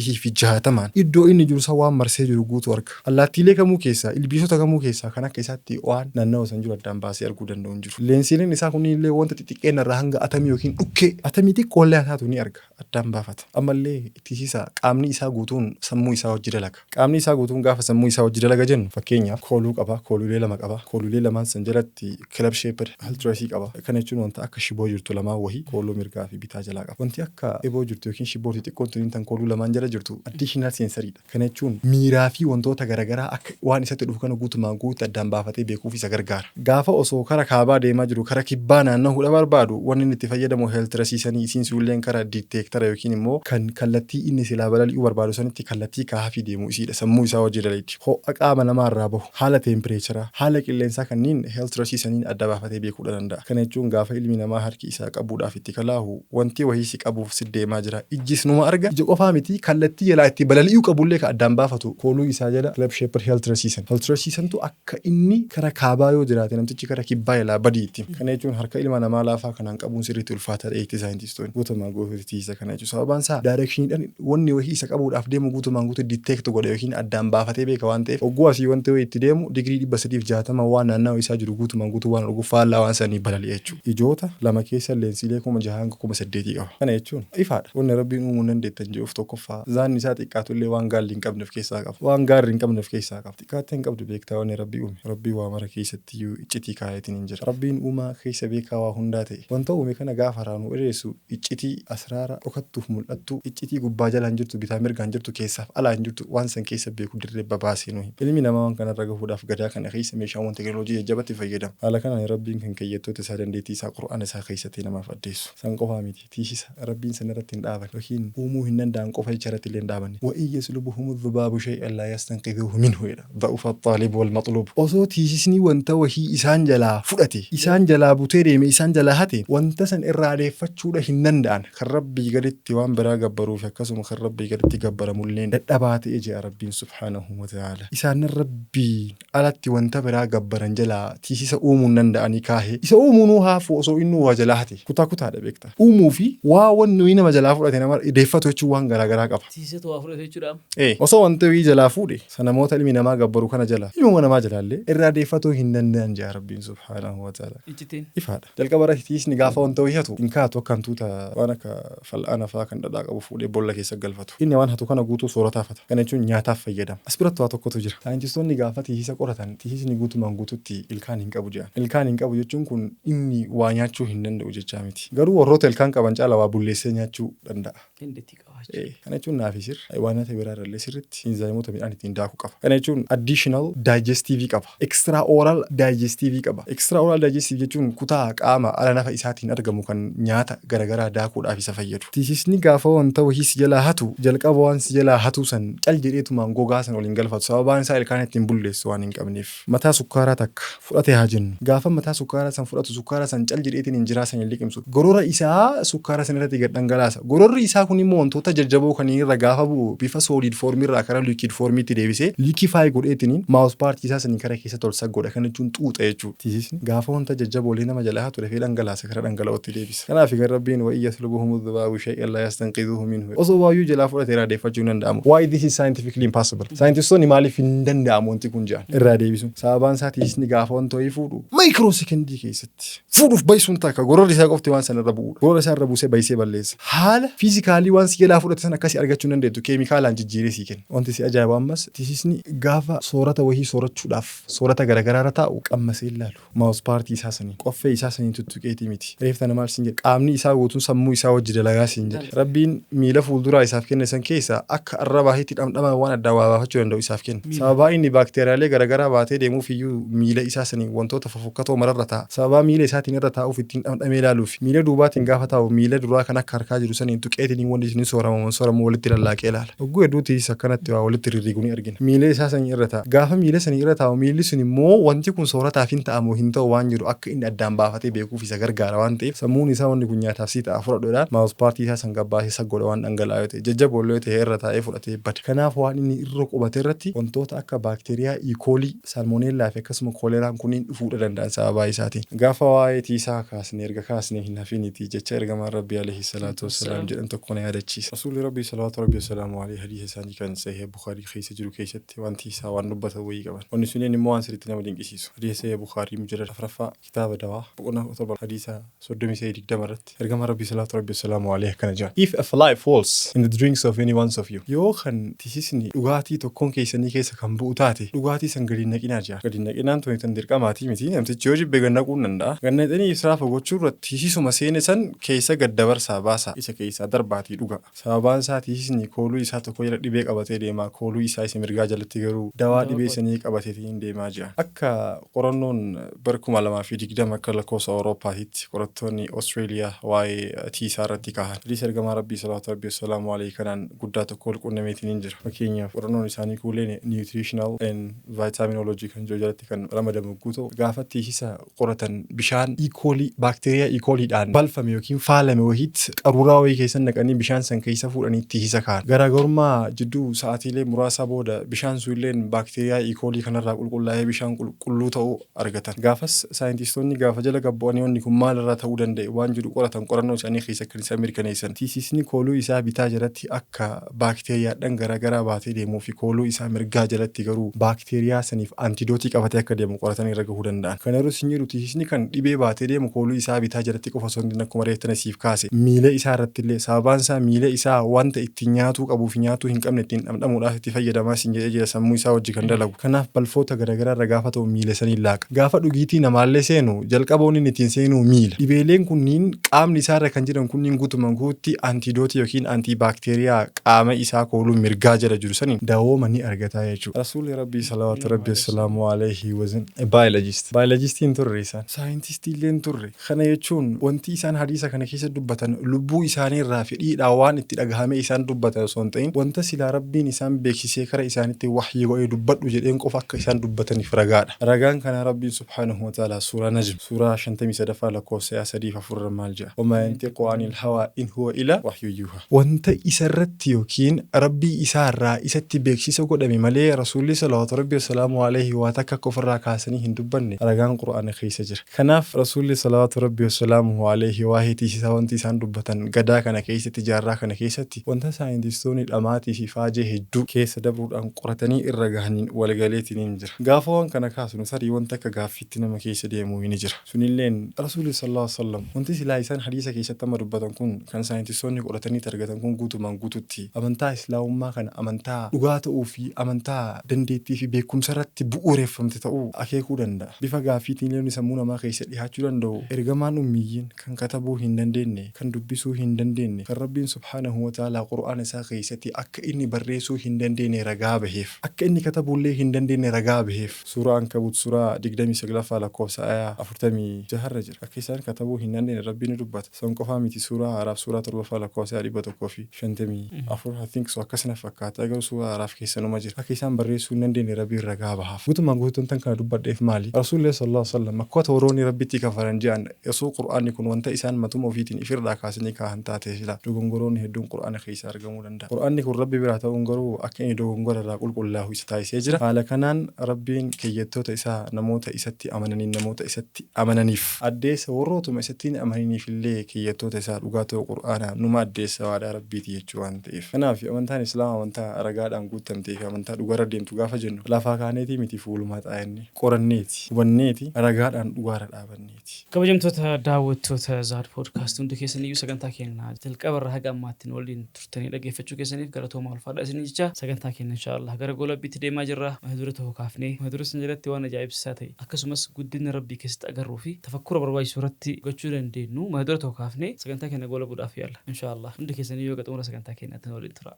360n iddoo inni jiru san waan marsee jiru guutuu arga. Allaattiilee kamuu keessaa, ilbiisota kamuu keessaa kan akka isaatti waan naannawa san jiru addaan baasee arguu danda'u hin jiru. Leensiileen isaa kunniinillee wanta xixiqqeenna irraa hanga atamii yookiin dhukkee atamii xiqqoollee haa taatu ni arga, addaan baafata. Ammallee tisiisa qaamni isaa guutuun sammuu isaa wajji dalaga. Qaamni isaa guutuun gaafa sammuu isaa wajji dalaga jennu fakkeenyaaf kooluu qaba, kooluulee lama qaba. Kooluulee lamaan san jalatti club shaped haltrasi qaba. Kana jechuun wanta akka shiboo jirtu lamaan wahii kooluu mirgaa fi bitaa jalaa qaba. Wanti akka eboo jirtu yookiin shiboo xixiqqoon tuniin tan kooluu lamaan jala jirtu additional sensory dha. Kana jechuun miiraa fi wantoota garagaraa akka waan isatti dhufu kana guutumaan guututti addaan baafatee beekuuf isa gargaara. Gaafa osoo kara kaabaa deemaa jiru kara kibbaa naannahuudha barbaadu wanni inni itti fayyadamu heltrasii sanii isiin sunilleen kara diteektara yookiin immoo kan kallattii inni silaa balali'uu barbaadu sanitti kallattii kaahafii deemu isiidha. Sammuu isaa wajji dalaydi. Ho'a qaama namaa irraa bahu, haala teempireecharaa, haala qilleensaa kanniin heltrasii saniin adda baafatee beekuudha danda'a. Kana jechuun gaafa ilmi namaa harki isaa qabuudhaaf itti kalaahu wanti wahii si qabuuf si deemaa jira. Ijjis numa arga. Ija qofaa miti kallattii jalaa itti balali'uu qabullee ka addaan baafatu kooluu isaa jala club shape shaped heltrasiisan. Heltrasiisantu akka inni kara kaabaa yoo jiraate namtichi kara kibbaa ilaa badiitti. Kana jechuun harka ilma namaa laafaa kanaan qabuun sirriitti ulfaataa dha saayintistoonni. Guutumaan guutuutti tiisa kana jechuudha. Sababaan isaa directioniidhaan wanni wahii isa qabuudhaaf deemu guutumaan guutuu detect godhe yookiin addaan baafatee beeka waan ta'eef, hogguu asii wanti wahii itti deemu digirii 360 waan naannawa isaa jiru guutumaan guutuu waan arguuf faallaa waan sanii balali'a jechuudha. Ijoota lama keessa leensiilee 6000 hanga 8000 qaba. Kana jechuun ifaadha. Wanni Rabbiin uumuu hin dandeettan jedhuuf tokkoffaa zaanni isaa xiqqaatullee waan gaalli hin qabne of keessaa qaba. Waan gaarri hin qabne of keessaa qaba. Xiqqaattee hin qabdu beektaa wanni Rabbi uume. Rabbiin waa mara keessattiyyuu iccitii kaayeetiin hin jira. Rabbiin uumaa keessa beekaa waa hundaa ta'e. Wanta uume kana gaafa irraa nu odeessu iccitii, asraara, dhokattuuf mul'attuu, iccitii gubbaa jalaan jirtu, bitaa mirgaan jirtu, keessaaf alaan jirtu waan san keessa beeku dirree babaasee nu hima. Ilmi namaa waan kanarra gahuudhaaf gadaa kana keessa meeshaawwan teknooloojii jajjabatti fayyadama. Haala kanaan Rabbiin kan keeyyattoota isaa dandeettii isaa Qur'aana isaa keessatti namaaf addeessu. San qofaa miti. Tiisisa Rabbiin san irratti hin dhaaban yookiin uumuu hin danda'an qofa jecha irratti illee hin dhaabanne. Wa in yaslubuhumu dhubaabu shay'an laa yastanqidhuuhu minhu jedha. Da'ufa axxaalibu wal maxluub. Osoo tiisisni wanta wahii isaan jalaa fudhate, isaan jalaa butee deeme, isaan jalaa hate, wanta san irraa deeffachuudha hin danda'an. Kan Rabbii gaditti waan biraa gabbaruu fi akkasuma kan Rabbii gaditti gabbaramulleen dadhabaa ta'e je'a Rabbiin subhaanahu wa ta'aala. Isaannan Rabbiin alatti wanta biraa gabbaran jalaa tiisisa uumuu hin danda'anii kaahe. Isa uumuunuu haa hafu osoo innuu waa jalaa hate. Kutaa kutaadha beekta. Uumuu fi waa wanni wayii nama jalaa fudhate nama deeffatu jechuun waan garaa garaa qaba. Tiisisatu waa fudhate jechuudha amma. Ee. Osoo wanta wayii jalaa fuudhe sanamoota ilmi namaa gabbaru kana jalaa, ilmuma namaa jalaallee irraa deeffatuu hin danda'an je'a Rabbiin subhaanahu wa ta'aalaa. Iccitiin. Ifaadha. Jalqaba irratti tiisni gaafa wanta wayii hatu hin kaatu akka hantuuta waan akka fal'aana fa'aa kan dhadhaa qabu fuudhee bolla keessa galfatu. Inni waan hatu kana guutuu soorataaf hata. Kana jechuun nyaataaf fayyadama. As biratti waa tokkotu jira. Saayintistoonni gaafa tiisisa qoratan tiisisni guutumaan guututti ilkaan hin qabu jedhan. Ilkaan hin qabu jechuun kun inni waa nyaachuu hin danda'u jechaa miti. Garuu warroota ilkaan qaban caala waa bulleessee nyaachuu danda'a. Dandeettii qabaachuu. Ee, kana jechuun naafi sir waan nyaata biraa irrallee sirriitti inzaayimoota midhaan ittiin daaku qaba. Kana jechuun additional digestive qaba. Extra oral digestive qaba. Extra oral digestive jechuun kutaa qaama ala nafa isaatiin argamu kan nyaata garagaraa daakuudhaaf isa fayyadu. Tiisisni gaafa wanta wahii si jalaa hatu jalqaba waan si jalaa hatuu san cal jedheetumaan gogaa san ol hin galfatu. Sababaan isaa ilkaan ittiin bulleessu waan hin qabneef. Mataa sukkaaraa takka fudhate haa jennu. Gaafa mataa sukkaaraa san fudhatu sukkaara san cal jedheetiin injiraa san hin liqimsu. Gorora isaa sukkaara san irratti gad dhangalaasa. Gororri isaa kun immoo wantoota jajjaboo kanneen irra gaafa bu'u bifa solid form irraa kara liquid formiitti deebisee liquefy godheetiniin mouth part isaa sanii kara keessa tolsa godha. Kana jechuun xuuxa jechuudha. Tiisisni gaafa wanta jajjaboolee nama jalaa hatu dafee dhangalaasa kara dhangala'ootti deebisa. Kanaaf kan Rabbiin wa in yaslubuhumu dhubaabu shay'an laa yastanqidhuuhu minhu. Osoo waayyuu jalaa fudhate irraa deeffachuu hin danda'amu. Why this is scientifically impossible? Saayintistoonni maaliif hin danda'amu wanti kun jedhan irraa deebisuun. Sababaan isaa tiisisni gaafa wanta wayii fuudhu maayikiroo sekendii keessatti fuudhuuf baysuun takka gororri isaa qofti waan sana irra bu'uudha. Gorora isaa irra buusee baysee balleessa. Haala fiizikaalii waan si jalaa fudhate sana akkasii argachuu hin dandeettu keemikaalaan jijjiiree sii kenna. Wanti si ajaa'ibu ammas tiisisni gaafa soorata wayii soorachuudhaaf soorata garagaraa irra taa'u qammasee hin laalu. Mouth part isaa saniin, qoffee isaa saniin tuttuqeetii miti. Reef tana maal siin jedhe? Qaamni isaa guutuun sammuu isaa wajji dalagaa siin jedhe. Rabbiin miila fuulduraa isaaf kenne san keessa akka arrabaahitti dhamdhamaan waan addaan waa baafachuu danda'u isaaf kenne. Sababaa inni baakteeriyaalee garagaraa baatee deemuuf iyyuu miila isaa saniin wantoota fofokkatoo mara irra taa'a. Sababaa miila isaatiin irra taa'uuf ittiin dhamdhamee ilaaluufi. Miila duubaatiin gaafa taa'u miila duraa kan akka harkaa jiru saniin tuqeetiniin wanni sun ni soorama moo hin sooramu walitti lallaaqee ilaala. Hogguu hedduu tiis akkanatti waa walitti rirrigu ni argina. Miila isaa sanii irra taa'a. Gaafa miila sanii irra taa'u miilli sun immoo wanti kun soorataaf hin ta'a moo hin ta'u waan jedhu akka inni addaan baafatee beekuuf isa gargaara waan ta'eef sammuun isaa wanni kun nyaataaf sii ta'a fudhadhu jedhaan mouth part isaa san gad baasee saggodha waan dhangala'aa yoo ta'e. Jajjaboo illee yoo ta'e irra taa'ee fudhatee bada. Kanaaf waan inni irra qubate irratti wantoota akka baakteeriyaa E. coli, Salmonella fi akkasuma kooleraan kunniin dhufuudha danda'an sababaa isaatiin. Gaafa waa'ee tiisaa kaasne erga kaasnee hin hafiniti jecha Ergamaan Rabbii aleyhi salaatu wassalaam jedhan tokko na yaadachiisa. Rasuulli Rabbii salawaatu Rabbii wassalaamu aleyhi hadiisa isaanii kan Sahiha Bukhaarii keessa jiru keessatti waan tiisaa waan dubbatan wayii qaban. Wanni sunniin immoo waan sirriitti nama dinqisiisu. Hadiisa Sahiha Bukhaarii mujallada 4ffaa kitaaba dawaa boqonnaa 17 hadiisa 33 20 irratti Ergamaan Rabbii salawaatu Rabbii wassalaamu aleyhi akkana jedhan. If a fly falls in the drinks of any ones of you, yoo kan tisisni dhugaatii tokkoon keessanii keessa kan bu'u taate dhugaatii san gadi hin naqinaa jedhan. Gadi hin naqinaan tuni tan dirqamaatii miti. Namtichi yoo jibbe gad naquu hin danda'a. Gad naqxanii israafa gochuu irra tisisuma seene san keessa gad dabarsaa baasaa. Isa keessaa darbaatii dhugaa. Sababaan isaa tisisni kooluu isaa tokko jala dhibee qabatee deema, kooluu isaa isa mirgaa jalatti garuu dawaa dhibee sanii qabateetiin deemaa jedhan. Akka qorannoon bara 2020 akka lakkoofsa Awurooppaatitti qorattoonni Australia waa'ee tiisaa irratti kaahan. Hadiisa Ergamaa Rabbii salawaatu Rabbii wassalaamu aleyhi kanaan guddaa tokko wal qunnameetiniin jira. Fakkeenyaaf qorannoon isaanii kuuleen Nutritional and Vitaminology kan jedhu jalatti kan ramadamu yogguu ta'u, gaafa tiisisa qoratan bishaan E. coli, baakteeriyaa E. coli dhaan balfame yookiin faalame wahiitti qaruuraa wahii keessa naqanii bishaan san keessa fuudhanii tiisisa kaahan. Garaagarummaa jidduu sa'aatiilee muraasaa booda bishaan Bishaan sunilleen baakteeriyaa E. coli kanarraa qulqullaa'ee bishaan qulqulluu ta'uu argatan. Gaafas saayintistoonni gaafa jala gabbu'anii wanni kun maalirraa ta'uu danda'e waan jedhu qoratan, qorannoo isaanii keessa kan isaan mirkaneessan. Tisiisni kooluu isaa bitaa jalatti akka baakteeriyaadhaan garaagaraa baatee deemuu fi kooluu isaa mirgaa jalatti garuu baakteeriyaa saniif antidootii qabatee akka deemu qoratanii irra gahuu danda'an. Kana yeroo isin jedhu, tisiisni kan dhibee baatee deemu kooluu isaa bitaa jalatti qofa osoo hin ta'in, akkuma reeftana siif kaase, miila isaa irratti illee. Sababaan isaa miila isaa wanta ittiin nyaatuu qabuu fi nyaatuu hin qabne ittiin dhamdhamuudhaaf itti fayyadamaa siin jedhee jira, sammuu isaa wajji kan dalagu. Kanaaf balfoota garaagaraa irra gaafa ta'u miila saniin laaqa. Gaafa dhugiitii namaallee seenu, jalqaba wanni inni ittiin seenuu miila. Dhibeeleen kunniin qaamni isaarra kan jiran kunniin guutumaan guututti antidootii yookiin antibaakteeriyaa qaama isaa kooluu mirgaa jala jiru saniin dawooma ni argataa jechuudha. Rasuulli Rabbii salawaatu Rabbi assalaamu alayhi wasn't a biologist. Biologistii hin turre isaan. Saayintistii illee hin turre. Kana jechuun wanti isaan hadiisa kana keessa dubbatan lubbuu isaanii irraa fedhiidhaan waan itti dhagahamee isaan dubbatan osoo hin ta'in, wanta silaa Rabbiin isaan beeksisee kara isaanitti wahyii godhee dubbadhu jedheen qofa akka isaan dubbataniif ragaadha. Ragaan kanaa Rabbiin subhaanahu wa ta'aalaa suuraa Najm suuraa 53ffaa lakkoofsa 3 fi 4 irra maal jedha? Wamaa yanxiqu anil hawaa in huwa ilaa wahyun yuuhaa. Wanta isa irratti yookiin Rabbii isaa irraa isatti beeksisa godhame malee Rasuulli salawaatu Rabbii wassalaamuhu alayhi waa takka akka ofirraa kaasanii hin dubbanne ragaan Qur'aana keessa jira. Kanaaf Rasuulli salawaatu Rabbii wassalaamuhu alayhi waa'ee tiisisaa wanti isaan dubbatan gadaa kana keessatti, jaarraa kana keessatti, wanta saayintistoonni dhamaatii fi faajee hedduu keessa dabruudhaan qoratanii irra gahaniin wal galeetiniin jira. Gaafa waan kana kaasnu tarii wanta akka gaaffiitti nama keessa deemu ni jira. Sunilleen Rasuulli sallallaahu aleyhi wa sallam wanti silaa isaan hadiisa keessatti amma dubbatan kun, kan saayintistoonni qorataniiti argatan kun, guutumaan guututti amantaa Islaamummaa kana amantaa dhugaa ta'uu fi amantaa dandeettii fi beekumsa irratti bu'uureffamte ta'uu akeekuu danda'a. Bifa gaaffiitiin illee sammuu namaa keessa dhihaachuu danda'u, ergamaan ummiyyiin kan katabuu hin dandeenne, kan dubbisuu hin dandeenne, kan Rabbiin subhaanahu wa ta'aalaa Qur'aana isaa keessatti akka inni barreessuu hin dandeenne ragaa baheef, akka inni katabuullee hin dandeenne ragaa baheef, Suuraa Ankabuut suuraa 29ffaa lakkoofsa aayaa 46 irra jira. Akka isaan katabuu hin dandeenye Rabbiin ni dubbata. San qofaa miti, suuraa A'raaf suuraa 7ffaa lakkoofsa aayaa 154, I think so, akkas na fakkaata, garuu suuraa A'raaf keessa numa jira. Akka isaan barreessuu hin dandeenye Rabbiin ragaa bahaaf. Guutumaan guututti wantan kana dubbadheef maali? Rasuulli sallallaahu aleyhi wa sallam akkata warroonni Rabbitti kafaran je'an, osoo Qur'aanni kun wanta isaan matuma ofiitiin ifirraa kaasanii kaahan taatee silaa dogongoroonni hedduun Qur'aana keessaa argamuu danda'a. Qur'aanni kun Rabbi biraa ta'uun garuu akka inni dogongora irraa qulqullaahu isa taasisee jira. Haala kanaan Rabbiin keeyyattoota isaa namoota isatti amananiin, namoota isatti amananiif addeessa, warrootuma isatti hin amaniniif illee keeyyattoota isaa dhugaa ta'uu Qur'aanaa numa addeessa, waadaa Rabbiiti jechuu waan ta'eef. Kanaaf amantaan Islaamaa amantaa ragaadhaan guuttamtee fi amantaa dhugaarra deemtu gaafa jennu lafaa kaaneetii miti, fuulumaa xaayannee, qoranneeti, hubanneeti, ragaadhaan dhugaarra dhaabanneeti. Kabajamtoota daawwattoota Zaad Podcast, hundi keessaniyyuu sagantaa keenya jalqaba irraa haga ammaatti nu waliin turtanii dhaggeeffachuu keessaniif galatoomaa, ulfaadha isinii jecha. Sagantaa keenya inshaallah gara goolabbiitti deemaa jirra. Mata duree tokko kaafnee, mata duree sana jalatti waan ajaa'ibsiisaa ta'e akkasumas guddina Rabbii keessatti agarruu fi tafakkura barbaachisu irratti gochuu dandeenyu, mata duree tokko kaafnee sagantaa keenya goolabuudhaaf yaalla inshaallah. Hundi keessaniyyuu haga xumura sagantaa keenyaatti nu waliin tura.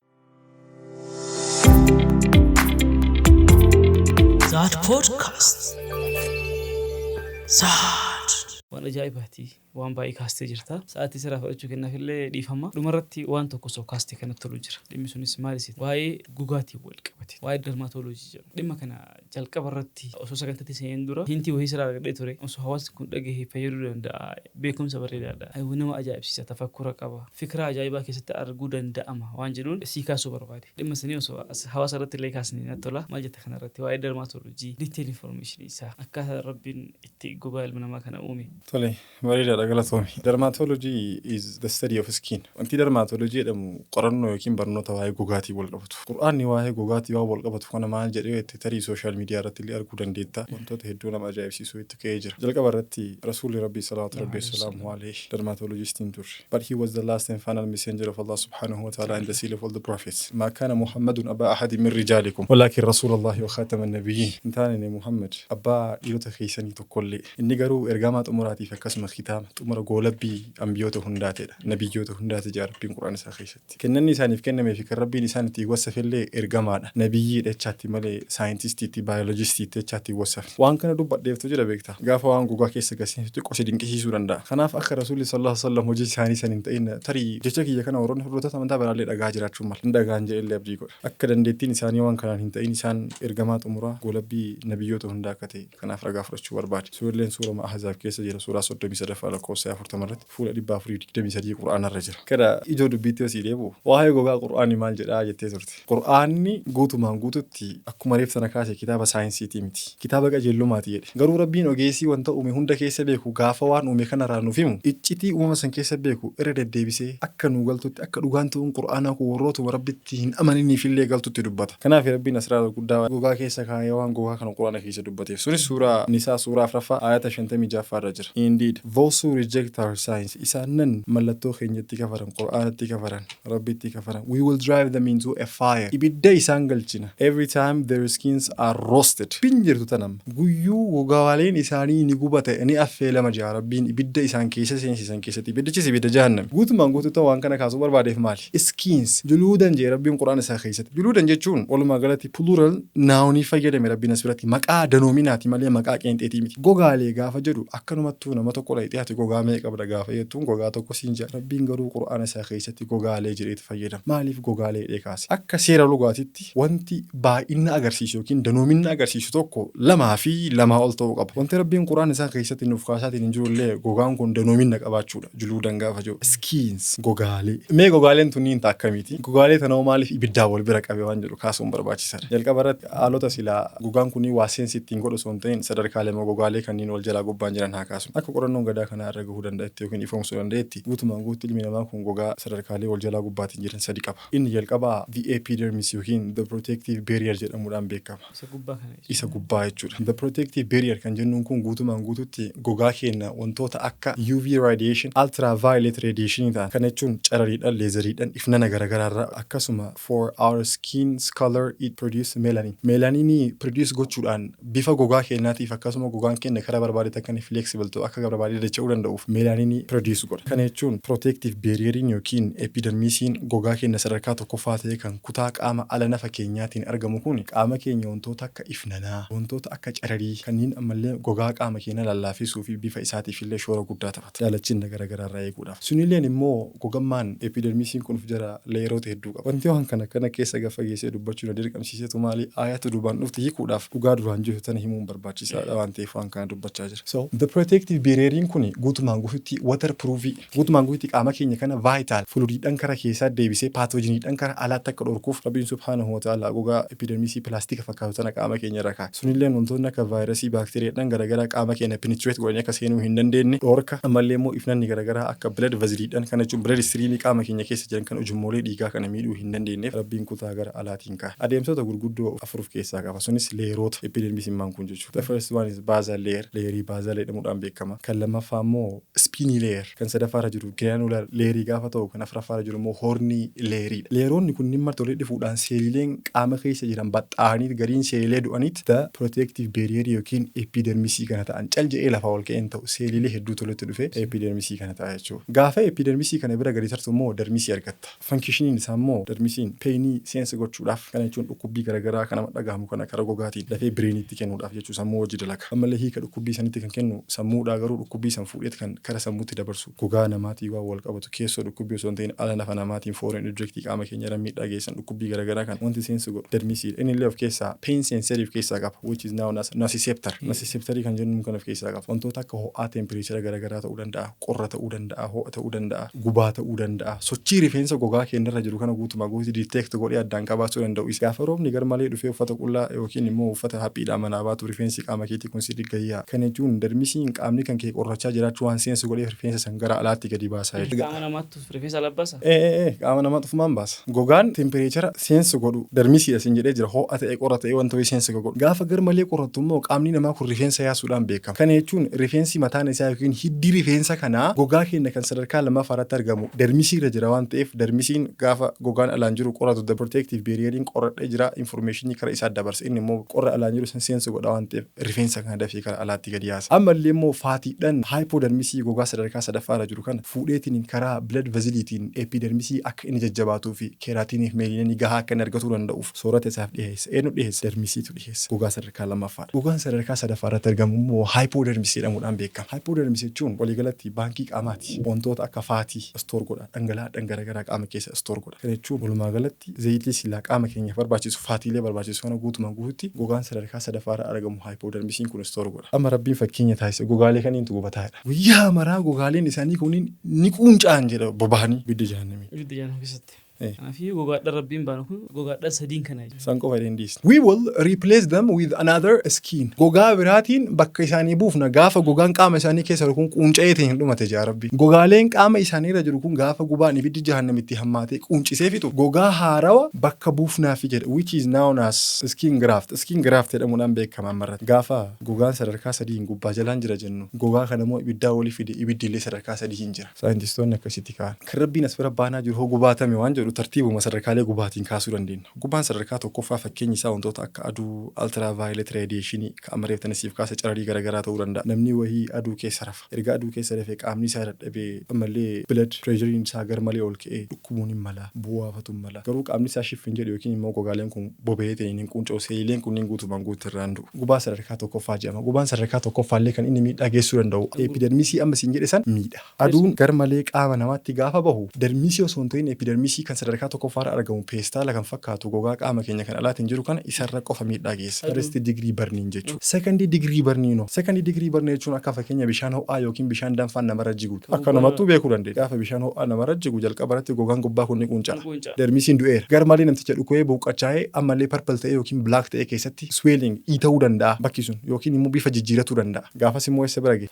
Zaad Podcast. Zaad. Waan ajaa'ibaati. Waan baay'ee kaastee jirta. Sa'aatii sirraa fudhachuu kennaaf illee dhiifama. Dhumarratti waan tokko osoo kaastee kanatti tolu jira. Dhimmi sunis maal isiiti? Waa'ee gogaatiin wal qabate. Waa'ee dermatology jedhu. Dhimma kana jalqaba irratti osoo sagantaatti seeneen dura hintii wayii sirraa argadhee ture. Osoo hawaasni kun dhagahe fayyaduu danda'a. Beekumsa bareedaadha. Nama ajaa'ibsiisa. Tafakkura qaba. Fikraa ajaa'ibaa keessatti arguu danda'ama waan jedhuun sii kaasuu barbaade. Dhimma sanii osoo as hawaasa irratti illee kaasne natti tola. Maal jetta kana irratti? Waa'ee dermatology detail information isaa, akkaataa Rabbiin itti gogaa ilma namaa kana uume. Tole, bareedaadha, galatoomi. Dermatology is the study of skin. Wanti dermatology jedhamu qorannoo yookiin barnoota waa'ee gogaatiin wal qabatu. Qur'aanni waa'ee gogaatii waan wal qabatu kana maal jedhee jette, tarii social media irratti illee arguu dandeetta. Wantoota hedduu nama ajaa'ibsiisu itti ka'ee jira. Jalqaba irratti Rasuulli Rabbii salawaatu Rabbii wassalaamuhu alayhi dermatologist hin turre. But he was the last and final messenger of Allah subhanahu wa ta'ala and the seal of all the prophets. ما كان محمد أبا أحد من رجالكم ولكن رسول الله وخاتم النبيين. Hin taane Muhammad abbaa dhiirota keessanii tokkollee. Inni garuu ergamaa xumuraatiif akkasuma kitaaba xumura goolabbii ambiyoota hundaateedha. Nabiyyoota hundaate jaa Rabbiin Qur'aan isaa keessatti. Kennanni isaaniif kennamee fi kan Rabbiin isaan itti wassafellee ergamaadha. Nabiyyiidha jechaatti malee saayintistiitti, baayolojistiitti jechaatti hin wassafne. Waan kana dubbadheeftu jira beekta. Gaafa waan gogaa keessa gaseentu xiqqoo si dinqisiisuu danda'a. Kanaaf akka Rasuulli sallallahu alaihi wasallam hojii isaanii san hin ta'in, tarii jecha kiyya kana warroonni hordoftoota amantaa biraallee dhagaa jiraachuu mala. Hin dhaga'an jedheellee abdii godha. Akka dandeettiin isaanii waan kanaan hin ta'in, isaan ergamaa xumuraa goolabbii nabiyyoota hundaa akka ta'e kanaaf ragaa fudhachuu barbaade. Suurilleen suurama Ahzaab keessa jira, suuraa 33ffaa lakkoofsa. Lakkoofsa 40 irratti, fuula 423 Qur'aanarra jira. Gara ijoo dubbiitti yoo sii deebi'u, waa'ee gogaa Qur'aanni maal jedhaa jettee turte. Qur'aanni guutumaan guututti akkuma reef sana kaase kitaaba saayinsiitii miti. Kitaaba qajeellumaati jedhe. Garuu Rabbiin ogeessii wanta uume hunda keessa beeku gaafa waan uume kanarraa nuuf himu, iccitii uumama san keessa beeku irra deddeebisee akka nuu galtutti, akka dhugaan ta'uun Qur'aanaa kun warrootuma Rabbitti hin amaniniifillee galtutti dubbata. Kanaaf Rabbiin asraara guddaa gogaa keessa kaayee waan gogaa kana Qur'aana keessa dubbateef. Sunis Suuraa Nisaa suuraa 4ffaa aayata 56ffaa irra jira. Indeed, those who reject our signs, isaannan mallattoo keenyatti kafaran, Qur'aanatti kafaran, Rabbitti kafaran, we will drive them into a fire, ibidda isaan galchina, every time their skins are roasted. Dubbiin jirtu tana amma. Guyyuu gogaaleen isaanii ni gubata, ni affeelama je'a Rabbiin ibidda isaan keessa seensisan keessatti. Ibiddichis ibidda jahannami. Guutumaan guututti waan kana kaasuu barbaadeef maali? Skins, juluudan je'e Rabbiin Qur'aana isaa keessatti. Juluudan jechuun walumaa galatti plural noun fayyadame Rabbiin as biratti, maqaa danoominaati malee maqaa qeenxeetii miti. Gogaalee gaafa jedhu, akkanumattuu nama tokko dhayxee ati gogaa meeqa qabda gaafa jettuun gogaa tokko siin jedha. Rabbiin garuu Qur'aana isaa keessatti gogaalee jedheeti fayyadama. Maaliif gogaalee jedhee kaase? Akka seera lugaatitti wanti baay'ina agarsiisu yookiin danoominna agarsiisu tokko lamaa fi lamaa ol ta'uu qaba. Wanti Rabbiin Qur'aana isaa keessatti nuuf kaasaatiin hin jiru illee gogaan kun danoominna qabaachuudha. Juluudan gaafa jedhu, skins, gogaalee. Mee gogaaleen tunniin ta akkamiiti? Gogaalee tana hoo maaliif ibiddaan wal bira qabe waan jedhu kaasuun barbaachisaadha. Jalqaba irratti haalota silaa gogaan kunniin waa sense ittiin godhu osoo hin ta'in sadarkaalee gogaalee kanneen wal jalaa gubbaan jiran haa kaasu. Akka qorannoon gadaa kanaa irra gahuu danda'etti yookiin ifoomsuu danda'etti, guutumaan guututti ilmi namaa kun gogaa sadarkaalee wal jalaa gubbaatiin jiran sadi qaba. Inni jalqabaa the epidermis yookiin the protective barrier jedhamuudhaan beekama. Isa gubbaa kana jechuudha. Isa gubbaa jechuudha. The protective barrier kan jennuun kun guutumaan guututti gogaa keenya wantoota akka UV radiation, ultraviolet radiation ta'an, kana jechuun carariidhaan, leezeriidhaan, ifnana garaagaraarraa, akkasuma for our skin's color it produce melanin. Melaninii produce gochuudhaan bifa gogaa keenyaatiif, akkasuma gogaan keenya karaa barbaadetti akka inni flexible ta'u, akka barbaade dacha'uu danda'uuf melaninii produce godha. Kana jechuun protective barrieriin yookiin epidermisiin gogaa keenya sadarkaa tokkoffaa ta'e kan kutaa qaama ala nafa keenyaatiin argamu kun qaama keenya wantoota akka ifnanaa, wantoota akka cararii kanneen ammallee gogaa qaama keenya lallaafisuu fi bifa isaatiif illee shoora guddaa taphata. Daalachinna garaagaraa irraa eeguudhaaf. Sunilleen immoo gogammaan epidermisiin kun of jala layeroota hedduu qaba. Wanti waan kana kana keessa gad fageessee dubbachuu na dirqamsiisetu maali? Ayatu duubaan dhufti hiikuudhaaf dhugaa duraan jirtu tana himuun barbaachisaadha waan ta'eef waan kana dubbachaa jira. So the protective barrieriin kun guutumaan guututti waterproofii, guutumaan guututti qaama keenya kana vital fluidiidhaan kara keessaa deebisee pathogeniidhaan kara alaatti akka dhorkuuf Rabbiin subhaanahu wa ta'ala gogaa epidermisii pilaastika fakkaatu tana qaama keenya irra kaa'e. Sunilleen wantoonni akka vaayirasii, baakteeriyaadhaan garaagaraa qaama keenya penetrate godhanii akka seenuu hin dandeenye dhorka. Ammallee immoo ifnanni garaagaraa akka blood vesseliidhaan, kana jechuun blood streamii qaama keenya keessa jiran kan ujummoolee dhiigaa kana miidhuu hin dandeenyeef Rabbiin kutaa gara alaatiin kaa'e. Adeemsota gurguddoo afur of keessaa qaba. Sunis layeroota epidermisiin kun jechuudha. The first one is basal layer, layerii basal jedhamuudhaan beekama. Kan lammaffaa immoo spiny layer, kan sadaffaarra jiru granular layerii gaafa ta'u, kan afuraffaarra jiru immoo horny layeriidha. Layeroonni kunniin marti walitti dhufuudhaan seeliileen qaama keessa jiran baxxa'anii gariin seeliilee du'aniit the protective barrier yookiin epidermisii kana ta'an. Cal jedhee lafaa ol ka'een ta'u, seeliilee hedduutu walitti dhufee epidermisii kana ta'a jechuudha. Gaafa epidermisii kana bira gadi tartu immoo dermisii argatta. Functioniin isaa immoo dermisiin painii sense gochuudhaaf, kana jechuun dhukkubbii garaagaraa kan nama dhagahamu kana karaa gogaatiin dafee brainiitti kennuudhaaf jechuu, sammuu hojii dalaga. Ammallee hiika dhukkubbii sanitti kan kennu sammuudhaa, garuu dhukkubbii san fuudheet kan kara sammuutti dabarsu gogaa namaatii waan wal qabatu, keessoo dhukkubbii osoo hin ta'in ala nafa namaatiin foreign objectii qaama keenya irra miidhaa geessan, dhukkubbii garaagaraa kan wanti sense godhu dermisiidha. Inni illee of keessaa pain sensory of keessaa qaba, which is known as nociceptor. Nociceptorii kan jennuun kan of keessaa qaba. Wantoota akka ho'aa, temperature garaagaraa ta'uu danda'a, qorra ta'uu danda'a, ho'a ta'uu danda'a, gubaa ta'uu danda'a. Sochii rifeensa gogaa keenyarra jiru kana guutumaa guutuu detect godhee addaan qabaachuu danda'u. Gaafa roobni gar malee dhufee uffata qullaa yookiin immoo uffata haphiidhaan manaa baatu, rifeensi qaama keetii kun si digayyaa. Kana jechuun dermisiin qaamni kan kee qorrachaa jiraachuu waan sense godhee rifeensa san gara alaatti gadi baasaa jechuudha. Qaama namaattu rifeensa labbasa? Ee, qaama namaa xufumaan baasa. Gogaan temperature sense godhu dermisiidha sin jedhee jira. Ho'a ta'e, qorra ta'e, wanta wayii sense godhu. Gaafa gar malee qorrattu immoo qaamni namaa kun rifeensa yaasuudhaan beekama. Kana jechuun rifeensi mataan isaa yookiin hiddi rifeensa kanaa gogaa keenya kan sadarkaa lammaffaa irratti argamu dermisii irra jira waan ta'eef, dermisiin gaafa gogaan alaan jiru qoratu the protective barrieriin qorradhee jira informationii kara isaa dabarsa. Inni immoo qorra alaan jiru san sense godha waan ta'eef rifeensa kana dafee kara alaatti gadi yaasa. Ammallee immoo fatiidhaan hypodermisii gogaa sadarkaa sadaffaa irra jiru kana fuudheetiin karaa blood vesseliitiin epidermisii akka inni jajjabaatuu fi keratiniif melaninii gahaa akka inni argatuu danda'uuf soorata isaaf dhiyeessa. Eenyu dhiyeessa? Dermisiitu dhiyeessa. Gogaa sadarkaa lammaffaadha. Gogaan sadarkaa sadaffaa irratti argamu immoo hypodermisii jedhamuudhaan beekama. Hypodermisii jechuun waliigalatti baankii qaamaati. Wantoota akka fatii store godha. Dhangala'aadhaan garaagaraa qaama keessa store godha. Kana jechuun walumaa galatti zayitii silaa qaama keenyaaf barbaachisu, fatiilee barbaachisu kana guutumaan guututti gogaan sadarkaa sadaffaa irra argamu hypodermisiin kun store godha. Amma Rabbiin fakkeenya taasise gogaalee kaniintu gubataadha. Guyyaa maraa gogaaleen isaanii kunniin ni quunca'an jedha boba'anii ibidda jahannamii. Ibidda jahannam keessatti. Kanaafii gogaadhaan Rabbiin baanu kun gogaadhaan sadiin kana jechuudha. San qofa hin dhiisne. We will replace them with another skin. Gogaa biraatiin bakka isaanii buufna. Gaafa gogaan qaama isaanii keessa jiru kun quunca'eetiin hin dhumate jaa Rabbi. Gogaaleen qaama isaanii irra jiru kun gaafa gubaan ibiddi jahannam itti hammaatee quuncisee fixu gogaa haarawa bakka buufnaafi jedha, which is known as skin graft. Skin graft jedhamuudhaan beekama ammarratti. Gaafa gogaan sadarkaa sadiin gubbaa jalaan jira jennu, gogaa kana immoo ibiddaa oli fide, ibiddi illee sadarkaa sadiin jira. Saayintistoonni akkasitti kaa'an. Kan Rabbiin as bira baanaa jiru hoo gubaatame waan jedhu tartiibuma sadarkaalee gubaatiin kaasuu dandeenya. Gubaan sadarkaa tokkoffaa fakkeenyi isaa wantoota akka aduu, ultraviolet radiation, ka amma reeftanii siif kaase, cararii garaagaraa ta'uu danda'a. Namni wahii aduu keessa rafa. Erga aduu keessa rafee qaamni isaa dadhabee, ammallee blood pressure'n isaa gar malee ol ka'ee dhukkubuun hin mala, bu'aafatu hin mala. Garuu qaamni isaa shiff hin jedhu yookiin immoo gogaaleen kun boba'ee ta'een hin quunca'u, seelileen kunniin guutumaan guutuu irraan du'u. Gubaa sadarkaa tokkoffaa jedhama. Gubaan sadarkaa tokkoffaallee kan inni miidhaa geessisuu danda'u epidermisii amma siin jedhe san miidha. Aduun gar malee qaama namaatti gaafa bahu dermisii osoo hin ta'in epidermisii kan sadarkaa tokkoffaarra argamu, peestaala kan fakkaatu, gogaa qaama keenya kan alaatiin jiru kana isarra qofa miidhaa geessa. First degree burning jechuudha. Second degree burning no. Second degree burning jechuun akka fakkeenya bishaan ho'aa yookiin bishaan danfaan namarra jiguuti. Akka namattuu beekuu dandeenya. Gaafa bishaan ho'aa namarra jigu jalqaba irratti gogaan gubbaa kun ni quunca'a. Dermisiin du'eera. Gar malee namticha dhukku'ee buuqqachaa'ee ammallee purple ta'ee yookiin black ta'ee keessatti swelling dhiita'uu danda'a bakki sun, yookiin immoo bifa jijjiiratuu danda'a. Gaafas immoo eessa bira gahe?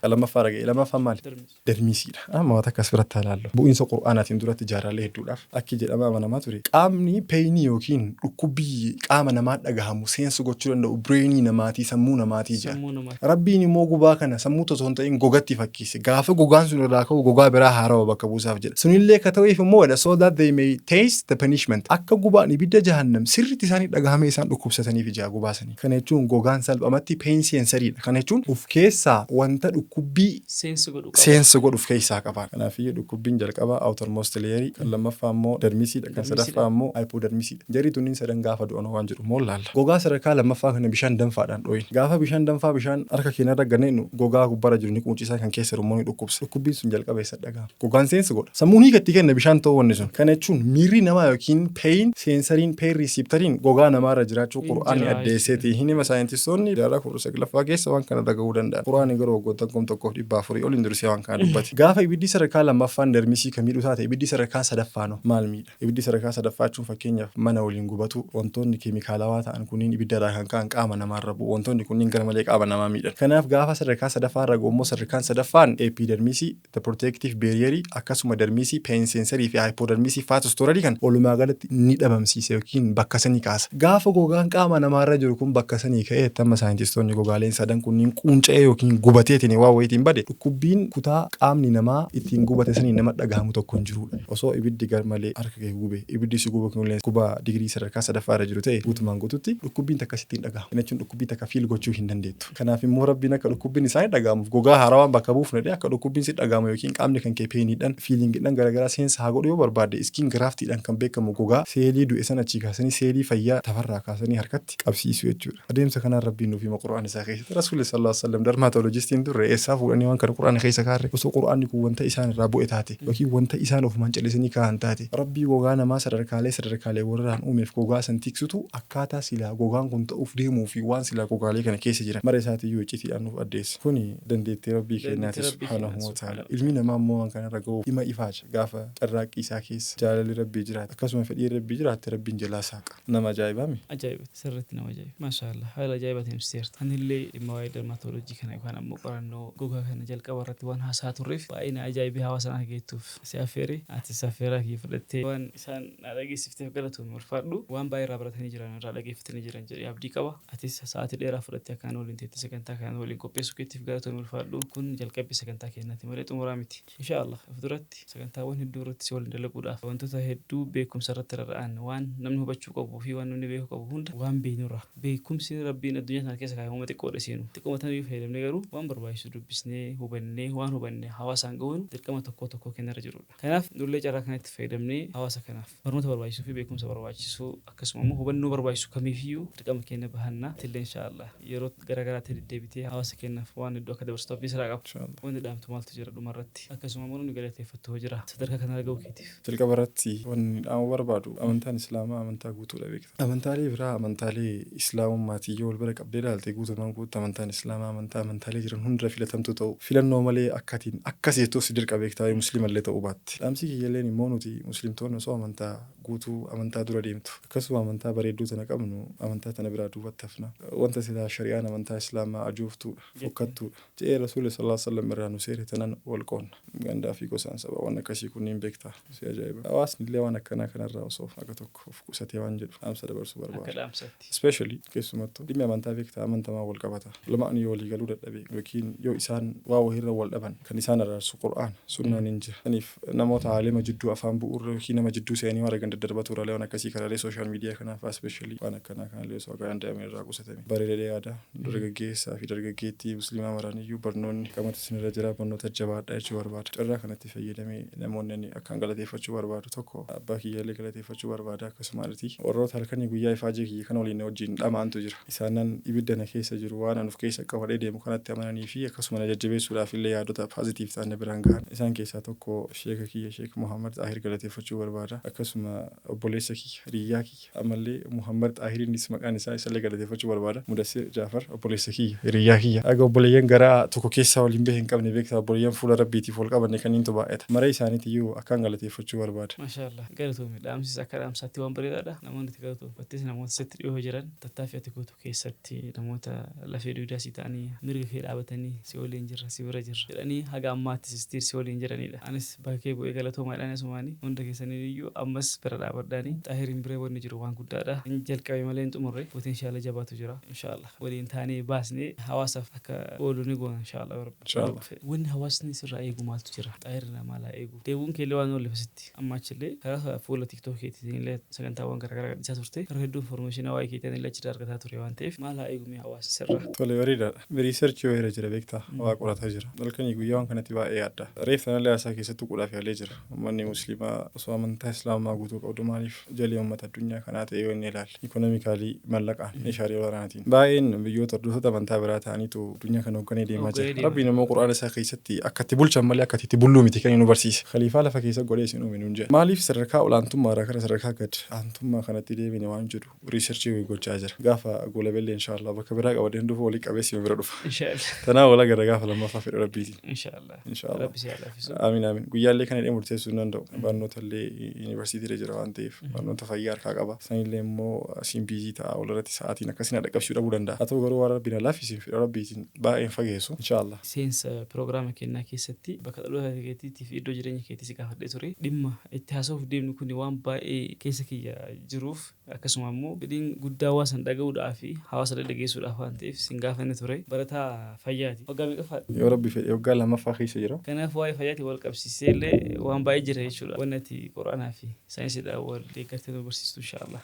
Lammaffaarra gahe. Lammaffaan maali? Dermisiidha. Amma waan akkas biratti haa ilaallu. Bu'iinsa Qur'aanaatiin duratti jaarraalee hedduudhaaf akki jedhamee amanamaa ture. Qaamni painii yookiin dhukkubbii qaama namaa dhagahamu sense gochuu danda'u brainii namaatii, sammuu namaatii jedha. Rabbiin immoo gubaa kana sammuu osoo hin ta'in gogatti fakkiise. Gaafa gogaan sun irraa ka'u gogaa biraa haarawa bakka buusaaf jedha. Sunillee ka ta'eef immoo jedha, so that they may taste the punishment. Akka gubaan ibidda jahannam sirriitti isaanii dhagahamee isaan dhukkubsataniif ijaa gubaasanii. Kana jechuun gogaan salphamatti pain sensoriidha. Kana jechuun uf keessaa wanta dhukkubbii sense godhu qaba. Sense godhu of keessaa qaba. Kanaafiyyuu dhukkubbiin jalqabaa outermost layerii, kan lammaffaa immoo dermisiidha, kan sadaffaa immoo hypodermisiidha. Jarri tunniin sadan gaafa du'an waan jedhu immoo laalla. Gogaa sadarkaa lammaffaa kana bishaan danfaadhaan dhooyin. Gaafa bishaan danfaa bishaan harka keenyarra ganneennu gogaa gubbaarra jiru ni quuncisaa, kan keessa jiru immoo ni dhukkubsa. Dhukkubbiin sun jalqaba eessa dhagahama? Gogaan sense godha. Sammuun hiika itti kenna bishaan ta'uu wanni sun. Kana jechuun miirri namaa yookiin pain sensoriin, pain receptoriin gogaa namaarra jiraachuu Qur'aanni addeesseeti. Hin hima, saayintistoonni jaarraa 19ffaa keessa waan kana dhagahuu danda'an. Qur'aanni garuu waggoottan 1400 oliin dursee waan kana dubbate. Gaafa ibiddi sadarkaa lammaffaan dermisii kan miidhu taate, ibiddi sadarkaa sadaffaanoo maal miidha? Ibiddi sadarkaa sadaffaa jechuun fakkeenyaaf mana waliin gubatu, wantoonni keemikaalawaa ta'an kunniin ibiddarraa kan ka'an qaama namaarra bu'u. Wantoonni kunniin gara malee qaama namaa miidhan. Kanaaf gaafa sadarkaa sadaffaarra ga'u immoo sadarkaan sadaffaan epidermisii, the protective barrier, akkasuma dermisii, pain sensorii fi hypodermisii, fat storerii kan walumaa galatti ni dhabamsiisa yookiin bakka sanii kaasa. Gaafa gogaan qaama namaarra jiru kun bakka sanii ka'ee, amma saayintistoonni gogaaleen sadan kunniin quunca'ee yookiin gubateetiin waan wayiitiin bade, dhukkubbiin kutaa qaamni namaa ittiin gubate sanii nama dhagahamu tokko hin jirudha. Osoo ibiddi gar malee harka kee gube, ibiddi si gubu kunillee gubaa digirii sadarkaa sadaffaa irra jiru ta'e, guutumaan guututti dhukkubbiin takka sitti hin dhagahamu. Kana jechuun dhukkubbii takka feel gochuu hin dandeettu. Kanaaf immoo Rabbiin akka dhukkubbiin isaanii dhagahamuuf gogaa haarawaan bakka buufne, akka dhukkubbiin si dhagahamu yookiin qaamni kan kee painiidhaan, feelingiidhaan garaagaraa sense haa godhu yoo barbaadde, skin graftiidhaan kan beekamu gogaa seelii du'e sana achii kaasanii, seelii fayyaa tafarraa kaasanii harkatti qabsiisu jechuudha. Adeemsa kanaan Rabbiin nuuf hima Qur'aan isaa keessatti. Rasuulli sallallahu alaihi wasallam dermatologistiin turre, eessaa fuudhanii waan kana Qur'aana keessa kaarre? Osoo Qur'aanni kun wanta isaan irraa bu'e taate yookiin wanta isaan ofumaan callisanii kaa'an taate, Rabbii gogaa namaa sadarkaalee sadarkaalee warraan uumeef gogaa san tiksutu akkaataa silaa gogaan kun ta'uuf deemuu fi waan silaa gogaalee kana keessa jiran mara isaatiiyyuu iccitiidhaan nuuf addeessa. Kuni dandeettii Rabbii keenyaati subhaanahu wa ta'ala. Ilmi namaa immoo waan kanarra ga'uuf dhima ifaaja. Gaafa carraaqqii isaa keessa jaalalli Rabbii jiraate, akkasuma fedhiin Rabbii jiraatte, Rabbiin jalaa saaqa. Nama ajaa'ibaami. Ajaa'iba, sirriitti nama ajaa'iba. Maashaa Allah, haala ajaa'ibaatiin ibsiteerta. Anillee dhimma waa'ee dermatology kana yookaan ammoo qorannoo gogaa kana jalqaba irratti waan haasaa turreef baay'ee na ajaa'ibee hawaasa na geettuuf si affeere. Atis affeeraa kiyya fudhattee waan isaan na dhageessifteef galatoomi, ulfaadhu. Waan baay'ee irraa baratanii jiran, irraa dhageeffatanii jiran jedhee abdii qaba. Atis sa'aatii dheeraa fudhattee akkaan waliin teettee sagantaa kana waliin qopheessuu keetiif galatoomi, ulfaadhu. Kun jalqabbii sagantaa keenyaati malee xumuraa miti. Insha Allah of duratti sagantaawwan hedduu irratti si waliin dalaguudhaaf wantoota hedduu beekumsa irratti rarra'an, waan namni hubachuu qabuu fi waan namni beekuu qabu hunda waan beeknurra, beekumsi Rabbiin addunyaa tana keessa kaa'e uuma xiqqoodha seenu xiqqooma tanayyuu fayyadamnee, garuu waan barbaachisu dubbisnee hubannee waan hubanne hawaasaan gahuun dirqama tokkoo tokkoo keenyarra jirudha. Kanaaf nullee carraa kanatti fayyadamnee fayyadamnee hawaasa kanaaf barnoota barbaachisuu fi beekumsa barbaachisuu akkasuma immoo hubannoo barbaachisu kamiifiyyuu dirqama keenya bahanna. Tillee inshaallah yeroo garaagaraatti deddeebitee hawaasa keenyaaf waan hedduu akka dabarsitu abdii sirraa qaba. Inshaallah. Wanti dhaamtu maaltu jira dhumarratti? Akkasuma immoo nu galateeffattu jira sadarkaa kanarra ga'uu keetiif. Jalqaba irratti wanni dhaamu barbaadu amantaan Islaamaa amantaa guutuudha beekta. Amantaalee biraa amantaalee Islaamummaatii yoo wal bira qabdee ilaalte guutumaan guututti amantaan Islaamaa amantaa amantaalee jiran hunda filatamtu ta'u filannoo malee akkatiin akkas jettuu si dirqa beektaa yoo musliimallee ta'uu baatte. Dhaamsi kiyyalleen immoo nuti muslimtoonni osoo amantaa guutuu amantaa dura deemtu akkasuma amantaa bareedduu tana qabnu amantaa tana biraa duubatti hafna. Wanta silaa shari'aan amantaa Islaamaa ajooftuudha fokkattuudha je'ee Rasuulli sallallahu alaihi wasallam irraa nu seere tanan wal qoonna. Gandaa fi gosaan saba waan akkasii kunniin beektaa si ajaa'iba. Hawaasni illee waan akkanaa kanarraa osoo akka tokko of qusatee waan jedhu dhaamsa dabarsuu Akka barbaada. dhaamsatti. Especially keessumattuu dhimmi amantaa beektaa amantamaa wal qabata. Lamaan yoo walii galuu dadhabe yookiin yoo isaan waa wahiirra wal dhaban kan isaan araarsu Qur'aana sunnaan hin jira. Saniif namoota aalima jidduu afaan bu'uurra yookiin nama jidduu seenii waan argan daddarbatu irraa waan akkasii karaalee social media kanaaf especially waan akkanaa kanallee osoo akka danda'ame irraa qusatame. Bareedee yaada dargaggeessaa fi dargaggeettii musliimaa maraaniyyuu barnoonni qamatu isinirra jira barnoota jabaadha jechuu barbaada. Carraa kanatti fayyadamee namoonni ani akkaan galateeffachuu barbaadu tokko abbaa kiyyaallee galateeffachuu barbaada akkasumallee warroota halkanii guyyaa ifaajee kiyya kana waliin wajjin dhama'antu jira. Isaanan ibidda na keessa jiru waan an of keessa qabadhee deemu kanatti amananii fi akkasuma na jajjabeessuudhaaf illee yaadota positive ta'an na biraan gahan. Isaan keessaa tokko sheeka kiyya Sheek Muhammad Xaahir galateeffachuu barbaada. Akkasuma obboleessa kiyya hiriyyaa kiyya ammallee Muhammad Xaahiriinis maqaan isaa isallee galateeffachuu barbaada. Mudassir Jaafar obboleessa kiyya hiriyyaa kiyya. Aga obboleeyyan garaa tokko keessaa waliin bahe hin qabne beektaa obboleeyyan fuula rabbiitiif wal qabanne kanneentu baay'ata. Mara isaaniitiyyuu akkaan galateeffachuu barbaada. Maashaallah galatoomi dhaamsis akka dhaamsaatti waan bareedaadha. Namoonni itti galatoomfattis namoota sitti dhiyoo jiran tattaaffii ati gootu keessatti namoota lafee duudaa si ta'anii mirga kee dhaabatanii si waliin jirra si bira jirra jedhanii haga ammaatti sistiir si waliin jiranidha. Anis bakka kee bu'ee galatoomaadhaan asumaanii hunda keessanii iyyuu ammas bira dhaabadhaanii Xaahiriin bira wanni jiru waan guddaadha. Hin jalqabe malee hin xumurre potenshaala jabaatu jira inshaallah. Waliin taanee baasnee hawaasaaf akka oolu ni goona inshaallah. Inshaallah. Wanni hawaasni sirraa eegu maaltu jira? Xaahirri maal haa eegu? Deebuun keellee waan oolle asitti amma achillee karaa fuula TikTok keetiin illee sagantaawwan garaagaraa gadhiisaa turte. Karaa hedduu information waa'ee keetiin illee achirraa argataa ture waan ta'eef maal haa eegu mee hawaasni sirraa? Tole bareedaadha. Research yoo irra jira beektaa waa qorataa jira. Halkanii guyyaa waan kanatti baay'ee yaadda. Reef sanallee haasaa keessatti quudhaaf yaalee jira. Uummanni musliimaa osoo amantaa islaamaa guutuu qabdu maaliif jalee uummata addunyaa kanaa ta'e yoo inni ilaalle. Economically mallaqaan meeshaalee waraanaatiin. Baay'een biyyoota hordoftoota amantaa biraa ta'aniitu addunyaa kana hoogganee deemaa Hoogganee jira. deemaa. Rabbiin immoo Qur'aana isaa keessatti akka itti bulchan malee akka itti bulluu miti kan inni nu barsiise. Khaliifaa lafa keessa godhee isin uume nuun jedha. Maaliif sadarkaa olaantummaa irraa gara sadarkaa gad aantummaa kanatti deemine waan jedhu research gochaa jira. Gaafa goolabellee inshaallah bakka biraa qabadeen dhufu walii qabee si bira dhufa. Inshaallah. Tanaa wal agarra gaafa lammaffaa fedha rabbiitiin. Inshaallah. Inshaallah. Rabbi si haa laaffisu. Amiin amiin. Guyyaallee kana hidhee murteessuu hin danda'u. Barnoota illee yuunivarsiitiirra jira waan ta'eef barnoota fayyaa harkaa qaba. Sanillee immoo asiin busy ta'a walirratti sa'aatiin akkasiin dhaqqabsiisuu dhabuu danda'a. Haa ta'u garuu waan rabbiin laaffisiin fedha rabbiitiin baay'een fageessu. Inshaallah. Seensa piroogiraama kennaa keessatti bakka dhaloota keetiitii fi iddoo jireenya keetii si gaafadhee ture. Dhimma itti haasa'uuf deemnu kun waan baay'ee keessa kiyya jiruuf akkasuma immoo fedhiin guddaa waan san dhaga'uudhaa fi hawaasa dhaggeessuudhaaf waan ta'eef sin gaafanne ture. Barataa fayyaati. Waggaa meeqaffaadha? Yoo rabbi fedhe waggaa lammaffaa keessa jira. Kanaaf waa'ee fayyaatiin wal qabsiisee illee waan baay'ee jira jechuudha. Wanni ati quraanaa fi saayinsiidhaan wal deeggartee nu barsiistu inshaallah.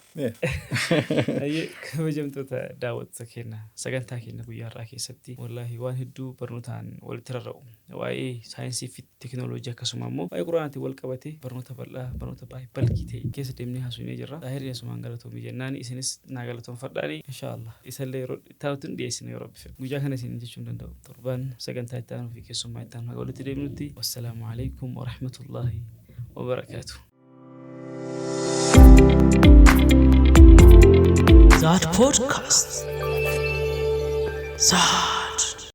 Ayyee kabajamtoota daawwattoota keenya sagantaa keenya guyyaa har'aa keessatti wallaahi waan hedduu barnootaan walitti rarra'u waa'ee saayinsii fi teekinooloojii akkasuma immoo waa'ee quraanaatiin wal qabate barnoota bal'aa barnoota baay'ee balkii ta'e keessa deemnee haasofnee jirra. Xaahirri asumaan galatoomii jennaan isinis naa galatoomfadhaani inshaallah isallee yeroo itti aanutti dhiyeessina yeroo rabbi fedhe. Guyyaa kana isin jechuu hin danda'u. Torban sagantaa itti aanuu fi keessummaa itti aanu haga walitti deemnutti wassalaamu alaikum warahmatullaahi wabarakaatuh. That podcast. Zat.